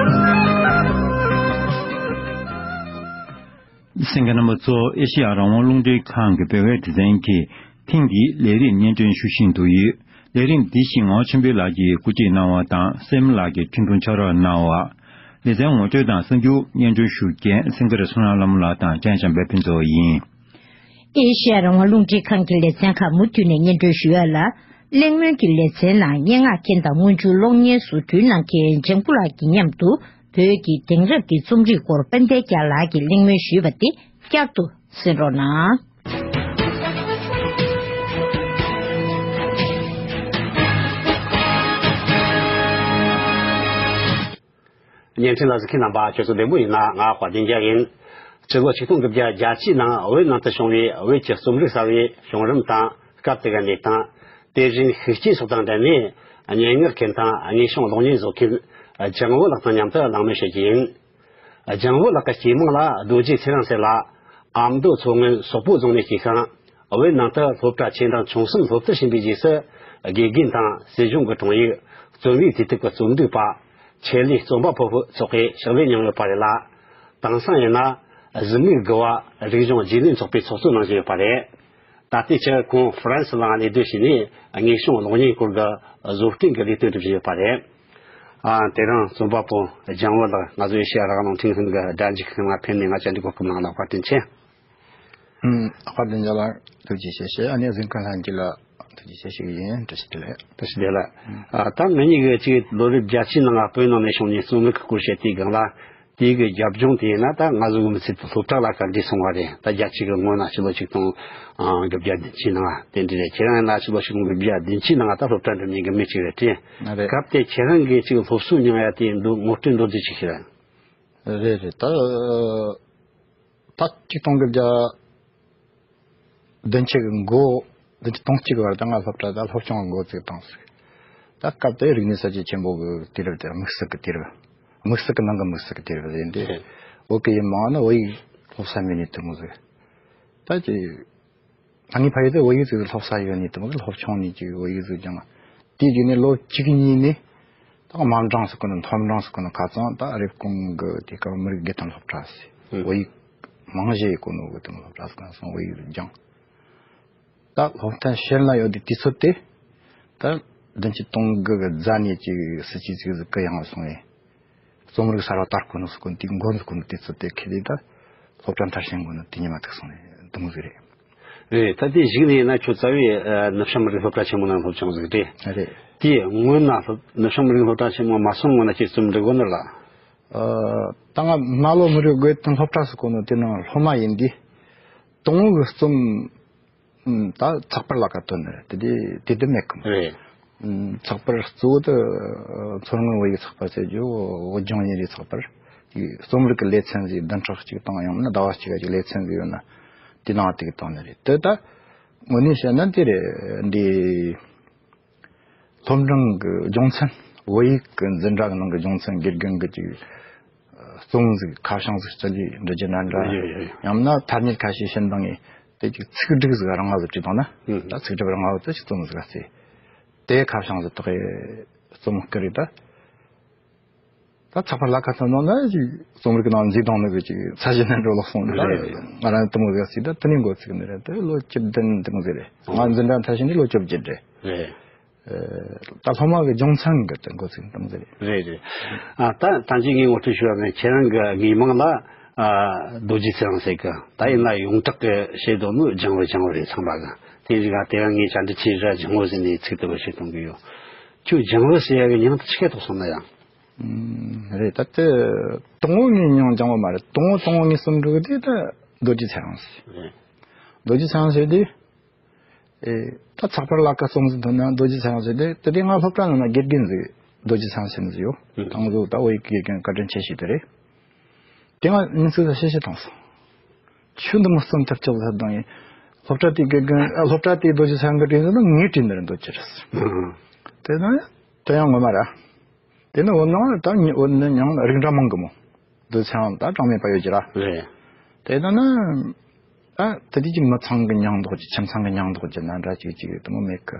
གསན་མཁན་རྣམ་པ་ཚོ། ཨེ་ཤེ་ཡ་རང་དབང་རླུང་འཕྲིན་ཁང་གི་བོད་སྐད་སྡེ་ཚན་གྱིས་ཐེངས་འདིའི་ལས་རིམ་སྙན་སྒྲོན་ཞུ་བཞིན་དུ་ཡོད། ལས་རིམ་འདི་ཞིག་ངག་དབང་ཆོས་འཕེལ་ལགས་ཀྱིས་བཀོད་སྒྲིག་གནང་བ་དང་། སྲས་མོ་ལགས་ཀྱིས་འཕྲིན་ཐུང་ཕྱག་རོགས་གནང་བ། ལེ་ཚན་ངོ་སྤྲོད་དང་གསར་འགྱུར་སྙན་སྒྲོན་ཞུ་མཁན་སེང་གེ་བསོད་ནམས་ལྷ་མོ་ལགས་དང་ལྕམ་བྱམས་པ་ཕུན་ཚོགས་ཡིན། ཨེ་ཤེ་ཡ་རང་དབང་རླུང་འཕྲིན་ཁང་གི་ལེ་ཚན་ཁག་མུ་མཐུད་ནས་སྙན་སྒྲོན་ཞུ་ཡ་ལ། གླེང་མོལ་གྱི་ལེ་ཚན་ནང་སྙན་ངག་མཁན་དང་སྔོན་འཇུག་གློག་བརྙན་བཟོ་སྐྲུན་གནང་མཁན་ལྗང་བུ་ལགས་ཀྱི་མཉམ་དུ། བོད་ཀྱི་དེང་རབས་ཀྱི་རྩོམ་རིག་སྐོར་དཔལ་ལྡན་རྒྱལ་ལགས་ཀྱིས་གླེང་མོལ་ཞུས་པ་དེ་བསྐྱར་དུ་གསན་རོགས་གནང་། བརྙན་འཕྲིན་ལ་གཟིགས་མཁན་རྣམ་པ་ཁྱོད་ཚོ་བདེ་མོ་ཡིན་ན། ང་དཔལ་ལྡན་རྒྱལ་ཡིན། སྤྱི་ལོ་ཆིག་སྟོང་དགུ་བརྒྱ་བརྒྱད་ཅུའི་ནང་བོད་ནང་དུ་བྱུང་བའི་བོད་ཀྱི་རྩོམ་རིག་གསར་བའི་བྱུང་རིམ་དང་། སྐབས་དེ་གའི་གནས་སྟངས། དེ་བཞིན་ཤུགས་རྐྱེན་སོགས་དང་འབྲེལ་ནས། སྙན་ངག་མཁན་དང་དངོས་བྱུང་གློག་བརྙན་བཟོ་མཁན་ལྗང་བུ་ལགས་དང་མཉམ་དུ་གླེང་མོལ་བྱེད་རྒྱུ་ཡིན། ལྗང་བུ་ལགས་ཀྱི་སྐྱེས་མིང་ལ་རྡོ་རྗེ་ཚེ་རིང་ཟེར་ལ། ཨ་མདོ་མཚོ་སྔོན་སོག་པོ་རྫོང་ནས་སྐྱེས་ཤིང་། བོད་ནང་དུ་སློབ་གྲྭ་ཆེ་འབྲིང་ཆུང་གསུམ་སློབ་གསོ་ཕྱིན་པའི་རྗེས་སུ། དགེ་རྒན་དང་སྲིད་གཞུང་གི་དྲུང་ཡིག་རྩོམ་ཡིག་དུས་དེབ་ཀྱི་རྩོམ་སྒྲིག་པ། ཆེད་ལས་རྩོམ་པ་པོ་སོགས་ཀྱི་ཕྱག་ལས་མྱངས་ཡོད་པ་རེད་ལ། དེང་སང་ཡིན་ན་གཟིགས་མོས་དགུ་བ་རིག་གཞུང་རྗེས་ལུས་ཚོགས་པའི་ཚོགས་གཙོ་གནང་བཞིན་ཡོད་པ་རེད། ད་ལྟའི་ཆར་ཁོང་ཧྥ་རན་སི་ལ་གནས་སྡོད་བྱས་ནས་དངོས་བྱུང་གློག་བརྙན་སྐོར་གྱི་བཟོ་སྐྲུན་གྱི་ལས་དོན་སྒྲུབ་བཞིན་ཡོད་པ་རེད། ཨ། དེ་རིང་རྩོམ་པ་པོ་ལྗང་བུ་ལགས་ང་ཚོ་ཨེ་ཤེ་ཡ་རང་དབང་རླུང་འཕྲིན་ཁང་གི་དྲ་འཇུག་ཁང་ལ་ཕེབས་ནས་ང་བཅར་འདྲི་གོ་སྐབས་གནང་བ་ལ་བཀའ་དྲིན་ཆེ། ཨུམ། བཀའ་དྲིན་ཆེ་ལགས། ཐུགས་རྗེ་ཆེ་ཞུ། ཨ་ནི་གཟིགས་མཁན་ལྷན་རྒྱས་ལ་ཐུགས་རྗེ་ཆེ་ཞུ་གི་ཡིན། བཀྲ་ཤིས་བདེ་ལེགས། བཀྲ་ཤིས་བདེ་ལེགས། ཨ། ད་ང་གཉིས་ཀྱིས་ཅིག་ལོ་རབས་བརྒྱད་ཅུའི་ནང་བོད་ནང་ནས་བྱུང་ནས་རྩོམ་རིག་གི་སྐོར་བཤད་དུས་སྒང་ལ། དེའི་གི་རྒྱབ་ལྗོངས་དེ་ཡིན་ན། ད་ང་ཚོ་གི་མི་ཚེ་དེ་སློབ་གྲྭ་ལ་ག་འདྲས་སོང་བ་རེད། ད་བརྒྱད་ཅུ་གི་སྔོན་ན་ཕྱི་ལོ་ཆིག་སྟོང་དགུ་བརྒྱ་བདུན་ཅུའི་ནང་དེ་འདྲ་རེད། ཁྱེད་རང་ཡིན་ན་ཕྱི་ལོ་ཆིག་སྟོང་དགུ་བརྒྱ་བདུན་ཅུའི་ནང་ད་སློབ་གྲྭ་འགྲིམ་མཁན་གི་མི་གཅིག་རེད་དྲན། ཨ་རེད། སྐབས་དེ་ཁྱེད་རང་གིས་ཅིག་སློབ་གསོ་མྱངས་ཡ་དེ་འདུག་ངོ་སྤྲོད་མདོར་བསྡུས་ཅིག་ཞུ་ར། རེད་རེད། ད་ད་ཆིག་སྟོང་དགུ་བརྒྱ་བདུན་ཅུ་གི་འགོ། བདུན་ཅུ་དོན་གཅིག་གི་བར་དུ་ང་སློབ་གྲྭ་ད་སློབ་སྦྱོང་འགོ་བཙུགས་བཏང་ཟིག་ད་སྐབས་དེ་རིག་གནས་གསར་བརྗེ་ཆེན་པོ་གི་དུས་རབས་དེ། དམིགས་བསལ་གི་དུས་རབས། དམིགས་བསལ་གི་ནང་གི་དམིགས་བསལ་གི་དུས་རབས་ཡིན་ཏེ། ཨེ། བོད་སྐད་ཡིག་མང་ན་བོད་ཡིག་སློབ་ས་མེད་ནི་དེ་མོ་ཟིག་ད་ཅི། ད་ངའི་ཕ་ཡུལ་དུ་བོད་ཡིག་ཟིག་སློབ་ས་ཡོད་ནི་དེ་མོ་ཟིག་སློབ་ཆུང་ནས་ཅིག་བོད་ཡིག་ཟིག་སྦྱངས། དེའི་རྗེས་ནས་ལོ་གཅིག་གཉིས་ནས་ད་དམའ་འབྲིང་ཟེར་གོ་ནོ། མཐོ་འབྲིང་ཟེར་གོ་ནོ་ཁ་ཚང་ད་རེབ་གོང་གི་དེ་སྐབས་མི་རིགས་དགེ་ཐོན་སློབ་གྲྭ་ཟེར། ཨུ། བོད་ཡིག་རྨང་གཞི་ཡོད་གོ་ནོ་གི་དེ་མོ་སློབ་གྲྭ་ཟིག་ནང་སོང་བོད་ཡིག་སྦྱངས། ད་སློབ་ཐོན་ཕྱིར་ལ་ཡོད་དུས་དུས་ཚོད་དེ། ད་བདུན་ཅུ་དོན་དགུ་གི་རྫ་ནས་ཅིག་སྲིད་ཇུས་ཟིག་ཟིག་གི་ཡང་སོང་བས། རྩོམ་རིག་གསར་བ་དར་གོ་ནོ་ཟེར་གོ་ནོ་དེ་འགོ་འཛུགས་གོ་ནོ་དུས་ཚོད་དེ་ཁེལ་ལས། ད་སློབ་གྲྭ་མཐར་ཕྱིན་གོ་ནོ་དེ་ཉི་མ་ཐུག་སོང་ནས་འདུག་ཟིག་རེད། རེད། ད་དེ་གཞིགས་ནས་ཡིན་ན་ཁྱོད་རྩ་བའི་ཨ་ནུབ་བྱང་མི་རིགས་སློབ་གྲྭ་ཆེན་མོ་ནང་སློབ་སྦྱོང་ཟིག་རེད། རེད། དེའི་སྔོན་ན་སློབ་ནུབ་བྱང་མི་རིགས་སློབ་གྲྭ་ཆེན་མོ་མ་སོང་སྔོན་ན་ཁྱེད་རྩོམ་འབྲི་གོ་ནི་ལ། ཨ། ད་ང་རྨ་ལྷོ་མི་རིགས་དགེ་ཐོན་སློབ་གྲྭ་ཟེར་གོ་ནོ་དེ་ནང་སློབ་མ་ཡིན་དུས། དང་བོ་གི་རྩོམ། ཨུམ། ད་ཚགས་པར་ལ་ཁ་ཐོན་ནི་རེད། དེ་དུས་དེ་དུས་མེད་གི་མོ། རེད། ཨུམ། ཚགས་པར་གཙོ་བོ་དེ་མཚོ་སྔོན་བོད་ཡིག་ཚགས་པར་ཟེར་རྒྱུ། བོད་ལྗོངས་ཉིན་རེའི་ཚགས་པར། དེ་རྩོམ་རིག་གི་ལེ་ཚན་ཟིག་བདུན་ཕྲག་གཅིག་དང་ཡང་ན་ཟླ་བ་གཅིག་གི་ལེ་ཚན་ཟིག་ཡོད་ན། དེ་ནང་དེ་གི་བཏང་ནི་རེད། དེ་ད་དངོས་གནས་བཤད་ན་དེ་རེད། འདི་སློབ་འབྲིང་གི་སྦྱོང་ཚན། བོད་ཡིག་གི་འཛིན་གྲྭ་གི་ནང་གི་སྦྱོང་ཚན་དགེ་རྒན་གི་ཅིག་རྩོམ་ཟིག་ཁ་བྱང་ཟིག་སྤྱི་ལེ་འབྲི་རྒྱུ་འདྲ་འདྲ། ཡོད་ཡོད། ཡང་ན་ཐ་སྙད་ཁ་ཤས་བྱིན་བཏང་ངས་དེ་ཅིག་ཚིག་སྒྲིག་ཟིག་རང་ང་ཟིག་བྲིས་བཏང་ན། ཨུ། ད་ཚིག་སྒྲིག་རང་ང་ཟིག་དེ་ཅིག་རྩོམ་ཟིག་ག་བརྩིས། དེ་ཁ་བྱང་ཟིག་དག་གི་རྩོམ་སྐུ་རེད་ད། ད་ཚགས་པར་ལ་ཁ་ཐོན་ནང་ན་ཅིག་རྩོམ་རིག་ནང་འཛུལ་བཏང་ནི་གི་ཅིག་ཚད་གཞི་ནང་འགྲོ་ལོག་སོང་ནི་རེད། རེད། ང་རང་དེ་མོ་ཟིག་ག་བརྩིས། ད་དེ་ནས་འགོ་ཚུགས་ནི་རེད། དེ་ལོ་བཅུ་བདུན་དེ་མོ་ཟིག་རེད། ང་འཛིན་གྲྭ་མཐར་ཕྱིན་དུས་ལོ་བཅོ་བརྒྱད་རེད། རེད། ཨེ། ད་སློབ་མ་གི་སྦྱོང་ཚན་གི་དེ་འགོ་ཚུགས་དེ་མོ་ཟིག་རེད། རེད་རེད། ཨ། ད་ད་ཅི་ངས་ངོ་སྤྲོད་ཞུ་བ་ནི་ཁྱེད་རང་གི་མིང་མིང་ལ། ཨ། རྡོ་རྗེ་ཚེ་རིང་ཟེར་གི། ད་ཡིན་ན་ཡོངས་གྲགས་ཀྱི་བཤད་དོ་ནི་ལྗང་བུ་ལྗང་བུ་རེད། ཚང་མ་གི་དེ་རིགས་ལ་དེ་རིང་ངས་བཅར་འདྲི་བྱས་ར་ལྗང་བུ་ཟེར་ནས་ཚིག་དེ་བོ་བཤད་གཏོང་གི་ཡོད། ཁྱོད་ལྗང་བུ་ཟེར་ཡ་གི་མྱིང་དེ་ཆི་གེ་ཐོགས་སོང་ན་ཡང་། ཨུམ། རེད། ད་དེ་དང་བོ་ངའི་མྱིང་ལྗང་བུ་མ་རེད། དང་བོ་དང་བོ་ངའི་རྩོམ་འབྲི་གི་དེ་ད་རྡོ་རྗེ་ཚེ་རིང་ཟེར། རེད། རྡོ་རྗེ་ཚེ་རིང་ཟེར་དུས། ཨེ། ད་ཚགས་པར་ལ་ཁ་རྩོམ་ཟིག་ཐོན་ན་རྡོ་རྗེ་ཚེ་རིང་ཟེར་དུས། དེ་དུས་ང་སློབ་གྲྭ་ནང་ན་དགེ་རྒན་ཟིག་རྡོ་རྗེ་ཚེ་རིང་ཟེར་ནི་ཟིག་ཡོད། ཨུ། དང་བོ་ད་བོད་ཡིག་དགེ་རྒན་བཀའ་དྲིན་ཆེ་ཞིག་དེ་རེད། དེ་ང་མིང་ཚིག་ལ་གཤེ་གཤེ་བཏང་སོང་། ཁྱོད་འདི་མོ་རྩོམ་ཐབས་ཅི་ལ་བཏང་ཡིན། སློབ་གྲྭ་དེའི་དགེ་རྒན། ཨ། སློབ་གྲྭ་དེའི་རྡོ་རྗེ་ཚེ་རིང་གིས་བྲིས་ཟིན་ན་ངས་བྲིས་ནི་རེད་འདོད་ཀྱི་རེད། ཨུ། དེ་ན་དེ་ཡང་ངོ་མ་ར། དེ་ནི་འོ་ན་ད་ཉི་འོ་ན་མྱིང་རིགས་འདྲ་མང་གི་མོ། རྡོ་རྗེ་ཚེ་རིང་ད་གྲངས་མེད་པ་ཡོད་ཀྱི་ར། རེད། དེ་ལྟ་ན། ཨ། དེ་དུས་ཀྱི་མི་ཚང་གི་མྱིང་འདོགས་ཀྱི། ཁྱིམ་ཚང་གི་མྱིང་འདོགས་ཀྱི་ན་འདྲ་ཅིག་ཅིག་དེ་མོ་མེད་གི།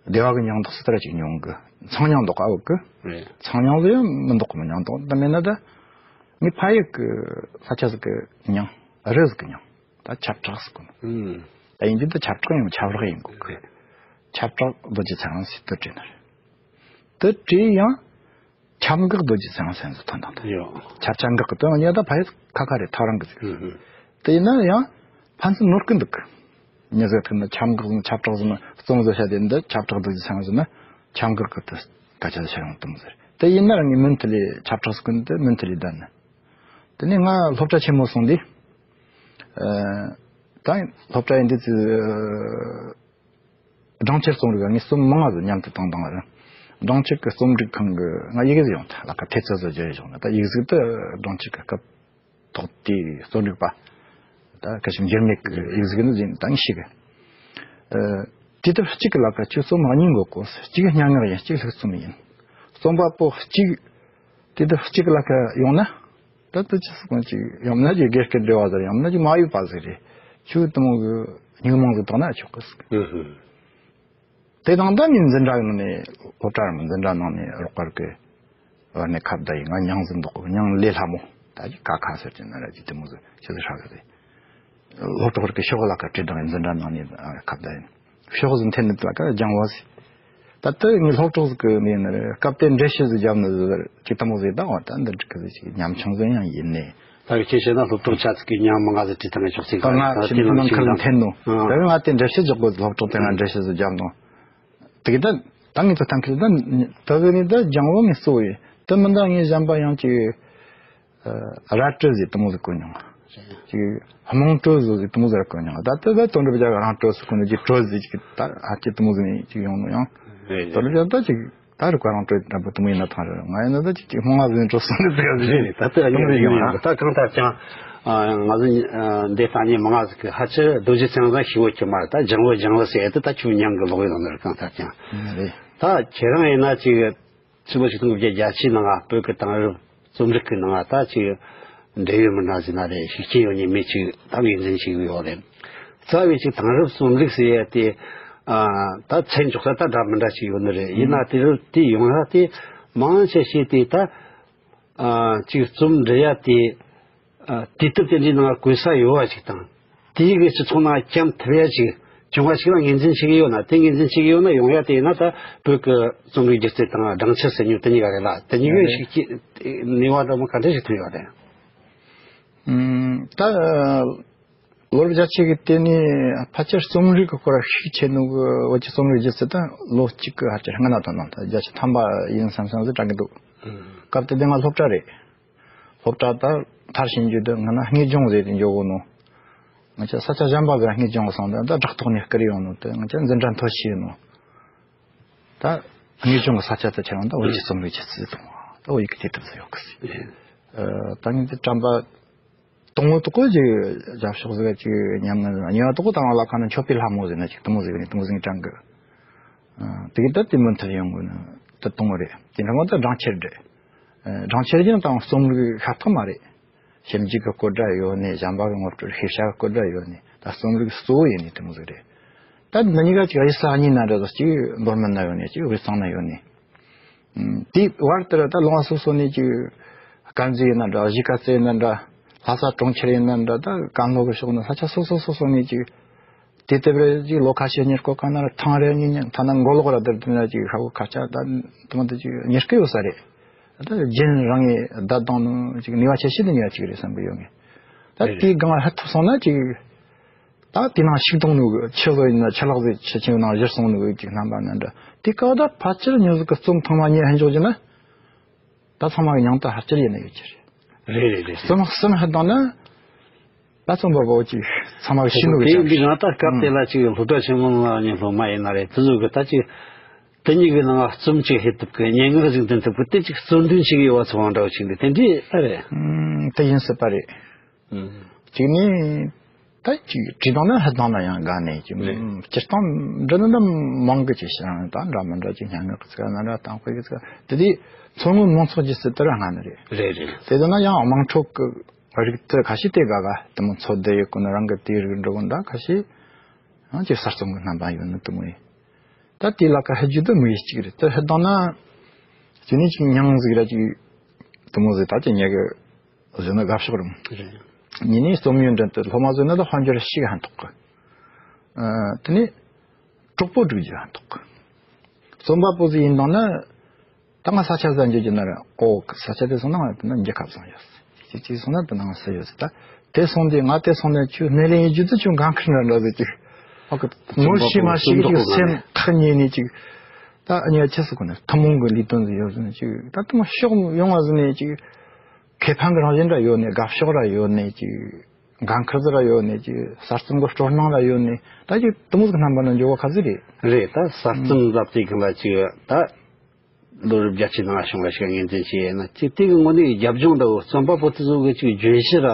སྡེ་བ་གི་མྱིང་འདོགས་སུ་ལྟར་ཅིག་ཉུང་གི། ཚང་མྱིང་འདོགས་ཨ་འོ་གི། རེད། ཚང་མྱིང་ལ་ཡང་མི་འདོགས་གི་མོ། མྱིང་འདོགས་ད་མེད་ན་ད། ངའི་ཕ་ཡུལ་གི་ས་ཆ་ཟིག་གི་མྱིང་། རི་ཟིག་གི་མྱིང་། ད་ཁྱབ་བྲག་ཟེར་གོ་ནོ། ཨུམ། ད་ཡིན་དུས་ད་ཁྱབ་བྲག་ཡིན་ཁྱབ་རག་ཡིན་གོ་གི། ཁྱབ་བྲག་རྡོ་རྗེ་ཚེ་རིང་ཟེར་དེ་བྲིས་ནི་རེད། དེ་བྲིས་ཡང་། ཁྱབ་འགག་རྡོ་རྗེ་ཚེ་རིང་ཟེར་ནི་ཐོན་དང་། ཡོད། ཁྱབ་ཆ་འགག་གི་དོན་ཡང་ད་ཕ་ཡུལ་ཁ་ཁ་རེད། ཐག་རིང་གི་ཟིག་ཨུ་ཧུ། དེ་ཡིན་ན་ཡང་ཕན་ཚུན་ནོར་གི་འདུག་གི། མྱི་ཟེར་ཐུབ་ན་ཁྱབ་འགག་ཟེར་ན་ཁྱབ་བྲག་ཟེར་ན་རྩོམ་བཟོ་བྱ་དེ་འདི་ཁྱབ་བྲག་རྡོ་རྗེ་ཚེ་རིང་ཟེར་ན་ཁྱབ་འགག་གི་དེ་སྐད་ཆ་ཟེར་ཡོང་དུམ་ཟེར། དེ་ཡིན་ན་རང་གི་མིང་དེ་ལས་ཁྱབ་བྲག་ཟེར་གི་འདི་མིང་དེ་ལས་བསྡད་ནི། དེ་ནས་ང་སློབ་གྲྭ་ཆེན་མོ་སོང་དུས། ཨ། ད་སློབ་གྲྭ་ཡིན་དུས་ཚེ། སྦྲང་ཆར་རྩོམ་རིག་ངས་རྩོམ་མང་ང་ཟིག་མཉམ་དུ་བཏང་བཏང་རེད། སྦྲང་ཆུ་གི་རྩོམ་སྒྲིག་ཁང་གི་ང་ཡི་གེ་ཟིག་ཡོང་ཐལ་ལ་ཁ་ཐེ་ཚོ་བཟོ་རྒྱུ་ཡོང་ན་ད་ཡིག་གཟུགས་དུ་སྦྲང་ཆུ་གི་སྐབས་ཐོག་དེའི་རྩོམ་སྒྲིག་པ་ད་ཁ་ཤས་འགྱུར་མེད་ཀྱི་ཡིག་གཟུགས་ནི་ཟིན་ད་ངས་ཤེས་གི། དུས་དེབ་གཅིག་གི་ལ་ཁ་ཆུ་རྩོམ་གཉིས་འགོད་གོ། གཅིག་སྙན་ངག་ཡིན། གཅིག་ལྷུག་རྩོམ་ཡིན། རྩོམ་པ་པོ་གཅིག་དུས་དེབ་གཅིག་གི་ལ་ཁ་ཡོང་ན། ད་ལྟ་ཅི་སུ་གང་ཅིག་ཡང་ན་ཅིག་དགེ་སྐད་འབྲེལ་བ་ཟེར། ཡང་ན་ཅིག་མ་ཡོད་པ་ཟིག་རེད། ཆུ་དུ་མོ་གི་སྙིང་མང་ཟིག་བཏང་ན་ཆོག་གི་ཟིག་དེ་དང་ད་ནི་འཛིན་གྲྭ་ནང་ནས་སློབ་གྲྭ་རང་འཛིན་གྲྭ་ནང་ནས་རོགས་པར་གི་བར་ནས་ཁ་བརྡ་ཡིན། ང་མྱང་ཟིག་འདུག་མྱང་ལས་སླ་མོ་ད་ཅིག་ཀ་ཁ་ཟེར་གྱི་ན་ར་ཅིག་དུ་མོ་ཟིག་ཆུ་ཟིག་ཧྲ་གི་རེད། སློབ་གྲོགས་རིགས་ཀྱི་ཤོག་ལ་ཁ་བྲིས་དང་འཛིན་གྲྭ་ནང་ནས་ཁ་བརྡ་ཡིན། ཕྱོགས་ཟིན་འཐེན་ནི་ལ་ཀ་ལྗང་བ་ཟིག་ད་ལྟ་ངའི་སློབ་གྲོགས་ཟིག་གི་ནས་ནི་སྐབས་དེ་འགྲེལ་བཤད་ཟིག་བརྒྱབ་ནི་ཟིག་ཅིག་དུ་མོ་ཟིག་ད་འོ་ད་འདི་འགྲིག་གི་ཟིག་ཅིག་ཉམ་ཆུང་ཟིག་ཡང་ཡིན་ནི། ད་གི་ཁྱེད་བྱས་ན་སློབ་གྲོགས་ཆ་ཚིག་གི་ཉམ་མ་ང་ཟིག་བྲིས་ཐང་ངའི་ཕྱོགས་ཚིག་ད་ང་ཁྱིམ་ཚང་ནང་ཁུར་ཟིག་འཐེན་ནོ། ད་ང་དེ་འགྲེལ་བཤད་རྒྱག་དགོས་ཟིག་སློབ་གྲོགས་དེ་ང་འགྲེལ་བཤད་ཟིག་བརྒྱབ་ནོ། དེ་གི་ད་ད་ངས་ད་ཐང་ཁུར་ད་ད་གི་ནི་ད་ལྗང་བོ་ངས་གཙོ་བོ་ཡིན། དེ་མིན་ད་ངས་གཞན་པ་ཡང་ཅིག་ར་སྤྲོད་ཟིག་དུ་མོ་ཟིག་གོ་མྱོང་། ཅིག་རྨོངས་སྤྲོད་ཟིག་དུ་མོ་ཟིག་གོ་མྱོང་། ད་ལྟ་ད་དོན་གྲུབ་རྒྱལ་རང་སྤྲོད་ཟིག་གོ་ནི་ཅིག་སྤྲོད་ཟིག་ཅིག་ད་ཨ་ཅེ་དུ་མོ་ཟིག་ནས་ཅིག་ཡོང་ནོ་ཡང་། དོན་གྲུབ་རྒྱལ་ད་ཅིག་ད་རུ་ཀ་རང་སྤྲོད་འདྲ་པོ་དུ་མོ་ཡིན་ན་ཐང་རེད། ང་ཡིན་ན་ད་ཅིག་ཅིག་རྨོངས་བ་ཟིག་སྤྲོད་སོང་ནི་ཟིག་ཟིག་རེད། ད་ལྟ་དུ་མོ་ཡིན་ཡང་ད་གང་ལྟར་ཀྱང་ང་ཚོ་འདི་ལྟ་ཉིན་མང་ང་ཟིག་གི་ཧ་ཅི་རྡོ་རྗེ་ཚང་ཟ་ཤི་བོ་ཁྱི་མ་ད་ལྗང་བོ་ལྗང་བོ་ཟེར་ཏེ་ད་ཁྱོད་མྱང་གི་ལོག་ཡོད་ནི་རེད། གང་ལྟར་ཀྱང་རེད། ད་ཁྱེད་རང་ཡིན་ན་ཅིག་ཆུ་ལོ་ཆིག་སྟོང་དགུ་བརྒྱ་བརྒྱད་ཅུའི་ནང་ང་བོད་ཀྱི་དེང་རབས་རྩོམ་རིག་གི་ནང་ང་ད་ཅིག་འབྲེལ་ཡོད་མི་འདྲ་ཟིན་ན་རེད། ཤུགས་རྐྱེན་ཡོད་ནི་མི་ཅིག་ད་ངོས་འཛིན་བྱེད་ཀྱི་ཡོད་རེད། རྩ་བའི་ཅིག་དེང་རབས་རྩོམ་རིག་ཟེར་ཡ་དེ་ད་ཚད་འཇོག་ས་ད་འདྲ་མི་འདྲ་ཅིག་ཡོད་ནི་རེད། ཡིན་ན་དེ་རུ་དེ་ཡོང་ས་དེ་མང་ཆེ་ཤོས་དེ་ད་ཅིག་རྩོམ་འབྲི་ཡ་དེ། ཨ། དུས་དེབ་དེ་འདྲའི་ནང་བཀོད་ས་ཡོད་པ་ཞིག་དང་། དེའི་གི་སྤྱི་ཚོགས་ནང་བཅའ་ཐུབ་ཡ་ཞིག་བྱུང་བ་ཞིག་ལ་ངོས་འཛིན་བྱེད་ཀྱི་ཡོད་ན། དེ་ངོས་འཛིན་བྱེད་ཀྱི་ཡོད་ན་ཡོང་ཡ་དེ་ཡིན་ན་ད་བོད་ཀྱི་རྩོམ་རིག་སྒྱུ་རྩལ་དང་སྦྲང་ཆུ་ཟེར་ཉོ་དེ་གཉིས་ཀ་རེད་ལ། དེ་གཉིས་ཀའི་ཞིག་གི་ནུས་པ་འདྲ་མོ་ག་འདྲ་ཞིག་ཐོན་ཡོད་རེད། ཨུམ། ད་ལོ་རབས་བརྒྱད་ཅུ་གི་དེ་ནས་ཕལ་ཆེར་རྩོམ་རིག་གི་སྐོར་ཤུགས་ཆེ་ནོ་གི་བོད་ཀྱི་རྩོམ་རིག་སྒྱུ་རྩལ་ད་ལོ་གཅིག་གི་ཕལ་ཆེར་སྔ་ན་དང་ནང་ད་བརྒྱད་ཅུ་ཐམ་པ་ཡིན་བསམ་བསམ་ཟིག་དྲན་གི་འདུག་སྐབས་དེ་དེ་ང་སློབ་གྲྭ་རེད། སློབ་གྲྭ་དང་མཐར་ཕྱིན་རྒྱུ་དེ་ང་ན་དངོས་སྦྱོང་ཟེར་ཏེ་འཇོག་གོ་ནོ། ང་ཅག་ས་ཆ་གཞན་པ་གི་དངོས་སྦྱོང་གི་སོང་དེ་ད་བྲག་ཐོག་ནས་བསྐུར་ཡོང་ནོ་དེ་ང་ཅག་འཛིན་གྲྭ་མཐོ་ཤོས་ནོ། ད་དངོས་སྦྱོང་གི་ས་ཆ་དེ་ཁྱེད་རང་ད་བོད་ཀྱི་རྩོམ་རིག་སྒྱུ་རྩལ་དང་ད་བོད་ཡིག་གི་དེ་དུ་ཟེར་ཡོད་གི་ཟེར། ད་ངས་དེ་དྲན་པ་དང་པོ་དག་གོ་ཅིག་རྒྱབ་ཕྱོགས་ཟིག་ཅིག་ཉམས་ངན་ཟིག་གཉིས་པ་དག་གོ་དང་ལ་ཁ་ན་མཆོད་པའི་ལྷ་མོ་ཟེར་ན་ཅིག་དུ་མོ་ཟིག་ནི་དུ་མོ་ཟིག་དྲན་གི། དེ་གི་ད་དེ་མུ་མཐུད་ཡོང་དགོས་ནི་དེ་དང་པོ་ད་སྦྲང་ཆར་རེད། སྦྲང་ཆར་ཀྱང་དང་རྩོམ་རིག་ཤ་སྟག་མ་རེད། ཞིབ་འཇུག་གི་བཀོད་སྒྲ་ཡོད་ནི། གཞན་པ་གི་ངོ་སྤྲོད་ཤེས་བྱ་གི་བཀོད་སྒྲ་ཡོད་ནི། ད་རྩོམ་རིག་གཙོ་བོ་ཡིན་ནི་དེ་མོ་ཟིག་རེད། ད་འདི་གཉིས་ཀ་ཅིག་གཡུལ་ས་གཉིས་ན་འདྲ་ཟིག་ཅིག་མདོ་སྨད་ན་ཡོད་ནི་ཅིག་དབུས་གཙང་ན་ཡོད་ནི། དེའི་བར་དེར་ད་ལུང་བ་སོ་སོ་ནས་ཅིག་དཀར་མཛེས་ཡིན་ན་འདྲ། གཞིས་ཀ་རྩེ་ཡིན་ན་འདྲ། ལྷ་ས་གྲོང་ཁྱེར་ཡིན་ན་འདྲ། ད་ཀན་ལྷོ་གི་ཕྱོགས་ནས་ས་ཆ་སོ་སོ་སོ་སོ་ནས་ཅིག་དེ་ལྟ་བུར་ཅིག་ལོ་ཁ་ཤས་གཉེར་སྐོར་གང་ན་ར་ཐེངས་རེ་གཉིས་གཉིས་ཐ་ན་མགོ་ལོག་ར་དེར་དེ་ན་ཅིག་ཧ་གོ་ཁ་ཆག་ད་དུ་མ་དེ་ཅིག་གཉེར་སྐོར་ཡོད་ས་རེད། ད་རྒྱུན་རིང་ངེ་བསྡད་བཏང་ནོ་ཅིག་ནུས་པ་ཆེ་ཤོས་དེ་ནུས་པ་ཅིག་རེད་བསམ་གི་ཡོད་ངེ། ད་དེའི་སྒང་ལ་ཧ་ཐུབ་སོང་ན་ཅིག་ད་དེ་ནང་ཞུགས་བཏང་ནོ་གི་ཆུ་ལོ་ཡིན་ན་ཆུ་ལག་ཟིག་ཆུ་ཆེན་ནང་བཞུར་སོང་ནོ་གི་ཅིག་རྣམ་པ་ན་འདྲ། དེ་སྐབས་ད་ཕལ་ཆེར་ཉོ་ཟིག་གི་རྩོམ་ཐེངས་མ་གཉིས་ཧན་འཇོག་རྒྱུ་ན། ད་ཚང་མ་གི་མྱང་ད་ཧ་ཅིར་ཡིན་ན་ཡོད་ཀྱི་རེད། རེད་རེད་རེད། གསུམ་གསུམ་ཧ་དང་ན་ད་རྩོམ་པ་པོ་ཅིག་ཚང་མ་གི་ཤེས་ནོ་གི་དེ་ཡིན་པའི་ནང་ད་སྐབས་དེ་ལ་ཅིག་སློབ་གྲྭ་ཆེན་མོ་ནང་ནས་སློབ་མ་ཡིན་ན་རེད། དེ་ཚོ་གི་ད་ཅིག་དེ་གཉིས་ཀྱི་ནང་རྩོམ་ཅིག་ཧེ་ཐུབ་གི་སྙན་ངག་ཅིག་འདོན་ཐུབ་གི་དེ་ཅིག་རྩོད་འདོན་ཅིག་ཡོད་པ་ཚོ་བ་འདྲ་བོ་ཅིག་འདི་དེ་འདྲའི་ཨ་རེད། ཨུམ། དེ་ཡིན་སྲིད་པ་རེད། གཅིག་ནི། ད་ཅིག་བྲིས་བཏང་ན་ཧ་དང་ན་ཡང་དགའ་ནས་ཅིག་རེད། སྤྱིར་བཏང་འབྲི་ནི་འདི་མང་གི་ཅིག་ཤེས་རང་ད་འདྲ་མི་འདྲ་ཅིག་སྙན་ངག་གི་ཚིག་ན་འདྲ་དང་དཔེ་གི་ཚིག་དེ་དུས་མཚོ་སྔོན་མང་ཚོགས་ཀྱི་སྲིད་དེ་ར་སྔ་ནི་རེད། རེད་རེད། དེ་དུས་ན་ཡང་དམངས་ཁྲོད་ཀྱི་རིག་རྩལ་ཁ་ཤས་དེ་དགའ་ག་དེ་མོ་འཚོ་བསྡད་ཡོད་ཀུན་རང་གི་དེའི་རིགས་འགྲོ་གི་འདྲ་ཁ་ཤས་ཡང་ཅིག་གསར་རྩོམ་གྱི་རྣམ་པ་ཡོད་ནི་དེ་མོ་ཡིན། ད་དེ་ལ་ཁ་ཧ་རྒྱུ་དུ་མི་ཡི་གཅིག་རེད། དེ་ཧ་དང་ན་ཅི་ནས་ཅིག་མྱང་ཟིག་ར་ཅིག་དེ་མོ་ཟིག་ད་ཅི་ཉེ་གི་བཟོས་ན་དགའ་ཕྱོགས་རུང་། རེད། ཉིན་ནས་རྩོམ་ཡོན་འདྲེན་དུ་སློབ་མ་བཟོས་ན་ད་དཔལ་འབྱོར་ཞིག་ཧན་ཐོག་གི། ཨ། དེ་ནས་གྲོགས་པོ་སྒྲིག་རྒྱུ་ཧན་ཐོག་གི། རྩོམ་པ་པོ་ཟིག་ཡིན་དང་ན། ད་ང་ས་ཆ་ཟ་འཇོག་རྒྱུ་ན་ར་ཨོ་ས་ཆ་དེ་སོང་ན་ང་དེ་ན་རྒྱལ་ཁབ་སོང་ཡོད། ཅིག་ཅིག་སོང་ན་དེ་ན་ང་ས་ཡོད་ད། དེ་སོང་དེ་ང་དེ་སོང་ནས་ཁྱོད་སྣེ་ལེན་ཡིན་རྒྱུ་དུ་ཁྱོད་འགན་ཁུར་འདྲ་འདྲ་ཟིག་ཅིག་ཨོ་གི་ངོ་ཤེས་མ་ཤེས་ཀྱི་སེམས་ཐག་ཉེ་ནས་ཅིག་ད་ཨ་ཉེ་ཆེ་སུ་གོ་ནས་ཐུན་མོང་གི་ལས་དོན་ཟིག་ཡོད་ཟིན་ཅིག་ད་དུ་མ་ཕྱོགས་ཡོང་བ་ཟིན་ནས་ཅིག་ཁེ་ཕན་གྱི་རང་བཞིན་ར་ཡོད་ནས་དགའ་ཕྱོགས་ར་ཡོད་ནས་ཅིག་འགན་ཁུར་ཟིག་ར་ཡོད་ནས་ཅིག་གསར་རྩོམ་གྱི་སྤྲོ་སྣང་ར་ཡོད་ནས་ད་ཅིག་དུ་མོ་ཟིག་རྣམ་པ་ན་འཇོག་བ་ཁ་ཟིག་རེད། རེད། ད་གསར་རྩོམ་ཟབ་ཅིག་གི་ལ་ཅིག་ད་ ལོ་རབས་བརྒྱད་ཅུ་ནང་བྱུང་བ་ཞིག་ངོས་འཛིན་བྱས་ཡིན་ན། ཅིག་དེ་གི་ངོ་ནས་རྒྱབ་ལྗོངས་འདྲ་བོ། རྩོམ་པ་པོ་དེ་ཚོ་གི་ཅིག་བརྗོད་གཞི་ར་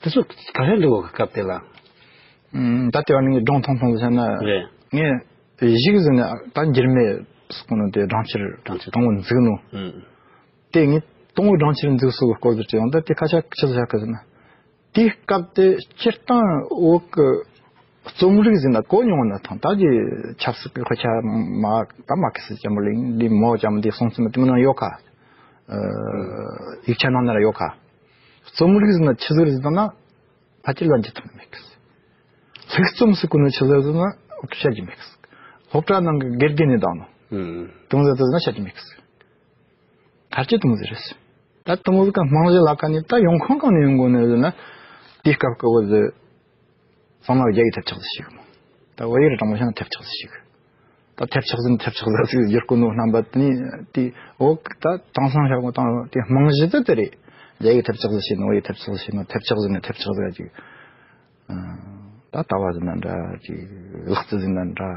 དེ་ཚོ་ག་རེ་འདྲ་བོ་གི་སྐབས་དེ་ལ། ཨུམ། ད་ལྟ་བ་ནི་སྒྲུང་ཐུང་ཐུང་ཟེར་ན། རེད། ངས་གཞིག་ཟིན་ནས་ད་འགྱུར་མེད་ཟེར་གོ་ནོ་དེ་སྦྲང་ཆར་སྦྲང་ཆར་དང་པོ་འཛུགས་ནོ། ཨུམ། དེ་ངས་དང་པོ་སྦྲང་ཆར་འཛུགས་སོ་གི་སྐོར་དུ་བྲིས་ཡོང་། ད་དེ་ཁ་ཆ་ཆི་ཟིག་བཞག་གི་ཟེར་ན། དེའི་སྐབས་དེ་སྤྱིར་བཏང་བོད་ཀྱི་རྩོམ་རིག་ཟེར་ན་གོ་མྱོང་ན་ཐང་། ད་ཀྱི་ཆབ་སྲིད་ཀྱི་དཔེ་ཆ་མ་ད་མ་ཁི་སི་ཅམ་པོ་ལིང་འདི་མོ་ཅམ་འདི་སོང་ཙམ་དེ་མི་ནང་ཡོད་ཁ། ཨ། ཡིག་ཆ་ནང་ན་ར་ཡོད་ཁ། རྩོམ་རིག་ཟེར་ན་ཆི་ཟིག་རེད་ཟེར་ན་ཕལ་ཆེར་ལ་འཇི་ཐུབ་མེད་ཁི། ལྷུག་རྩོམ་ཟེར་གོ་ནོ་ཆི་ཟིག་ཟེར་ན་བཤད་རྒྱུ་མེད་ཁི། སློབ་གྲྭ་ནང་གི་དགེ་རྒན་ནས་བཏང་ནོ། ཨུམ། དུང་ཟེར་དུ་ཟེར་ན་བཤད་རྒྱུ་མེད་ཁི། གལ་ཆེ་དུང་ཟེར་རེད། ད་དུང་ཟེར་ག་རྨང་གཞི་ལ་ཁ་ནས་ད་ཡོང་ཁུངས་གང་ནས་ཡོང་གོ་ནས་ཟེར་ན། དེའི་སྐབས་ཀྱི་བོད་ཟེར་ཚང་མ་རྒྱ་ཡིག་ཐེབས་ཆག་ཟིག་ཞིག་མོ། ད་བོད་ཡིག་ར་དྲང་མོ་བཤད་ན་ཐེབས་ཆག་ཟིག་ཞིག་ད་ཐེབས་ཆག་ཟིན་ཐེབས་ཆག་ཟིག་ཟིག་བསྒྱུར་གོ་ནོ་རྣམ་པ་དེ་ནི་དེ་འོག་ད་དེང་སང་ཤར་གོ་དང་དེ་རྨང་གཞི་དེ་དེ་རེད། རྒྱ་ཡིག་ཐེབས་ཆག་ཟིག་བྱས་ནོ། བོད་ཡིག་ཐེབས་ཆག་ཟིག་བྱས་ནོ། ཐེབས་ཆག་ཟིན་ནས་ཐེབས་ཆག་ཟིག་ཅིག་ད་ལྟ་བ་ཟིན་ན་འདྲ་ཅིག་ལག་རྩལ་ཟིན་ན་འདྲ།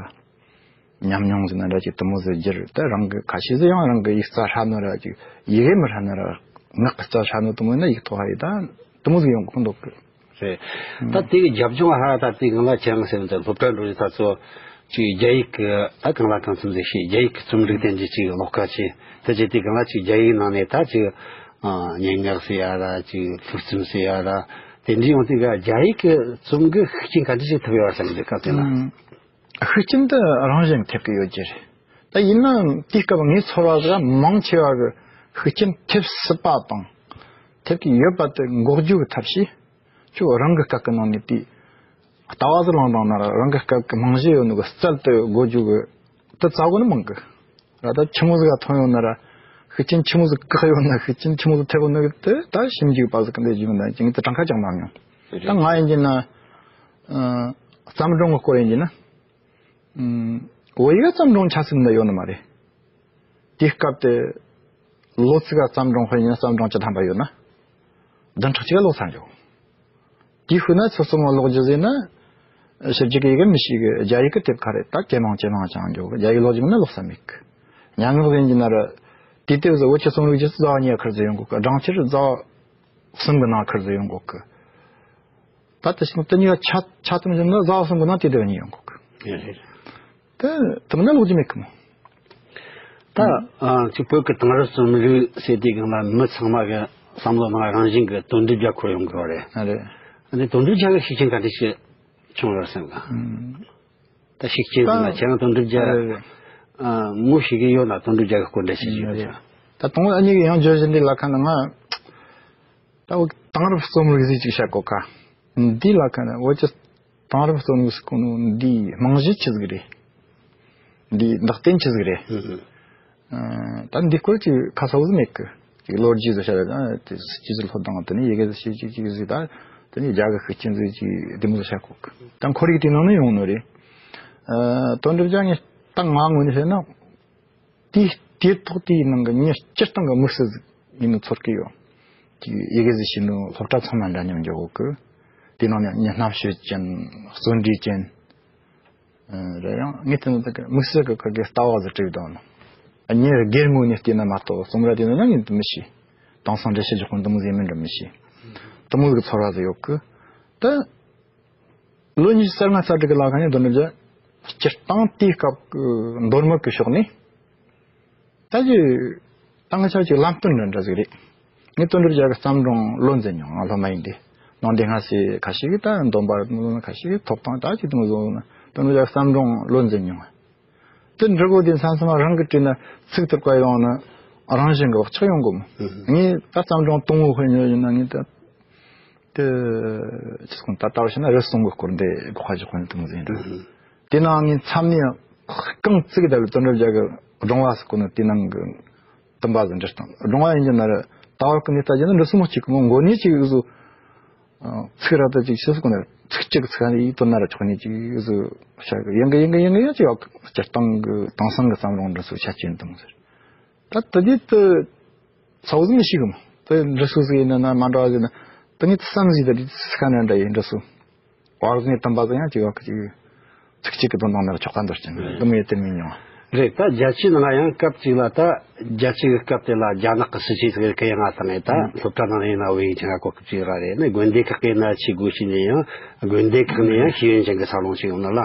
ཉམས་མྱོང་ཟིན་ན་འདྲ་ཅིག་དུ་མོ་ཟིག་བསྒྱུར། ད་རང་གི་ཁ་ཤས་ཟིག་ཡང་རང་གི་ཡིག་རྩ་ཧྲ་ནོ་ར་ཅིག་ཡི་གེ་མི་ཧྲ་ནོ་ར་ངག་གི་རྩ་ཧྲ་ནོ་དུ་མོ་ཡིན་ན་ཡིག་ཐོག་ཧ་ཡི་ད་དུ་མོ་ཟིག་ཡོང་གི་འདུག་གི། རེད། ད་དེ་གི་རྒྱབ་ལྗོངས་ཧ་ད་དེ་གང་ལ་ཁྱེད་རང་སེམས་ཙམ་སློབ་གྲྭ་འགྲོ་རྒྱུ་ད་ཚོ་ཅིག་རྒྱ་ཡིག་གི་ད་གང་ལ་གང་འཚམ་ཟིག་ཤེས། རྒྱ་ཡིག་གི་རྩོམ་སྒྲིག་དེ་འདྲ་ཅིག་ཀློག་ཁ་ཆེ། ད་ཅིག་དེ་གང་ལ་ཅིག་རྒྱ་ཡིག་ནང་ནས་ད་ཅིག་ཨ་སྙན་ངག་ཟེར་ཡ་ར་ཅིག་ལྷུག་རྩོམ་ཟེར་ཡ་ར་དེ་འདྲ་ཡོང་དུས་ག་རྒྱ་ཡིག་གི་རྩོམ་གི་ཤུགས་རྐྱེན་ག་འདྲ་ཞིག་ཐེབས་ཡོད་བསམ་གི་འདུག་སྐབས་དེ་ལ། ཨང་། ཤུགས་རྐྱེན་དེ་རང་བཞིན་ཐེབས་ཀྱི་ཡོད་ཀྱི་རེད། ད་ཡིན་ནའང་དེའི་སྐབས་ངའི་ཚོར་བ་ཟིག་མང་ཆེ་བ་གི་ཤུགས་རྐྱེན་ཐེབས་སྲིད་པ་དང་ཐེབས་ཀྱི་ཡོད་པ་དེ་འགོག་རྒྱུ་གི་ཐབས་ཤེས། ཁྱོད་རང་གི་སྐབས་ཀྱི་ནང་ནས་དེ་ལྟ་བ་ཟིག་བླངས་བཏང་ན་ར་རང་གི་སྐབས་ཀྱི་རྨང་གཞི་ཡོད་ནོ་གི་རྩལ་དེ་འགོག་རྒྱུ་གི་དེ་རྩ་བོ་ནས་མང་གི། ར་ད་ཆི་མོ་ཟིག་ག་ཐོན་ཡོད་ན་ར་ཤུགས་རྐྱེན་ཆི་མོ་ཟིག་བཀག་ཡོད་ན་ཤུགས་རྐྱེན་ཆི་མོ་ཟིག་ཐེབས་ཡོད་ན་གི་དེ་ད་ཞིབ་འཇུག་པ་ཟིག་གི་འདི་ཞིབ་འདང་ཅིག་ངས་དེ་གྲངས་ཀ་ཅང་མ་མྱོང་། ད་ང་ཡིན་གྱི་ན། ཨ། བརྩམས་སྒྲུང་གི་སྐོར་ཡིན་གྱི་ན། ཨུམ། བོད་ཡིག་བརྩམས་སྒྲུང་ཆ་ཚིག་འདི་ཡོད་ནི་མ་རེད། དེའི་སྐབས་དེ་ལོ་ཚིགས་ག་བརྩམས་སྒྲུང་དཔེ་ཡིན་ན་བརྩམས་སྒྲུང་བཅུ་ཐམ་པ་ཡོད་ན། བདུན་ཕྲག་གཅིག་ག་ཀློག་ཚར་འགྱོ། དེའི་ཤུལ་ན་སོ་སོ་མོ་ཀློག་རྒྱུ་ཟེར་ན། ཕྱི་རྒྱལ་གི་ཡི་གེ་མི་ཤེས་གི། རྒྱ་ཡིག་གི་དེབ་ཁ་རེད། ད་ཇེ་མང་ཇེ་མང་བྱུང་འགྱོ་གི། རྒྱ་ཡིག་ཀློག་རྒྱུ་མིན་ན་ཀློག་ས་མེད་གི། སྙན་ངག་ཡིན་གྱི་ན་ར། དེ་དེབ་ཟིག་བོད་ཀྱི་རྩོམ་རིག་སྒྱུ་རྩལ་ཟླ་བ་གཉིས་ཁུར་ཟིག་ཡོང་གོ་གི། སྦྲང་ཆར་ཟླ་བ་གསུམ་གི་ནང་ཁུར་ཟིག་ཡོང་གོ་གི། ད་དེ་ཕྱིན་དེ་གཉིས་ཆ་ཆ་ཐུན་བཞིན་ན་ཟླ་བ་གསུམ་གི་ནང་དེ་དེབ་གཉིས་ཡོང་གོ་གི། ཡིན་རེད། དེ་དེ་མིན་ན་ལོག་རྒྱུ་མེད་གི་མོ། ད་ཨ་ཅིག་བོད་ཀྱི་དེང་རབས་རྩོམ་རིག་ཟེར་དུས་སྒང་ལ་མི་ཚང་མ་གི་བསམ་བློ་ནང་རང་བཞིན་གྱི་དོན་འགྲུབ་རྒྱལ་སྐོར་ཡོང་གི་ཡོད་རེད། ཨ་རེད། ཨ་ནི་དོན་འགྲུབ་རྒྱལ་གི་ཤུགས་རྐྱེན་ག་འདྲ་ཞིག་བྱུང་ཡོད་སེམས་ག་ཨུམ། ད་ཤུགས་རྐྱེན་ཟེར་ན་ད་ཁྱེད་རང་དོན་འགྲུབ་རྒྱལ་ཨ་རེད་རེད། ཨ་ངོ་ཤེས་ཀྱི་ཡོད་ན་དོན་འགྲུབ་རྒྱལ་གི་སྐོར་འདྲ་ཞིག་ཡོད་ཀྱི། ད་དང་པོ་ཨ་ནི་གི་ཡང་བརྗོད་བཞིན་འདི་ལ་ཁ་ན་ང་ད་བོད་དེང་རབས་རྩོམ་རིག་ཟིག་ཅིག་བཤད་གོ་ཁ། འདི་ལ་ཁ་ན་བོད་ཀྱི་དེང་རབས་རྩོམ་རིག་ཟེར་གོ་ནོ་འདི་རྨང་གཞི་ཆི་ཟིག་རེད། འདི་འདག་རྟེན་ཆི་ཟིག་རེད། ཨ་ད་འདི་སྐོར་ཅིག་ཁ་གསལ་བོ་ཟིག་མེད་གི། ཅིག་ལོ་རྒྱུས་ཟིག་བཤད་ར་ད་དེ་སྤྱི་ཚོགས་སློབ་སྟངས་དེ་ནི་ཡི་གེ་ཟིག་ཤེས་ཅིག་ཅིག་ཟིག་ད་དེ་ནི་རྒྱ་གི་ཤུགས་རྐྱེན་ཟིག་ཅིག་དེ་མོ་ཟིག་བཤད་གོ་གི། ད་ཁོར་ཡུག་དེ་ནང་ནས་ཡོང་ནོ་རེད། ཨ་དོན་འགྲུབ་རྒྱལ་ངས་ད་ང་ངོས་ནས་བཤད་ན། དེའི་དེའི་ཐོག་དེའི་ནང་གི་མྱི་སྤྱིར་བཏང་གི་དམིགས་བསལ་ཟིག་ཡིན་ནོ་ཚོར་གི་ཡོད། དེ་ཡི་གེ་ཟིག་ཤེས་ནོ་སློབ་གྲྭ་ཚང་མ་འདྲ་མཉམ་འཇོག་གོ་གི། དེའི་ནང་ནས་མྱི་རྣམ་དཔྱོད་ཅན། བརྩོན་འགྲུས་ཅན། ཨ་རེད། ཡང་ངས་དེ་ནི་དེ་གི་དམིགས་བསལ་གི་ཁ་གི་ལྟ་བ་ཟིག་བྲིས་བཏང་ནོ། ཨ་མྱི་སྒེར་ངོས་ནས་བལྟས་ན་མ་གཏོགས་རྩོམ་ར་དེ་ནི་ན་ངས་དེ་མི་ཤེས། དེང་སང་འགྲེལ་བཤད་རྒྱག་གོ་འདི་མོ་ཟིག་མིན་འདྲ་མི་ཤེས། དེ་མོ་གི་ཚོར་བ་ཟིག་ཡོད་གི། ད། ལོ་ཉི་ཤུ་རྩ་ལྔ་རྩ་དྲུག་གི་ལ་ཁ་ནས་དོན་འགྲུབ་རྒྱལ་སྤྱིར་བཏང་དེའི་སྐབས་ཀྱི་མདོ་སྨད་ཀྱི་ཕྱོགས་ནས། ད་ཅི་ད་ང་ཆ་ཅིག་ལམ་སྟོན་འདྲ་འདྲ་ཟིག་རེད། ངས་དོན་འགྲུབ་རྒྱལ་གྱི་བརྩམས་སྒྲུང་བློ་འཛིན་མྱོང་། ང་སློབ་མ་ཡིན་དུས་ནང་དེ་སྔ་སེ་ཁ་ཤས་ཀྱིས་ད་འདོན་པ་ཁ་ཤས་ཀྱིས་ཐོབ་ཐང་ད་ཅིག་དེ་མོ་བཟོ་ན་དོན་འགྲུབ་རྒྱལ་གྱི་བརྩམས་སྒྲུང་བློ་འཛིན་མྱོང་། དེ་འབྲི་གོ་དུས་མཚམས་མཚམས་རང་གིས་བྲིས་ན་ཚིག་དེར་བཀོད་ཡོང་ན་རང་བཞིན་གྱི་བག་ཆགས་ཡོང་གོ་མོ། ངས་ད་བརྩམས་སྒྲུང་དང་པོ་ཧོལ་ཉོ་ཡིན་ན་ངས་ད། དེ་ཅི་སྐོང་ད་ལྟ་བ་བྱས་ན་རི་སུལ་གི་སྐོར་འདི་སྒོ་ཁ་ཅིག་ཁོ་ནས་དུ་མོ་ཟིན་འདྲ། དེ་ནང་ངས་མཚམས་ནས་རྐང་བཙུགས་ད་ལ་དོན་འགྲུབ་རྒྱལ་གྱི་སྒྲུང་བ་ཟེར་གོ་ནོ་དེ་ནང་གི་དུམ་པ་ཟིག་འབྲི་སྟངས། སྒྲུང་བ་ཡིན་གྱི་ན་ར་ད་བར་གི་ནས་ལྟ་རྒྱུ་ན་འབྲི་སྲོལ་མོ་གཅིག་གི་མོ་མགོ་ནས་ཅིག་བཟོ། ཚིག་ར་ད་ཅིག་ཤི་སུ་གོ་ན་ཚིག་གཅིག་གི་ཚིག་ནས་ཡིད་དོན་ན་ར་ཆོག་ནས་ཅིག་བཟོ་བྱ་གི་ཡིན་གི་ཡིན་གི་ཡིན་གི་ཡིན་ཅིག་ཡོད་གི། སྤྱིར་བཏང་གི་དེང་སང་གི་བརྩམས་སྒྲུང་འབྲི་སྲོལ་ཆ་ཅན་དུ་མོ་ཟེར། ད་ད་དེ་ད། ཚ་བོ་ཟིག་མི་ཤེས་གི་མོ། དེ་འབྲི་སྲོལ་ཟིག་ཡིན་ན་ན་མ་འདྲ་བ་ཟིག་ན། དེ་ངས་དེ་བསམ་ཟིག་ད་དེ་ཚིག་ཁ་ན་འདྲ་ཡིན་འབྲི་སྲོལ། བར་ཟིག་ནས་དམ་པ་ཟིག་ཡང་ཅིག་ཡོད་གི་ཅིག་ཚིག་གཅིག་གི་དོན་དང་ན་ཆོག་ག་འདོར་ཅན་དུ་མོ་ཡོད་དེ་མི་མྱོང་ རེད། ད་རྒྱལ་སྤྱིའི་ནང་ཡང་སྐབས་གཅིག་ལ། ད་རྒྱལ་སྤྱི་གི་སྐབས་དེ་ལ་རྒྱ་ནག་གི་སྲིད་ཇུས་ཟིག་གི་ཡང་ང་དང་ད་སློབ་གྲྭ་ནང་ཡིན་ན་བོད་ཡིག་ཆེན་གོ་སྐབས་ཅིག་ར་རེད། ནི་དགོན་སྡེ་ཁག་གི་ན་ཆི་དགོས་ཤེས་ནས་ཡང་དགོན་སྡེ་ཁག་ནས་ཡང་ཤེས་ཡོན་ཅན་གི་ས་ལོང་ཅིག་ཡོང་ནི་ལ།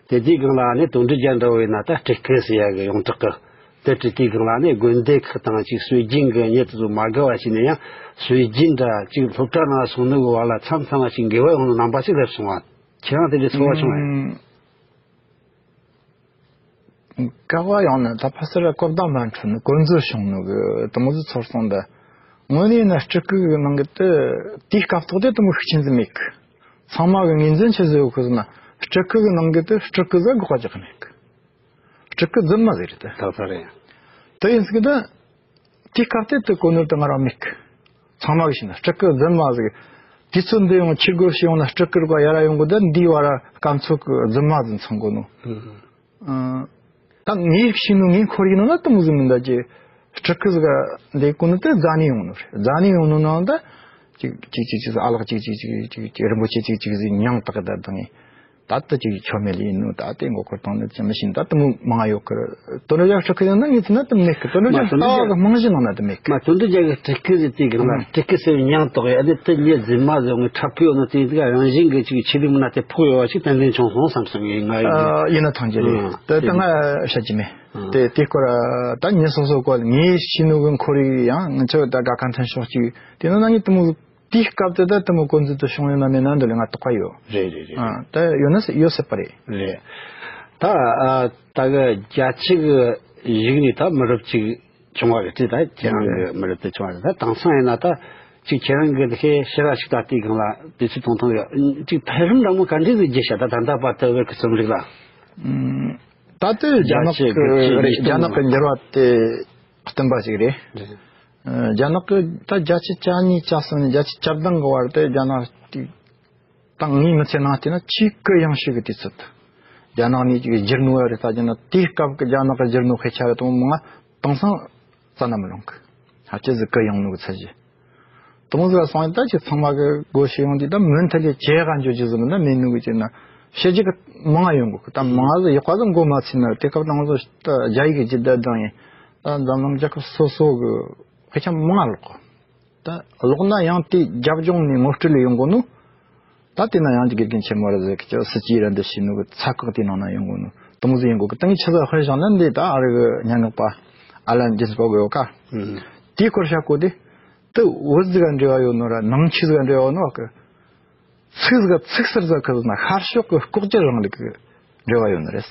དེ་དུས་སྒང་ལ་ནི་དོན་འགྲུབ་རྒྱལ་འདྲ་བོ་ཡིན་ན་ད་སྤྲུལ་སྐུ་ཟེར་ཡ་གི་ཡོངས་གྲགས་གི། དེ་སྤྲུལ་དུས་སྒང་ལ་ནི་དགོན་སྡེ་ཁག་དང་ཅིག་སྲོལ་རྒྱུན་གི་མྱི་དེ་ཚོ་མ་དགའ་བ་བྱས་ནས་ཡང་སྲོལ་རྒྱུན་འདྲ་ཅིག་སློབ་གྲྭ་ནང་སོང་ནི་གི་བར་ལ་མཚམས་མཚམས་ལ་ཅིག་འགལ་བ་ཡོང་ནི་རྣམ་པ་ཅིག་སླེབས་སོང་བ། ཁྱེད་རང་དེ་འདྲའི་ཚོར་བ་བྱུང་བ་ཡིན། དགའ་བ་ཡང་ན་ད་ཕ་སར་གོ་བརྡ་མ་འཕྲོད་ནི་གོ་འཛོལ་བྱུང་ནོ་གི་དེ་མོ་ཟིག་ཚོར་སོང་། ད་དངོས་གནས་ན་སྤྲུལ་སྐུ་གི་ནང་གི་དེ་དེའི་སྐབས་ཐོག་དེ་དེ་མོ་ཤུགས་ཆེན་ཟིག་མེད་གི། ཚང་མ་གི་ངོས་འཛིན་ཆི་ཟིག་ཡོད་གི་ཟེར་ན། སྤྲུལ་སྐུ་གི་ནང་གི་དེ་སྤྲུལ་སྐུ་ཟིག་དགག་པ་རྒྱག་གི་མེད་གི། སྤྲུལ་སྐུ་རྫུན་མ་ཟིག་རེད་དེ། ད་ད་རེད། དེ་ཡིན་ཟིག་གི་ད། དེའི་སྐབས་དེ་དེ་གོ་ནོ་དེ་ང་རང་མེད་གི། ཚང་མ་གི་བྱས་ན་སྤྲུལ་སྐུ་རྫུན་མ་ཟིག། དུས་ཚོད་འདི་ཡང་ཕྱིར་རྒོལ་བྱས་ཡོང་ན་སྤྲུལ་སྐུ་ར་ཡར་ཡོང་གི། ད་འདིའི་བར་སྐམ་ཚོད་གི་རྫུན་མ་ཟིག་མཚོན་གོ་ནོ། ཨ། ད་ངས་ཤེས་ནོ་ངས་ཁོར་ཡིན་ནོ་ན་དེ་མོ་ཟིག་མིན། ད་ཅི་སྤྲུལ་སྐུ་ཟིག་འདི་གོ་ནོ་དེ་རྫ་ནས་ཡོང་ནོ་རེད། རྫ་ནས་ཡོང་ནོ་ནང་ད་ཅིག་ཅིག་ཅིག་ཅིག་ཨ་ལགས་ཅིག་ཅིག་ཅིག་ཅིག་ཅིག་རིན་པོ་ཆེ་ཅིག་ཅིག་ཟིག་མྱིང་བཏགས་ད་དང་ངས། ད་ལྟ་ཅིག་ཆོ་མེད་ལ་ཡིན་ནོ། ད་ལྟའི་མགོ་སྐོར་བཏང་ནི་ཅི་མི་ཤེས། ད་དེ་མོ་མང་ཡོད་གི། དོན་འགྲུབ་རྒྱལ་སྤྲུལ་སྐུ་ཡིན་ན་ངས་བལྟས་ན་དེ་མེད་གི། དོན་འགྲུབ་རྒྱལ་ལྟ་བ་གི་རྨང་གཞི་ནང་ན་དེ་མེད་གི། མ་དོན་འགྲུབ་རྒྱལ་གི་སྤྲུལ་སྐུ་ཟེར་དུས་སྒང་ལ་སྤྲུལ་སྐུ་ཟེར་བའི་མྱིང་བཏགས་ཡོད་ནི་དེ་ངས་རྫུན་མ་ཟེར་ངས་འཁྲབ་གི་ཡོད་ནོ་དེ་ཡིན་དུས་རང་བཞིན་གི་ཅིག་ཆོས་ལུགས་མི་སྣ་དེ་ཕོག་ཡོད་བ་ཞིག་ཏན་ཏན་བྱུང་སོང་བསམ་སོང་ངས། ང་ཡིན་ན་ཐང་རྒྱུ་རེད། དེ་ད་ང་བཤད་རྒྱུ་མེད། དེ་དེ་སྐོར་ད་ངས་སོ་སོ་སྐོར་ངས་ཤེས་ནོ་གི་ཁོར་ཡུག་ཡང་ང་ཚོ་ད་དགའ་ཁ་མཐུན་ཕྱོགས་ཅིག་དེ་ནང་ན་ངས་དེ་མོ། དེའི་སྐབས་དེ་ད་དེ་མོ་གོ་འཛོལ་དུ་བྱུང་ཡོད་ན་མེད་ན་འདི་ལ་ང་དོགས་པ་ཡོད། རེད་རེད་རེད། ཨ། ད་ཡོད་ན་ཡོད་སྲིད་པ་རེད། རེད། ད་ཨ་ད་གི་རྒྱལ་སྤྱི་གི་གཞུག་ནས་ད་མི་རབས་གཅིག་བྱུང་བ་རེད་དེ། ད་ཁྱེད་རང་གི་མི་རབས་དེ་བྱུང་བ་རེད། ད་དེང་སང་ཡིན་ན་ད་ཅིག་ཁྱེད་རང་གི་འདི་ཤེས་ཕྱི་ར་ཞིག་ད་ལྟའི་སྒང་ལ་དུས་ཚོད་ཐུང་ཐུང་ཡོད། ཅིག་འཕེལ་རིམ་འདྲ་མོ་ག་འདྲ་ཟིག་བརྒྱུད་ཤག་ད་ད་ལྟ་བར་དུ་བོད་ཀྱི་རྩོམ་རིག་ལ། ད་ལྟའི་རྒྱ་ནག་གི་རྒྱལ་སྤྱི་རྒྱ་ནག་གི་འགྱུར་བ་དེ་བསྟན་པ་ཞིག་རེད། རེད། རྒྱ་ནག་གི་ད་བརྒྱ་ཆ་གྱ་གཉིས་གྱ་གསུམ་ནས་བརྒྱ་ཆ་གྱ་བདུན་གི་བར་དུ་རྒྱ་ནག་དེ་ད་ངའི་མི་ཚེ་ནང་བལྟས་ན་ཆེས་གུ་ཡངས་ཤོས་ཀྱི་དུས་ཚོད། རྒྱ་ནག་ནས་ཅིག་བསྒྱུར་ནོ་རེད། ད་རྒྱ་ནག་དེའི་སྐབས་ཀྱི་རྒྱ་ནག་གི་བསྒྱུར་ནོ་དཔེ་ཆ་རེད་དང་མང་ང་དེང་སང་རྩ་ན་མི་ལོངས་གི། ཧ་ཅང་ཟིག་གུ་ཡངས་ནོ་གི་ཚད་གཞི། དེ་མོ་ཟིག་ལ་སོང་ཡིན་ད་ཅིག་ཚང་མ་གི་སྒོ་ཕྱེ་ཡོང་དུས་ད་མུ་མཐུད་ལས་བྱེད་ག་འཇོག་རྒྱུ་ཟིག་མིན་ན་མེད་ནོ་གི་ཅིག་ན་བཤད་རྒྱུ་གི་མང་ང་ཡོང་གི། ད་མང་ང་ཟིག་ཡག་པ་ཟིག་མགོ་མ་ཚོས་ན་དེ་སྐབས་དང་ཟིག་ད་རྒྱ་ཡིག་གི་སྒྱུ་རྩལ་དང་ཡིན། ད་འཛམ་གླིང་རྒྱལ་ཁབ་སོ་སོ་གི་དཔེ་ཆ་མང་ང་ཀློག་གི། ད་ཀློག་ན་ཡང་དེ་རྒྱབ་ལྗོངས་ནས་ངོ་སྤྲོད་ལས་ཡོང་གོ་ནོ། ད་དེ་ན་ཡང་ཅིག་དགེ་རྒན་ཆེན་མོ་ར་ཟེར་གི་ཅིག་སྲིད་ཇུས་ར་འདི་བྱས་ནོ་གི་ཚད་བཀག་དེ་ནང་ན་ཡོང་གོ་ནོ་དེ་མོ་ཟིག་ཡིན་གོ་གི། ད་ངས་ཆི་ཟིག་ཧུར་བཞག་ན་འདི་ད་ཨ་རི་གི་སྙན་ངག་པ་ཨ་ལན་ཇིན་སི་པོག་གི་ཡོད་ཀ། དེའི་སྐོར་བཤད་གོ་དེ། དེ་བོད་ཟིག་ག་འབྲེལ་བ་ཡོད་ནོ་ར་ནང་ཆོས་ཟིག་ག་འབྲེལ་བ་ཡོད་ནོ་གི། ཚིག་ཟིག་ག་ཚིག་ཟུར་ཟིག་གི་ཟེར་ན་ཤར་ཕྱོགས་གི་ལྐོག་གྱུར་རིང་ལུགས་གི་འབྲེལ་བ་ཡོད་ནི་རེད།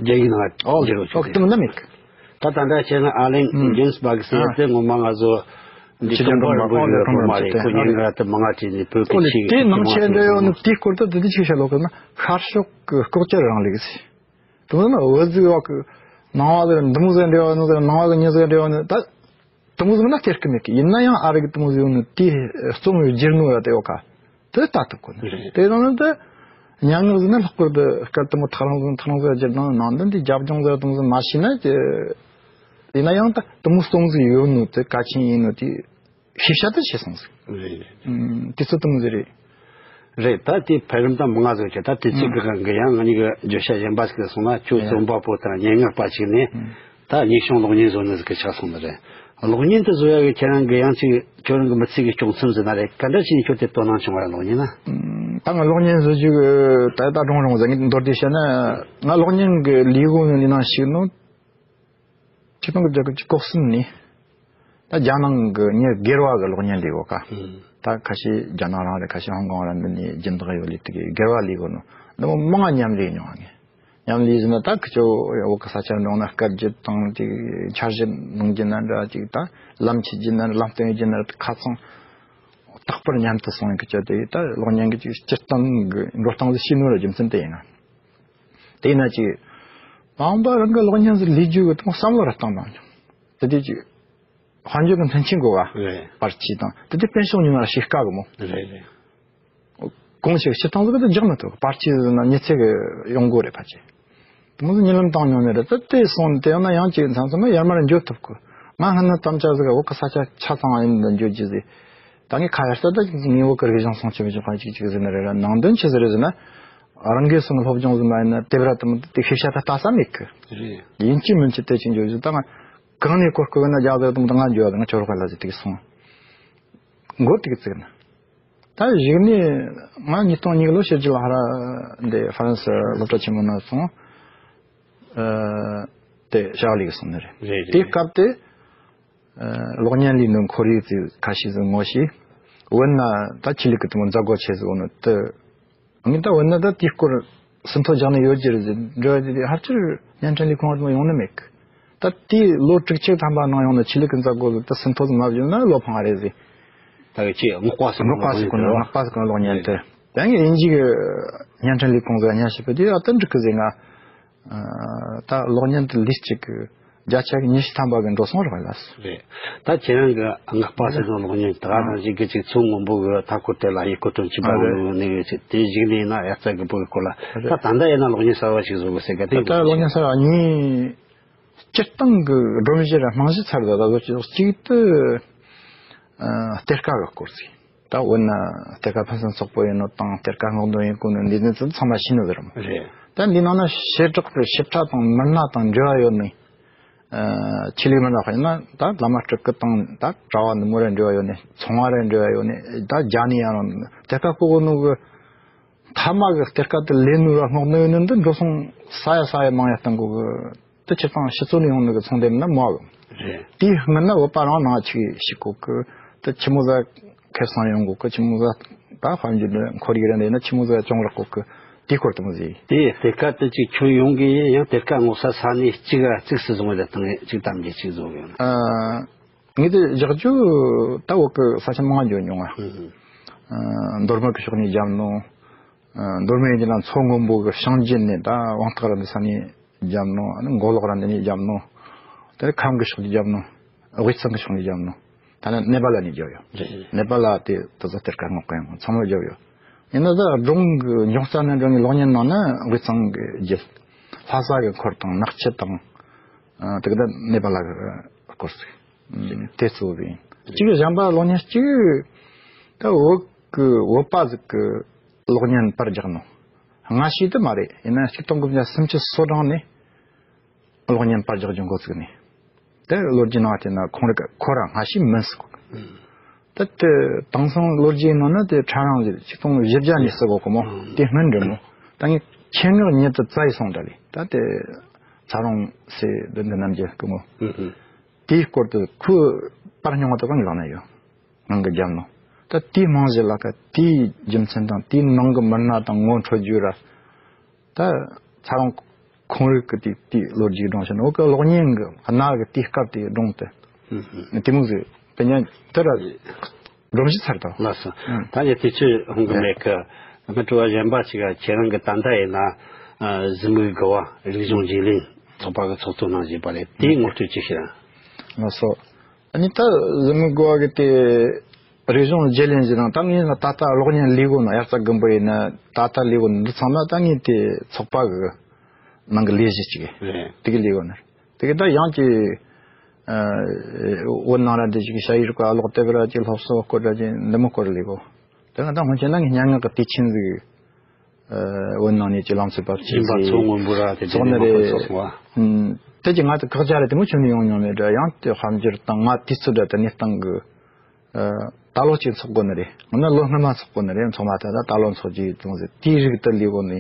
རྒྱ་ཡིག་ནང་ཨོ་འགྱུར་བ་ཨོ་བྱུང་། དེ་མིན་ན་མེད་གི། ད་ད་ལྟ་བྱས་ན་ཨ་ལན་ཨུམ་ཇེམ་སི་བྷག་སི་ཨ་དེ་ངོ་མ་ང་ཚོ་འདི་ཆོས་རྒྱལ་ཀྲུང་གོ་འགྲོ་རིན་པོ་ཆེ་ཨོ་ལ་ཁོ་མ་རེད། ཁོ་ཉེ་ཨ་རང་དེ་མང་ང་བྲིས་ནས་བོད་ཀྱི་ཨོ་ལེ་ཆོས་ཀྱི་དེ་ནང་ཆོས་ཆེན་འབྲེལ་ཡོད་ནི་དེའི་སྐོར་དུ་དེ་དུས་ཆི་ཟིག་ལོག་གི་ན་ཤར་ཕྱོགས་གི་ལྐོག་གྱུར་རིང་ལུགས་ཟེར། དེ་མིན་ན་བོད་ཟིག་ཡོད་གི། ནང་བ་ཟིག་འདི་མོ་ཟིག་འབྲེལ་བ་ནང་ཟིག་ནང་བ་གི་མྱི་ཟིག་འབྲེལ་བ་ནི་ད། དེ་མོ་ཟིག་མིན་ན་སྟེར་གི་མེད་གི། ཡིན་ན་ཡང་ཨ་རི་གི་དེ་མོ་ཟིག་ཡོད་ནི་དེའི་རྩོམ་ཡོད་བསྒྱུར་ནོ་ཡ་དེ་ཡོད་ཀ། དེ་ལྟ་ཐུབ་གོ་ནི་རེད། དེ་དང་ནི་དེ་སྙན་ངག་ཟིག་ནི་ལྷག་པར་དུ་སྐད་དེ་མོ་ཐག་རིང་ཟིག་ཐག་རིང་ཟིག་བསྒྱུར་དང་ནང་དོན་དེ་རྒྱབ་ལྗོངས་ཟིག་དེ་མོ་ཟིག་མ་ཤེས་ན་ཅི། ཡིན་ན་ཡང་ད་དེ་མོ་རྩོམ་ཟིག་ཡོད་ནོ་དེ་གལ་ཆེན་ཡིན་ནོ་དེ་ཤེས་བྱ་དེ་ཤེས་སོང་ཟིག། རེད་རེད། ཨུམ་དེ་ཚོ་དེ་མོ་ཟིག་རེད། རེད། ད་དེ་འཕེལ་རིམ་དང་མང་ང་ཟིག་ཆེ། ད་དེ་ཚིག་གི་སྒང་གི་ཡང་ང་གཉིས་ཀྱི་བརྗོད་བྱ་གཞན་པ་ཞིག་ལ་སོང་ན་ཁྱོད་རྩོམ་པ་པོ་དང་སྙན་ངག་པ་ཞིག་ནས་ད་སྙན་སེང་གློག་བརྙན་བཟོ་ནི་ཟིག་གི་ཆགས་སོང་ནི་རེད། གློག་བརྙན་དེ་བཟོ་ཡ་གི་ཁྱེད་རང་གི་ཡང་ཅིག་ཁྱོད་རང་གི་མི་ཚེ་གི་སྐྱོང་མཚམས་ཟེར་ན་རེད། ག་འདྲ་བྱས་ནས་ཁྱོད་དེ་དོ་སྣང་བྱུང་བ་རེད། གློག་བརྙན་ན། ད་ང་གློག་བརྙན་བཟོ་རྒྱུ་གི་ད་ད་དྲང་རང་ཟེར་ངས་མདོར་བསྡུས་བཤད་ན་ང་གློག་བརྙན་གི་ལས་སྒོ་ནི་ནང་ཞུགས་ནོ། ཆིག་སྟོང་དགུ་བརྒྱ་དགུ་བཅུ་གོ་གསུམ་ནས་ད་རྒྱ་ནང་གི་མྱི་སྒེར་བ་གི་གློག་བརྙན་ལས་གོ་ཀ། ད་ཁ་ཤས་རྒྱ་ནག་རང་རེད། ཁ་ཤས་ཧོང་ཀོང་ར་འདི་ནས་སྦྱིན་བདག་ཡོད་ལས་དེ་གི་སྒེར་བ་ལས་གོ་ནོ་འདི་མོ་མང་ང་མཉམ་ལས་མྱོང་ང་ངས། མཉམ་ལས་ཟེར་ན་ད་ཁི་ཆོ་བོད་གི་ས་ཆ་འགྲོ་ན་སྐད་རྒྱུ་དང་ཅིག་འཆར་གཞི་འདོན་རྒྱུ་ན་འདྲ་ཅིག་ད་ལམ་ཕྱེ་རྒྱུ་ན་ལམ་སྟོན་རྒྱུ་ན་ཁ་ཚང་རྟག་པར་མཉམ་དུ་སོང་ཡིན་གི་ཆོ་དེ་ད་གློག་བརྙན་གི་ཅིག་སྤྱིར་བཏང་གི་འགྲོ་སྟངས་ཟིག་ཤེས་ནོ་ར་རྒྱུ་མཚན་དེ་ཡིན་ན། དེས་ན་ཅིག་མ་འོངས་པ་རང་གི་གློག་བརྙན་ཟིག་ལས་རྒྱུ་གི་དང་བསམ་བློ་ར་བཏང་མ་མྱོང་། དེ་དུས་ཅིག་དཔལ་འབྱོར་གི་མཐུན་རྐྱེན་དགོས་བ། རེད། པར་ཆས་དང་དེ་དུས་པེན་ཤོག་ཉུང་བ་ར་ཞིག་དཀའ་གི་མོ། རེད་རེད། གོང་ཞིག་སྤྱིར་བཏང་ཟིག་གི་དེ་རྒྱག་མི་ཐུབ་གི། པར་ཆས་ཟིག་ན་མྱི་ཚེ་གི་ཡོང་སྒོ་རེད་ཕལ་ཆེར། དེ་མོ་ཟིག་གཉིད་ལམ་བཏང་མྱོང་ནི་རེད། ད་དེ་སོང་དེ་ཡང་ན་ཡང་ཅིག་མཚམས་མཚམས་ཡར་མར་འགྱོ་ཐུབ་གི། ང་སྔ་ན་དམ་བཅའ་ཟིག་བོད་གི་ས་ཆ་ཆ་ཚང་ཡིན་འདི་འགྱོ་རྒྱུ་ཟིག། ད་ངས་ཁ་ཡར་ས་ད་ཅིག་ངས་བོད་གི་རིག་གཞུང་སྲུང་སྐྱོབ་བྱེད་ཁང་ཅིག་ཅིག་ཟིག་ནི་རེད་ར། ནང་དོན་ཆི་ཟིག་རེད་ཟེར་ན། རང་གི་སོང་སློབ་སྦྱོང་ཟིན་མ་ཡིན་ན་དེ་བར་དུ་དེ་ཤེས་བྱ་ད་ལྟ་ས་མེད་གི། རེད། ཡིན་གཅིག་མིན་གཅིག་དེ་ཅིག་འཇོག་རྒྱུ་ད་ང་གང་ནས་གོ་སྐབས་ན་རྒྱག་ཟེར་དུ་ང་འཇོག་ང་ཆོ་རོགས་ལ་ཟེར་དེ་སོང་མགོ་དེ་གི་བཙུགས་ན། ད་གཞིགས་ནས་ང་ཉིས་སྟོང་ཉི་ལོ་ཕྱི་རྒྱལ་ལ་ཧ་ར་འདི་ཧྥ་རན་སི་སློབ་གྲྭ་ཆེན་མོ་ན་སོང་། ཨ། དེ་བྱ་བ་ལས་སོང་ནི་རེད། རེད་རེད། དེ་སྐབས་དེ། ཨ། གློག་བརྙན་ལས་ནི་ཁོར་ཡུག་ཙི་ཁ་ཤས་ཟིག་ངོ་ཤེས། འོན་ན་ད་ཆི་ལི་གི་དུ་མོ་མཛད་སྒོ་ཆེ་ཟིག་འོ་ནི་དེ། ངས་ད་འོན་ན་ད་དེའི་སྐོར་ཟིན་ཐོ་རྒྱག་ནི་ཡོད་ཀྱི་རེད་ཟེར་འདྲི་བ་དེ་ཧར་ཅིར་བརྙན་འཕྲིན་ལས་ཁུངས་ཡོང་ནི་མེད་གི། ད་དེའི་ལོ་དྲུག་ཅུ་ཐམ་པ་ནང་ཡོང་ནི་ཆི་ལི་གི་མཛད་སྒོ་ཟིག་ད་ཟིན་ཐོ་ཟིག་མ་བྱུང་ན་བློ་ཕངས་རེད་ཟེར། ད་གི་ཆེས་སྔོག་པ་ཟིག་ངོ་པ་ཟིག་གོ་ནི་སྔགས་པ་ཟིག་གི་གློག་བརྙན་དེ། ད་ངས་དབྱིན་ཇི་གི་བརྙན་འཕྲིན་ལས་ཁུངས་ཟིག་བརྙན་ཞིབ་པ་དེ་ཨ་ད་འགྲིག་གི་ཟེར་ང་། ཨ། ད་གློག་བརྙན་དེ་ལུས་གཅིག་གི་བརྒྱ་ཆ་གི་ཉི་ཤུ་ཐམ་པ་གི་འགྲོ་སོང་རག་ལ། རེད། ད་ཁྱེད་རང་གི་སྔགས་པ་ཟེར་ནོ་གློག་བརྙན་ད་ག་རང་བཞིན་གི་ཅིག་མཚོ་སྔོན་པོ་གི་མཐའ་འཁོར་དེ་ལ་ཡི་གོ་དོན་གཅིག་པ་ཨ་རེད། གི་ནི་ཡོད་ཅིག་དེ་གཞིགས་ནས་ན་ཡ་རྩ་གི་པོ་གི་སྐོར་ལ། རེད། ད་ད་ལྟ་ཡིན་ན་གློག་བརྙན་གསར་བ་ཞིག་བཟོ་གི་ཟེར་ག་དེ། ད་གློག་བརྙན་གསར་བ་གཉིས་སྤྱིར་བཏང་གི་སྒྲོམ་གཞི་ར་རྨང་གཞི་ཚར་ད་ད་བཟོ་ཅིག་གཅིག་ཏུ། ཨ། གཏེར་ཁ་གི་སྐོར་ཟིག་ད་འོ་ན་གཏེར་ཁ་ཕུན་སུམ་ཚོགས་པོ་ཡིན་ནོ་དང་གཏེར་ཁ་སྔོག་འདོན་ཡིན་དགོས་ནོ་འདི་ནི་ཚང་མ་ཤེས་ནོ་ཟེར་མོ། རེད། ད་འདི་ནང་ན་བྱེ་བྲག་གི་ཞིབ་ཕྲ་དང་མི་སྣ་དང་འབྲེལ་བ་ཡོད་ནི། ཨ། ཆི་ལི་མི་སྣ་ཁོ་ཡིན་ན་ད་བླ་མ་སྤྲུལ་སྐུ་དང་ད་གྲྭ་བ་ནི་མོ་ར་འབྲེལ་བ་ཡོད་ནི་ཚོང་བ་ར་འབྲེལ་བ་ཡོད་ནི་ད་རྒྱ་ནི་ཡང་རང་གཏེར་ཁ་ཁོ་གོ་ནོ་གི་མཐའ་མ་གི་གཏེར་ཁ་དེ་ལས་ནོ་ར་སྔོག་ནོ་ཡོད་ནི་འདི་འགྲོ་སོང་ས་ཡ་ས་ཡ་མང་ཡ་གཏང་དགོས་གི། དེ་ཕྱིར་དང་ཕྱི་ཚོ་ནས་ཡོང་ནི་གི་ཚོང་དེ་མིན་ན་མོ་གི། རེད། དེའི་སྔོན་ན་བོད་པ་རང་ནང་ཆིག་ཤིག་གོ་གི། དེ་ཆི་མོ་ཟ་ཁེ་བཟང་ཡོང་གོ་གི། ཆི་མོ་ཟ་ད་དཔལ་འབྱོར་ནི་ཁོར་ཡུག་ར་འདི་ན་ཆི་མོ་ཟ་གྱོང་རག་གོ་གི། དེའི་སྐོར་དུ་མོ་ཟེར། དེ་གཏེར་ཁ་དེ་ཅིག་ཁྱོན་ཡོངས་གི་ཡིན་ཡང་གཏེར་ཁ་སྔོག་ས་ས་གནས་གཅིག་ག་གཙིགས་སུ་བཟུང་བ་དང་ངས་ཅིག་གཏམ་རྒྱུ་ཅིག་བཟོ་གི་ཡོད། ཨ། ངས་དེ་བཞག་རྒྱུ་ད་འོག་གི་ས་ཆ་མང་ང་འཇོག་མྱོང་ང་། ཨ། མདོ་སྨད་གི་ཕྱོགས་ནས་བརྒྱབ་ནོ། ཨ། མདོ་སྨད་ཡིན་ན་མཚོ་སྔོན་པོ་གི་བྱང་རྒྱུད་ནས་ད་དབང་ཐང་ར་འདི་ས་ནས་བརྒྱབ་ནོ། ཨ་ནི་མགོ་ལོག་ར་འདི་ནས་བརྒྱབ་ནོ། དེ་ཁམས་གི་ཕྱོགས་ནས་བརྒྱབ་ནོ། དབུས་གཙང་གི་ཕྱོགས་ནས་བརྒྱབ་ནོ། ད་ནི་ནེ་པ་ལ་ནས་བརྒྱབ་ཡོད། རེད། ནེ་པ་ལ་དེ་དེ་ཚོ་གཏེར་ཁ་སྔོག་གི་ཡོང་ཚང་མ་བརྒྱབ་ཡོད། ཡིན་ན་ད་སྒྲུང་གི་འབྱུང་རྩ་ནས་འབྲི་ནི་གློག་བརྙན་ནང་ན་དབུས་གཙང་གི་རྒྱུད། ལྷ་ས་གི་འཁོར་དང་ནག་ཆུ་དང་། ཨ། དེ་གི་ད་ནེ་པ་ལ་གི་སྐོར་ཟིག་དེ་གཙོ་བོ་ཡིན། གཅིག་གཞན་པ་གློག་བརྙན་གཅིག་ད་བོད་གི་བོད་པ་ཟིག་གི་གློག་བརྙན་པར་རྒྱག་ནོ། སྔ་ཕྱི་དུ་མ་རེད། ཡིན་ན་ཆིག་སྟོང་དགུ་བརྒྱ་སུམ་ཅུ་སོ་གྲངས་ནས་གློག་བརྙན་པར་རྒྱག་རྒྱུ་འགོ་བཙུགས་ནས། དེ་ལོ་རྒྱུས་ནང་བལྟས་ན་ཁོང་རང་ཁོ་རང་སྔ་ཕྱི་མིན་སུ་གོ་གི། ད་དེ་དེང་སང་ལོ་རྒྱུས་ནང་ན་དེ་ཕྲ་རིང་ཟིག་ཆིག་སྟོང་བཞི་བརྒྱ་ནས་སུ་གོ་གི་མོ། དེ་སྔོན་འགྲོ་མོ། ད་ངས་ཆེད་མངགས་ཉིད་དུ་བཙལ་ཡི་སོང་ད་ལི་ད་དེ་ཚ་རོང་སེ་འདི་འདི་རྣམ་རྒྱལ་སྐུ་ངོ། དེའི་སྐོར་དུ་ཁོས་པར་རྙིང་བ་དག་ངས་བླངས་ན་ཡོད། ངང་གི་རྒྱབ་ནོ། ད་དེའི་རྨང་གཞི་ལ་ཀ་དེའི་རྒྱུ་མཚན་དང་དེའི་ནང་གི་མི་སྣ་དང་ངོ་འཕྲོད་རྒྱུ་ར། ད་ཚ་རོང་ཁོང་རིག་གི་དེ་དེའི་ལོ་རྒྱུས་སྒྲུང་ཞིག་ནོ་གི་གློག་བརྙན་གི་གནའ་གི་དེའི་སྐབས་དེའི་སྒྲུང་དེ། དེ་མོ་ཟིག་དེ་ཉན་དེ་ར་སྒྲུང་ཞིག་ཚར་དང་། ལགས་སོ། ད་ཡ་དེ་ཚོས་ཧོང་གི་མེད་གི། ང་དྲི་བ་གཞན་པ་ཞིག་ཁྱེད་རང་གི་ད་ལྟ་ཡིན་ན་གཟི་མིག་དགུ་བ་རིག་གཞུང་བརྗེ་ལེན་ཚོགས་པ་གི་ཚོགས་གཙོ་གནང་བཞིན་པ་རེད། དེའི་ངོ་སྤྲོད་ཅིག་ཞུ་ར། ལགས་སོ། ཨ་ནི་ད་གཟི་མིག་དགུ་བ་གི་དེ་རིག་གཞུང་བརྗེ་ལེན་ཞིག་དང་ད་ངས་ད་ལྟ་གློག་བརྙན་ལས་སྒོ་ནང་དབྱར་རྩྭ་དགུན་འབུ་ཡིན་ན་ད་ལྟ་ལས་སྒོ་ནང་འདི་ཚང་མ་ད་ངས་དེ་ཚོགས་པ་གི་ནང་གི་ལས་གཞི་ཅིག་རེད། དེ་གི་ལས་སྒོ་ནང་དེ་གི་ད་ཡང་ཅིག་བོད་ནང་ར་འདི་ཅིག་ཞ་ཡི་རིག་པ་ཀློག་དེབ་ར་ཅིག་སློབ་གསོ་སྐོར་ར་ཅིག་འདི་མོ་སྐོར་ལས་སྒོ་དེ་ང་ད་སྔོན་ཆད་ན་ངས་སྙན་ངག་གི་དུས་ཆེན་ཟིག་བོད་ནང་ནས་ཀྱི་ལམ་སྲོལ་བབ་ཆེན་ཡིན་པ་ཚོ་སྔོན་པོ་ར་དེ་ཚོགས་ནི་རེད། ཚོགས་སོང་བ། ཨུམ། དེ་ཀྱི་ང་ཚོ་ཁག་ཅག་རེ་དེ་མོ་ཆུང་ནས་ཡོང་མྱོང་མེད་འདྲ། ཡང་དེ་དཔལ་འབྱོར་དང་ང་དུས་ཚོད་འདྲ་དེ་གནས་སྟངས་ཀྱི། ཨ། ད་ལོ་གཅིག་ཚོགས་དགོས་ནི་རེད། ང་ན་ལོ་སྔོན་མ་ཚོགས་དགོས་ནི་རེད། ཚོགས་མ་ཐག་ད་ད་ལོ་ཚོགས་ཀྱི་གཏོང་ཟེར་དེའི་རིགས་དེ་ལས་དགོས་ནི་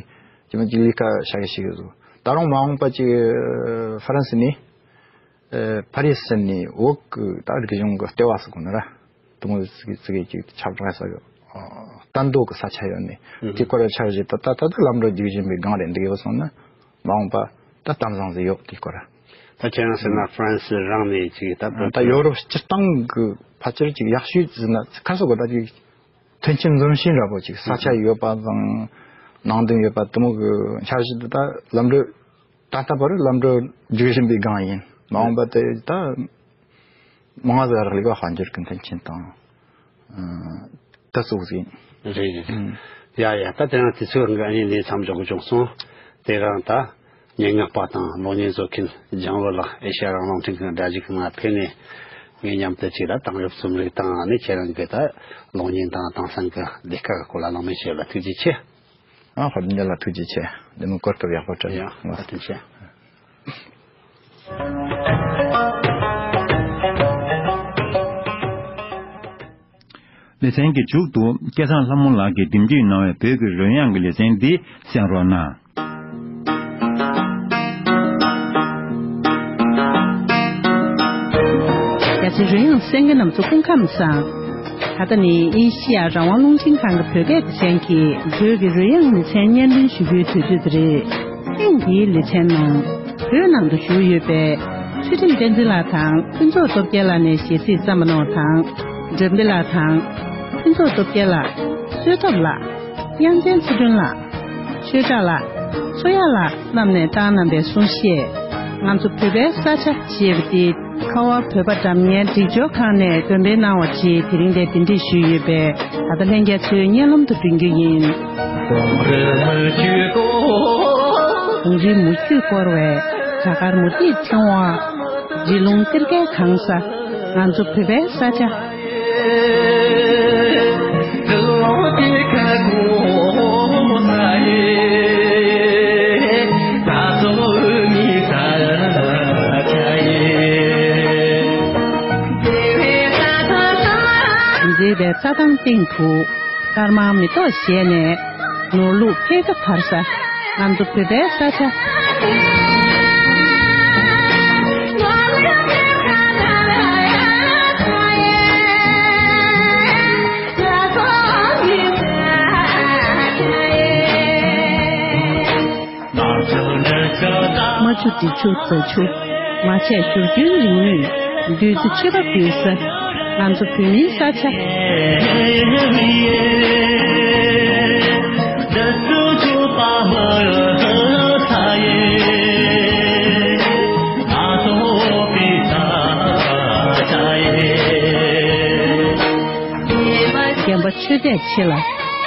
ཀྱི་མི་ཀྱི་ལས་ཀ་བྱ་གི་ཞིག་ཡོད་ཟོ། ད་རུང་མ་འོངས་པ་ཀྱི་ཧྥ་རན་སི་ནས། ཨ། ཕ་རི་སི་ནས་བོད་ཀྱི་ད་རིག་གཞུང་གི་ལྟེ་བ་ཟེར་དགོས་ནི་ར། དུང་ཙི་ཙི་གི་ཅིག་ཆབ་འབྲིང་ས་གི་ལྟ་མདོ་གི་ས་ཆ་ཡོད་ནི། དེ་སྐོར་ལ་འཆར་གཞི་ད་ད་ད་ད་ལམ་འགྲོ་རྒྱུག་བཞིན་པའི་སྒང་རེད། འདི་གི་སོང་ན་མ་འོངས་པ་ད་གཏམ་བཟང་ཟིག་ཡོད་དེ་སྐོར། ད་ཁྱེད་རང་ཟེར་ན་ཧྥ་རན་སི་རང་ནས་ཅིག་ད་ད་ཡོ་རོབ་སྤྱིར་བཏང་གི་ཕལ་ཆེར་ཅིག་ཡག་ཤོས་ཟེར་ན་ཁ་སོ་གོ་ད་ཅིག་མཐུན་རྐྱེན་འཛོམས་ཤིང་འདྲ་པོ་ཅིག་ས་ཆ་ཡོད་པ་དང་ནང་དོན་ཡོད་པ་དེ་མོ་གི་འཆར་གཞི་དེ་ད་ལམ་འགྲོ། ད་ལྟ་བར་ལམ་འགྲོ་རྒྱུག་བཞིན་པའི་སྒང་ཡིན། མ་འོངས་པ་དེ་ད་མང་ཟེར་རག་ལས་པ་དཔལ་འབྱོར་གྱི་མཐུན་རྐྱེན་དང་། ཨ། ད་སོགས་ཡིན། རེད་རེད། ཨུམ། ཡ་ཡ། ད་དེ་རིང་དུས་ཚོད་འགའ་ཡིན་ནས་མཚམས་འཇོག་གི་བྱུང་སོང་། དེ་རིང་ད་སྙན་ངག་པ་དང་གློག་བརྙན་བཟོ་མཁན་ལྗང་བུ་ལགས་ཨེ་ཤ་ཡ་རང་དབང་རླུང་འཕྲིན་ཁང་སྒྲ་གཞུག་ནང་ཕེབས་ནས་ངའི་མཉམ་དུ་ཅིག་ལ་དེང་རབས་རྩོམ་རིག་དང་ནི་ཁྱེད་རང་གི་ད་གློག་བརྙན་དང་དེང་སང་གི་ལས་ཀ་གི་སྐོར་ལ་གླེང་མོལ་བྱས་ལ་ཐུགས་རྗེ་ཆེ། ཨ། ཧོར་འདྲ་ལ་ཐུགས་རྗེ་ཆེ། འདི་མོ་གོ་སྐབས་ཡག་པོ་སྤྲད། ཡ། ཐུགས་རྗེ་ཆེ། ལེ་ཚན་གྱི་མཇུག་ཏུ་སྐལ་བཟང་ལྷ་མོ་ལགས་ཀྱིས་འདེམས་སྒྲིག་གནང་བའི་བོད་ཀྱི་རོལ་དབྱངས་ཀྱི་ལེ་ཚན་འདི་གསན་རོགས་གནང་། རྒྱ་ཆེ་རོལ་དབྱངས་གསན་མཁན་རྣམ་ཚོ་སྐུ་ཁམས་བཟང་། ད་ལྟ་ནི་ཨེ་ཤི་ཡ་རང་དབང་རླུང་འཕྲིན་ཁང་གི་བོད་སྐད་སྡེ་ཚན་གྱི་བོད་ཀྱི་རོལ་དབྱངས་ལེ་ཚན་སྙན་སྒྲོན་ཞུ་རྒྱུའི་དུས་ཚོད་དེ་རེད། ཐེངས་འདིའི་ལེ་ཚན་ནང་བོད་ནང་དུ་བཞུགས་ཡོད་པའི་ཚུལ་ཁྲིམས་བསྟན་འཛིན་ལགས་དང་ཕུན་ཚོགས་སྟོབས་རྒྱལ་ལགས་ནས་གཞས་ཚིག་བརྩམས་པ་གནང་བ་དང་། འགྲེམས་སྤེལ་ལགས་དང་། ཕུན་ཚོགས་སྟོབས་རྒྱལ་ལགས། བསོད་ཐབས་ལགས། དབྱངས་ཅན་ཚེ་སྒྲོན་ལགས། ཆོས་གྲགས་ལགས། མཚོ་ཡག་ལགས་རྣམས་ནས་བཏང་གནང་པའི་གསུང་བཤད། ང་ཚོ་བོད་པའི་ས་ཆ་ཞེས་པ་འདི་ཁ་བ་བོད་པ་འདྲ་མཉམ་སྒྲིག་སྦྱོར་ཁང་ནས་འདོན་སྤེལ་གནང་བ་ཅིག་དེ་རིང་འདིར་གདན་འདྲེན་ཞུས་ཡོད་པས། ད་ལྟ་ལྷན་རྒྱས་ཚོའི་སྙན་ལམ་དུ་འདོན་རྒྱུ་ཡིན། གངས་རིའི་མུ་ཁྱུད་བསྐོར་བའི་བྱ་དཀར་མུ་ཏིག་ཕྲེང་བ། བརྗིད་ལུང་གཏེར་ཁའི་གང་ས། ང་ཚོ་བོད་པའི་ས་ཆ། མཛེས་པའི་རྩྭ་ཐང་སྟེང་དུ། དཀར་དམར་མེ་ཏོག་བཞད་ནས། ནོར་ལུག་འཕེལ་ཁ་དར་ས། ང་ཚོ་བོད་པའི་ས་ཆ། རྨ་ཆུ། འབྲི་ཆུ། རྫ་ཆུ། མ་ཆད་བཞུར་རྒྱུན་རིང་མོས་བདུད་རྩི་མཆོད་པ་ཕུལ་ས། ང་ཚོ་བོད་མིའི་ས་ཆ། རྒན་པ་ཆོས་དད་ཆེ་ལ།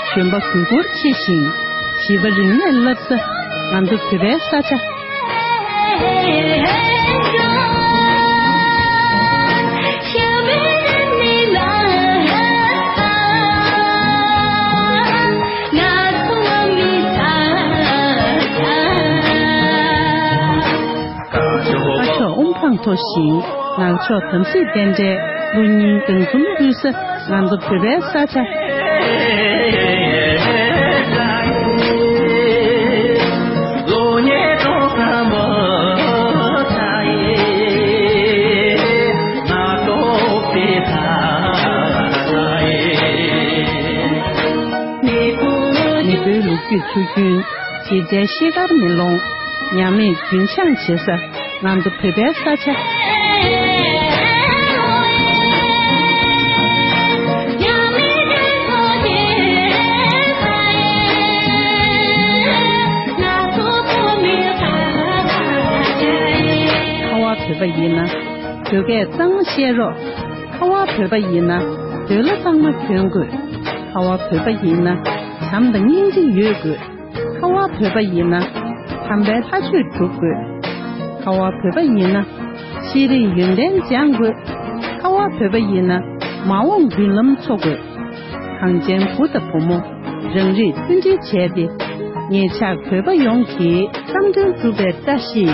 གཞོན་པ་གུས་བཀུར་ཆེ་ཞིང་། བྱིས་པ་རིག་གནས་བསླབ་ས། ང་ཚོ་བོད་པའི་ས་ཆ། སྐ་ཕྱོགས་དབུ་འཕང་མཐོ་ཞིང་། ནག་ཕྱོགས་དམ་སྲི་རྟེན་འབྲེལ། ཀླུ་སྙིང་སྡང་འཛུམ་དབུས་ས། ང་ཚོ་བོད་པའི་ས་ཆ། མེས་པོའི་ལོ་རྒྱུས་ཚུལ་རྒྱུན། གཞི་རྩའི་ཤེལ་དཀར་མེ་ལོང་། ཉམས་མེད་རྒྱུན་འཆང་བྱེད་ས། ང་ཚོ་བོད་པའི་ས་ཆ། ཁ་བ་བོད་པ་ཡིན་ན། བོད་སྐད་གཙང་མ་བཤད་རོགས། ཁ་བ་བོད་པ་ཡིན་ན། འདོད་ལྷ་གཙང་མ་གྱོན་དགོས། ཁ་བ་བོད་པ་ཡིན་ན། བྱམས་དང་སྙིང་རྗེ་ཡོད་དགོས། ཁ་བ་བོད་པ་ཡིན་ན། དམ་པའི་ལྷ་ཆོས་སྒྲུབ་དགོས། ཁ་བ་བོད་པ་ཡིན་ན། ཤེས་རིག་ཡོན་ཏན་སྦྱང་དགོས། ཁ་བ་བོད་པ་ཡིན་ན། མ་འོངས་མདུན་ལམ་འཚོ་དགོས། གངས་ཅན་བུ་དང་བུ་མོ་རང་རིགས་མཐུན་སྒྲིལ་བྱས་ཏེ། ངེད་ཅག་བོད་པ་ཡོངས་ཀྱི་བསམ་དོན་འགྲུབ་པའི་བཀྲ་ཤིས།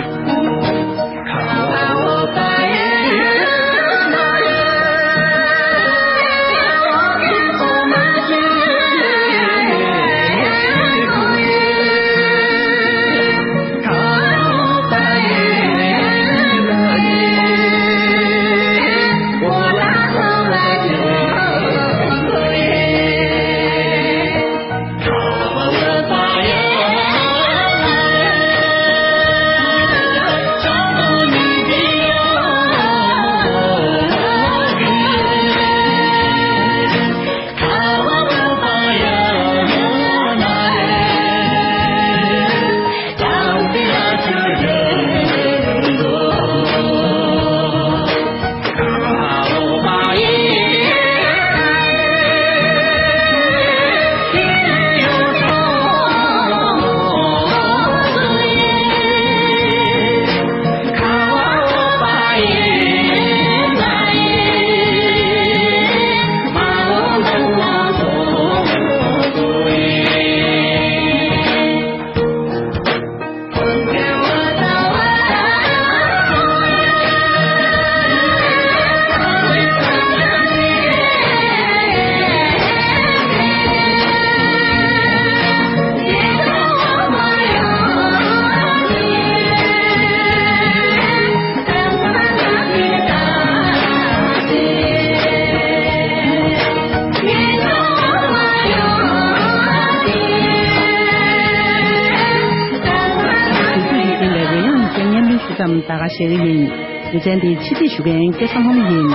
ཙམ་ད་ག་ཞེས་ཡིན། ལེ་ཚན་འདི་ཕྱི་སྲིད་ཞུ་མཁན་སྐལ་བཟང་ལྷ་མོ་ཡིན།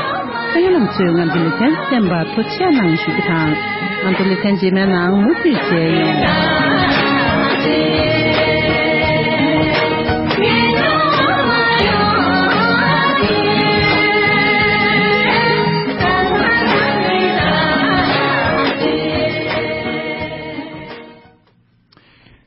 ཁ་ཡོད་ལམ་ཚོས་ང་ཚོའི་ལེ་ཚན་གསན་པར་ཐུགས་རྗེ་གནང་ཞུ་རྒྱུ་དང་། ང་ཚོ་ལེ་ཚན་རྗེས་མའི་ནང་མུ་མཐུད་མཇལ་ཡོང་།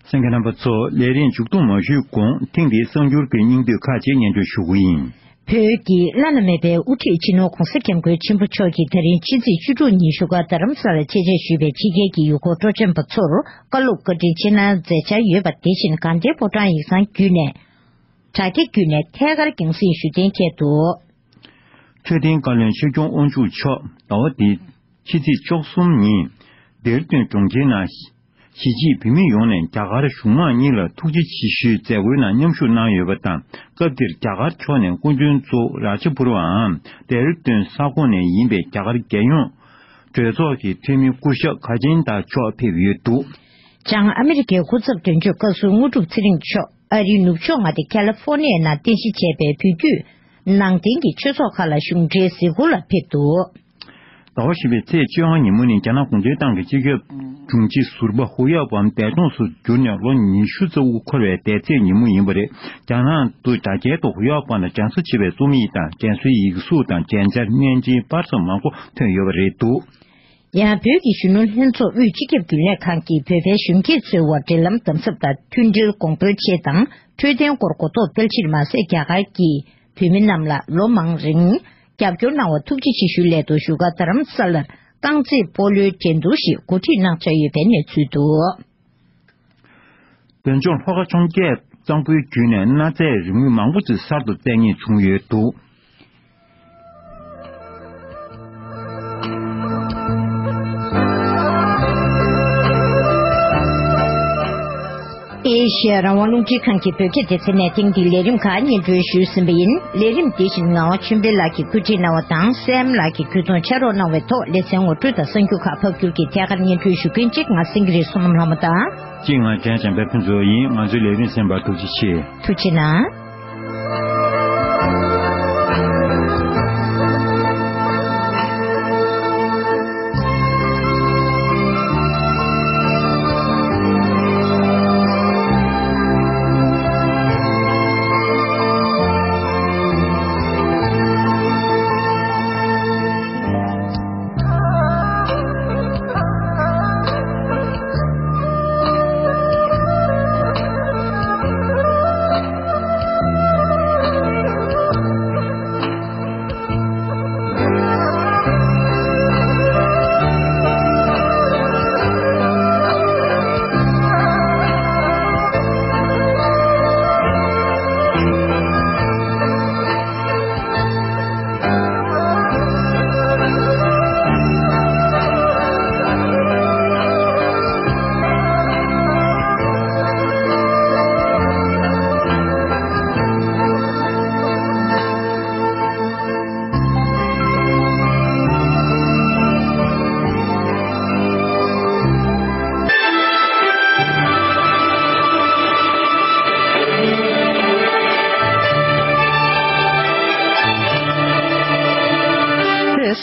གསན་མཁན་རྣམ་པ་ཚོ། ལས་རིམ་མཇུག་བསྡོམས་མ་ཞུས་གོང་། ཐེངས་འདིའི་གསར་འགྱུར་གྱི་སྙིང་བསྡུས་ཁག་ཅིག་སྙན་སྒྲོན་ཞུ་གི་ཡིན། བོད་ཀྱི་བླ་ན་མེད་པའི་དབུ་ཁྲིད་སྤྱི་ནོར་༧གོང་ས་༧སྐྱབས་མགོན་ཆེན་པོ་མཆོག་གིས་ད་རིང་ཕྱི་ཚེས་བཅུ་དྲུག་ཉིན་བཞུགས་སྒར་རྡ་རམ་ས་ལར་ཆེད་ཕེབས་ཞུས་པའི་ཕྱི་རྒྱལ་གྱི་ཡུལ་སྐོར་སྤྲོ་འཆམ་པ་ཚོར་བཀའ་སློབ་བཀའ་དྲིན་ཆེ་གནང་མཛད་འཆར་ཡོད་པ། དེ་བཞིན་དགའ་ལྡན་ཕོ་བྲང་ཡིག་ཚང་བརྒྱུད་ནས་དྲ་རྒྱ་བརྒྱུད་ནས་ཐད་ཀར་རྒྱང་སྲིང་ཞུ་གཏན་འཁེལ་འདུག། འཕྲོད་བསྟེན་བཀའ་བློན་ཆོས་སྐྱོང་དབང་ཕྱུག་མཆོག་ཟླ་བ་འདིའི་ཕྱི་ཚེས་བཅུ་གསུམ་ཉིན་ལྡེ་ར་ལྡུན་གྲོང་ཁྱེར་ནང་གཞིས་བྱེས་བོད་མི་ཡོངས་ནས་རྒྱ་གར་གཞུང་མང་གཉིས་ལ་ཐུགས་རྗེ་ཆེ་ཞུའི་མཛད་སྒོའི་ནང་མཉམ་ཞུགས་གནང་ཡོད་པ་དང་། སྐབས་དེར་རྒྱ་གར་ཕྱོགས་ནས་སྐུ་མགྲོན་གཙོ་བོ་རཱཇ་པུར་བའམ་ལྡེ་ར་ལྡུན་ས་ཁོངས་ནས་ཡིན་པའི་རྒྱ་གར་རྒྱལ་ཡོངས་གྲོས་ཚོགས་ཀྱི་འཐུས་མི་སྐུ་ཞབས་གྷ་ཇེན་དར་མཆོག་ཕེབས་ཡོད་འདུག། བྱང་ཨ་མི་རི་ཀའི་སྐུ་ཚབ་དོན་གཅོད་བཀའ་ཟུར་དངོས་གྲུབ་ཚེ་རིང་མཆོག་ཨ་རིའི་ནུབ་ཕྱོགས་མངའ་སྡེ་ཁ་ལི་ཧྥོ་ནི་ཡའི་ནང་རྟེན་གཞི་བྱས་པའི་བོད་བརྒྱུད་ནང་བསྟན་གྱི་ཆོས་ཚོགས་ཁག་ལ་གཞུང་འབྲེལ་གཟིགས་སྐོར་ལ་ཕེབས་འདུག། ཟླ་བ་བཞི་པའི་ཚེས་བཅོ་ལྔ་ཉིན་མོ་ནི་རྒྱ་ནག་གུང་ཁྲན་ཏང་གི་སྤྱི་ཁྱབ་དྲུང་ཆེ་ཟུར་པ་ཧུ་ཡའོ་པམ་འདས་གྲོངས་སུ་གྱུར་ནས་ལོ་ཉི་ཤུ་རྩ་དགུ་འཁོར་བའི་འདས་ཚེས་ཉིན་མོ་ཡིན་པ་རེད། རྒྱ་ནག་ཏུ་དྲ་རྒྱའི་ཐོག་ཧུ་ཡའོ་པམ་ལ་སྦྱིན་སྲེག་བྱེད་པའི་རྩོམ་ཡིག་དང་། སྦྱིན་སྲེག་ཡིག་གཟུགས་དང་མཇལ་འཕྲད་མནན་ཅིང་པར་སོགས་མང་པོ་ཐོན་ཡོད་པ་རེད་འདུག། ཡང་བོད་ཀྱི་གཞོན་ནུ་ལྷན་ཚོགས་དབུས་སྤྱི་ཁྱབ་རྒྱུན་ལས་ཁང་གིས་བོད་པའི་གཞོན་སྐྱེས་ཚོའི་དབར་འབྲེལ་ལམ་དམ་ཟབ་དང་མཐུན་སྒྲིལ་གོང་འཕེལ་ཆེད་དང་། འཕྲོད་བསྟེན་སྐོར་གོ་རྟོགས་སྤེལ་ཕྱིར་མ་ཟད། རྒྱ་གར་གྱི་བོད་མི་རྣམས་ལ་ལོ་མང་རིང་རྒྱབ་སྐྱོར་གནང་བར་ཐུགས་རྗེ་ཆེ་ཞུའི་སླད་དུ་བཞུགས་སྒར་རྡ་རམ་ས་ལར་རྐང་རྩེད་སྤོ་ལོའི་འགྲན་བསྡུར་ཞིག་གོ་སྒྲིག་གནང་འཆར་ཡོད་པའི་གནས་ཚུལ་འདུག། བོད་ལྗོངས་ལྷོ་ཁ་འཕྱོངས་རྒྱས་གཙང་པོའི་བརྒྱུད་ནས་གནའ་རྫས་རིག་དངོས་མང་པོ་ཅིག་གསར་དུ་བཙལ་རྙེད་བྱུང་ཡོད་འདུག། ཨེ་ཤེ་ཡ་རང་དབང་རླུང་འཕྲིན་ཁང་གི་བོད་སྐད་སྡེ་ཚན་ནས་ཐེངས་འདིའི་ལས་རིམ་ཁག་སྙན་སྒྲོན་ཞུས་ཟིན་པ་ཡིན། ལས་རིམ་འདི་བཞིན་ངག་དབང་ཆོས་འཕེལ་ལགས་ཀྱིས་བཀོད་སྒྲིག་གནང་བ་དང་། སྲས་མོ་ལགས་ཀྱིས་བརྒྱུད་གཏོང་ཕྱག་རོགས་གནང་བའི་ཐོག་ལེ་ཚན་ངོ་སྤྲོད་དང་གསར་འགྱུར་ཁག་ཕབ་སྒྱུར་གྱིས་ཐད་ཀར་སྙན་སྒྲོན་ཞུ་མཁན་གཅིག་ང་སེང་གེ་རི་བསོད་ནམས་ལྷ་མོ་དང་། གཅིག་ང་བྲན་བྱམས་པའི་ཕུན་ཚོགས་ཡིན། ང་ཚོའི་ལས་རིམ་གསན་པར་ཐུགས་རྗེ་ཆེ། ཐུགས་རྗེ་གནང་།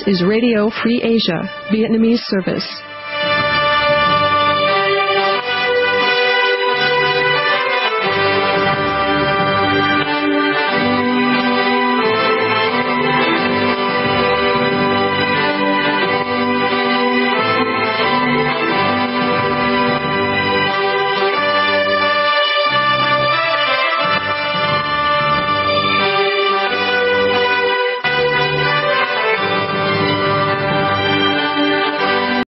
This is Radio Free Asia, Vietnamese service.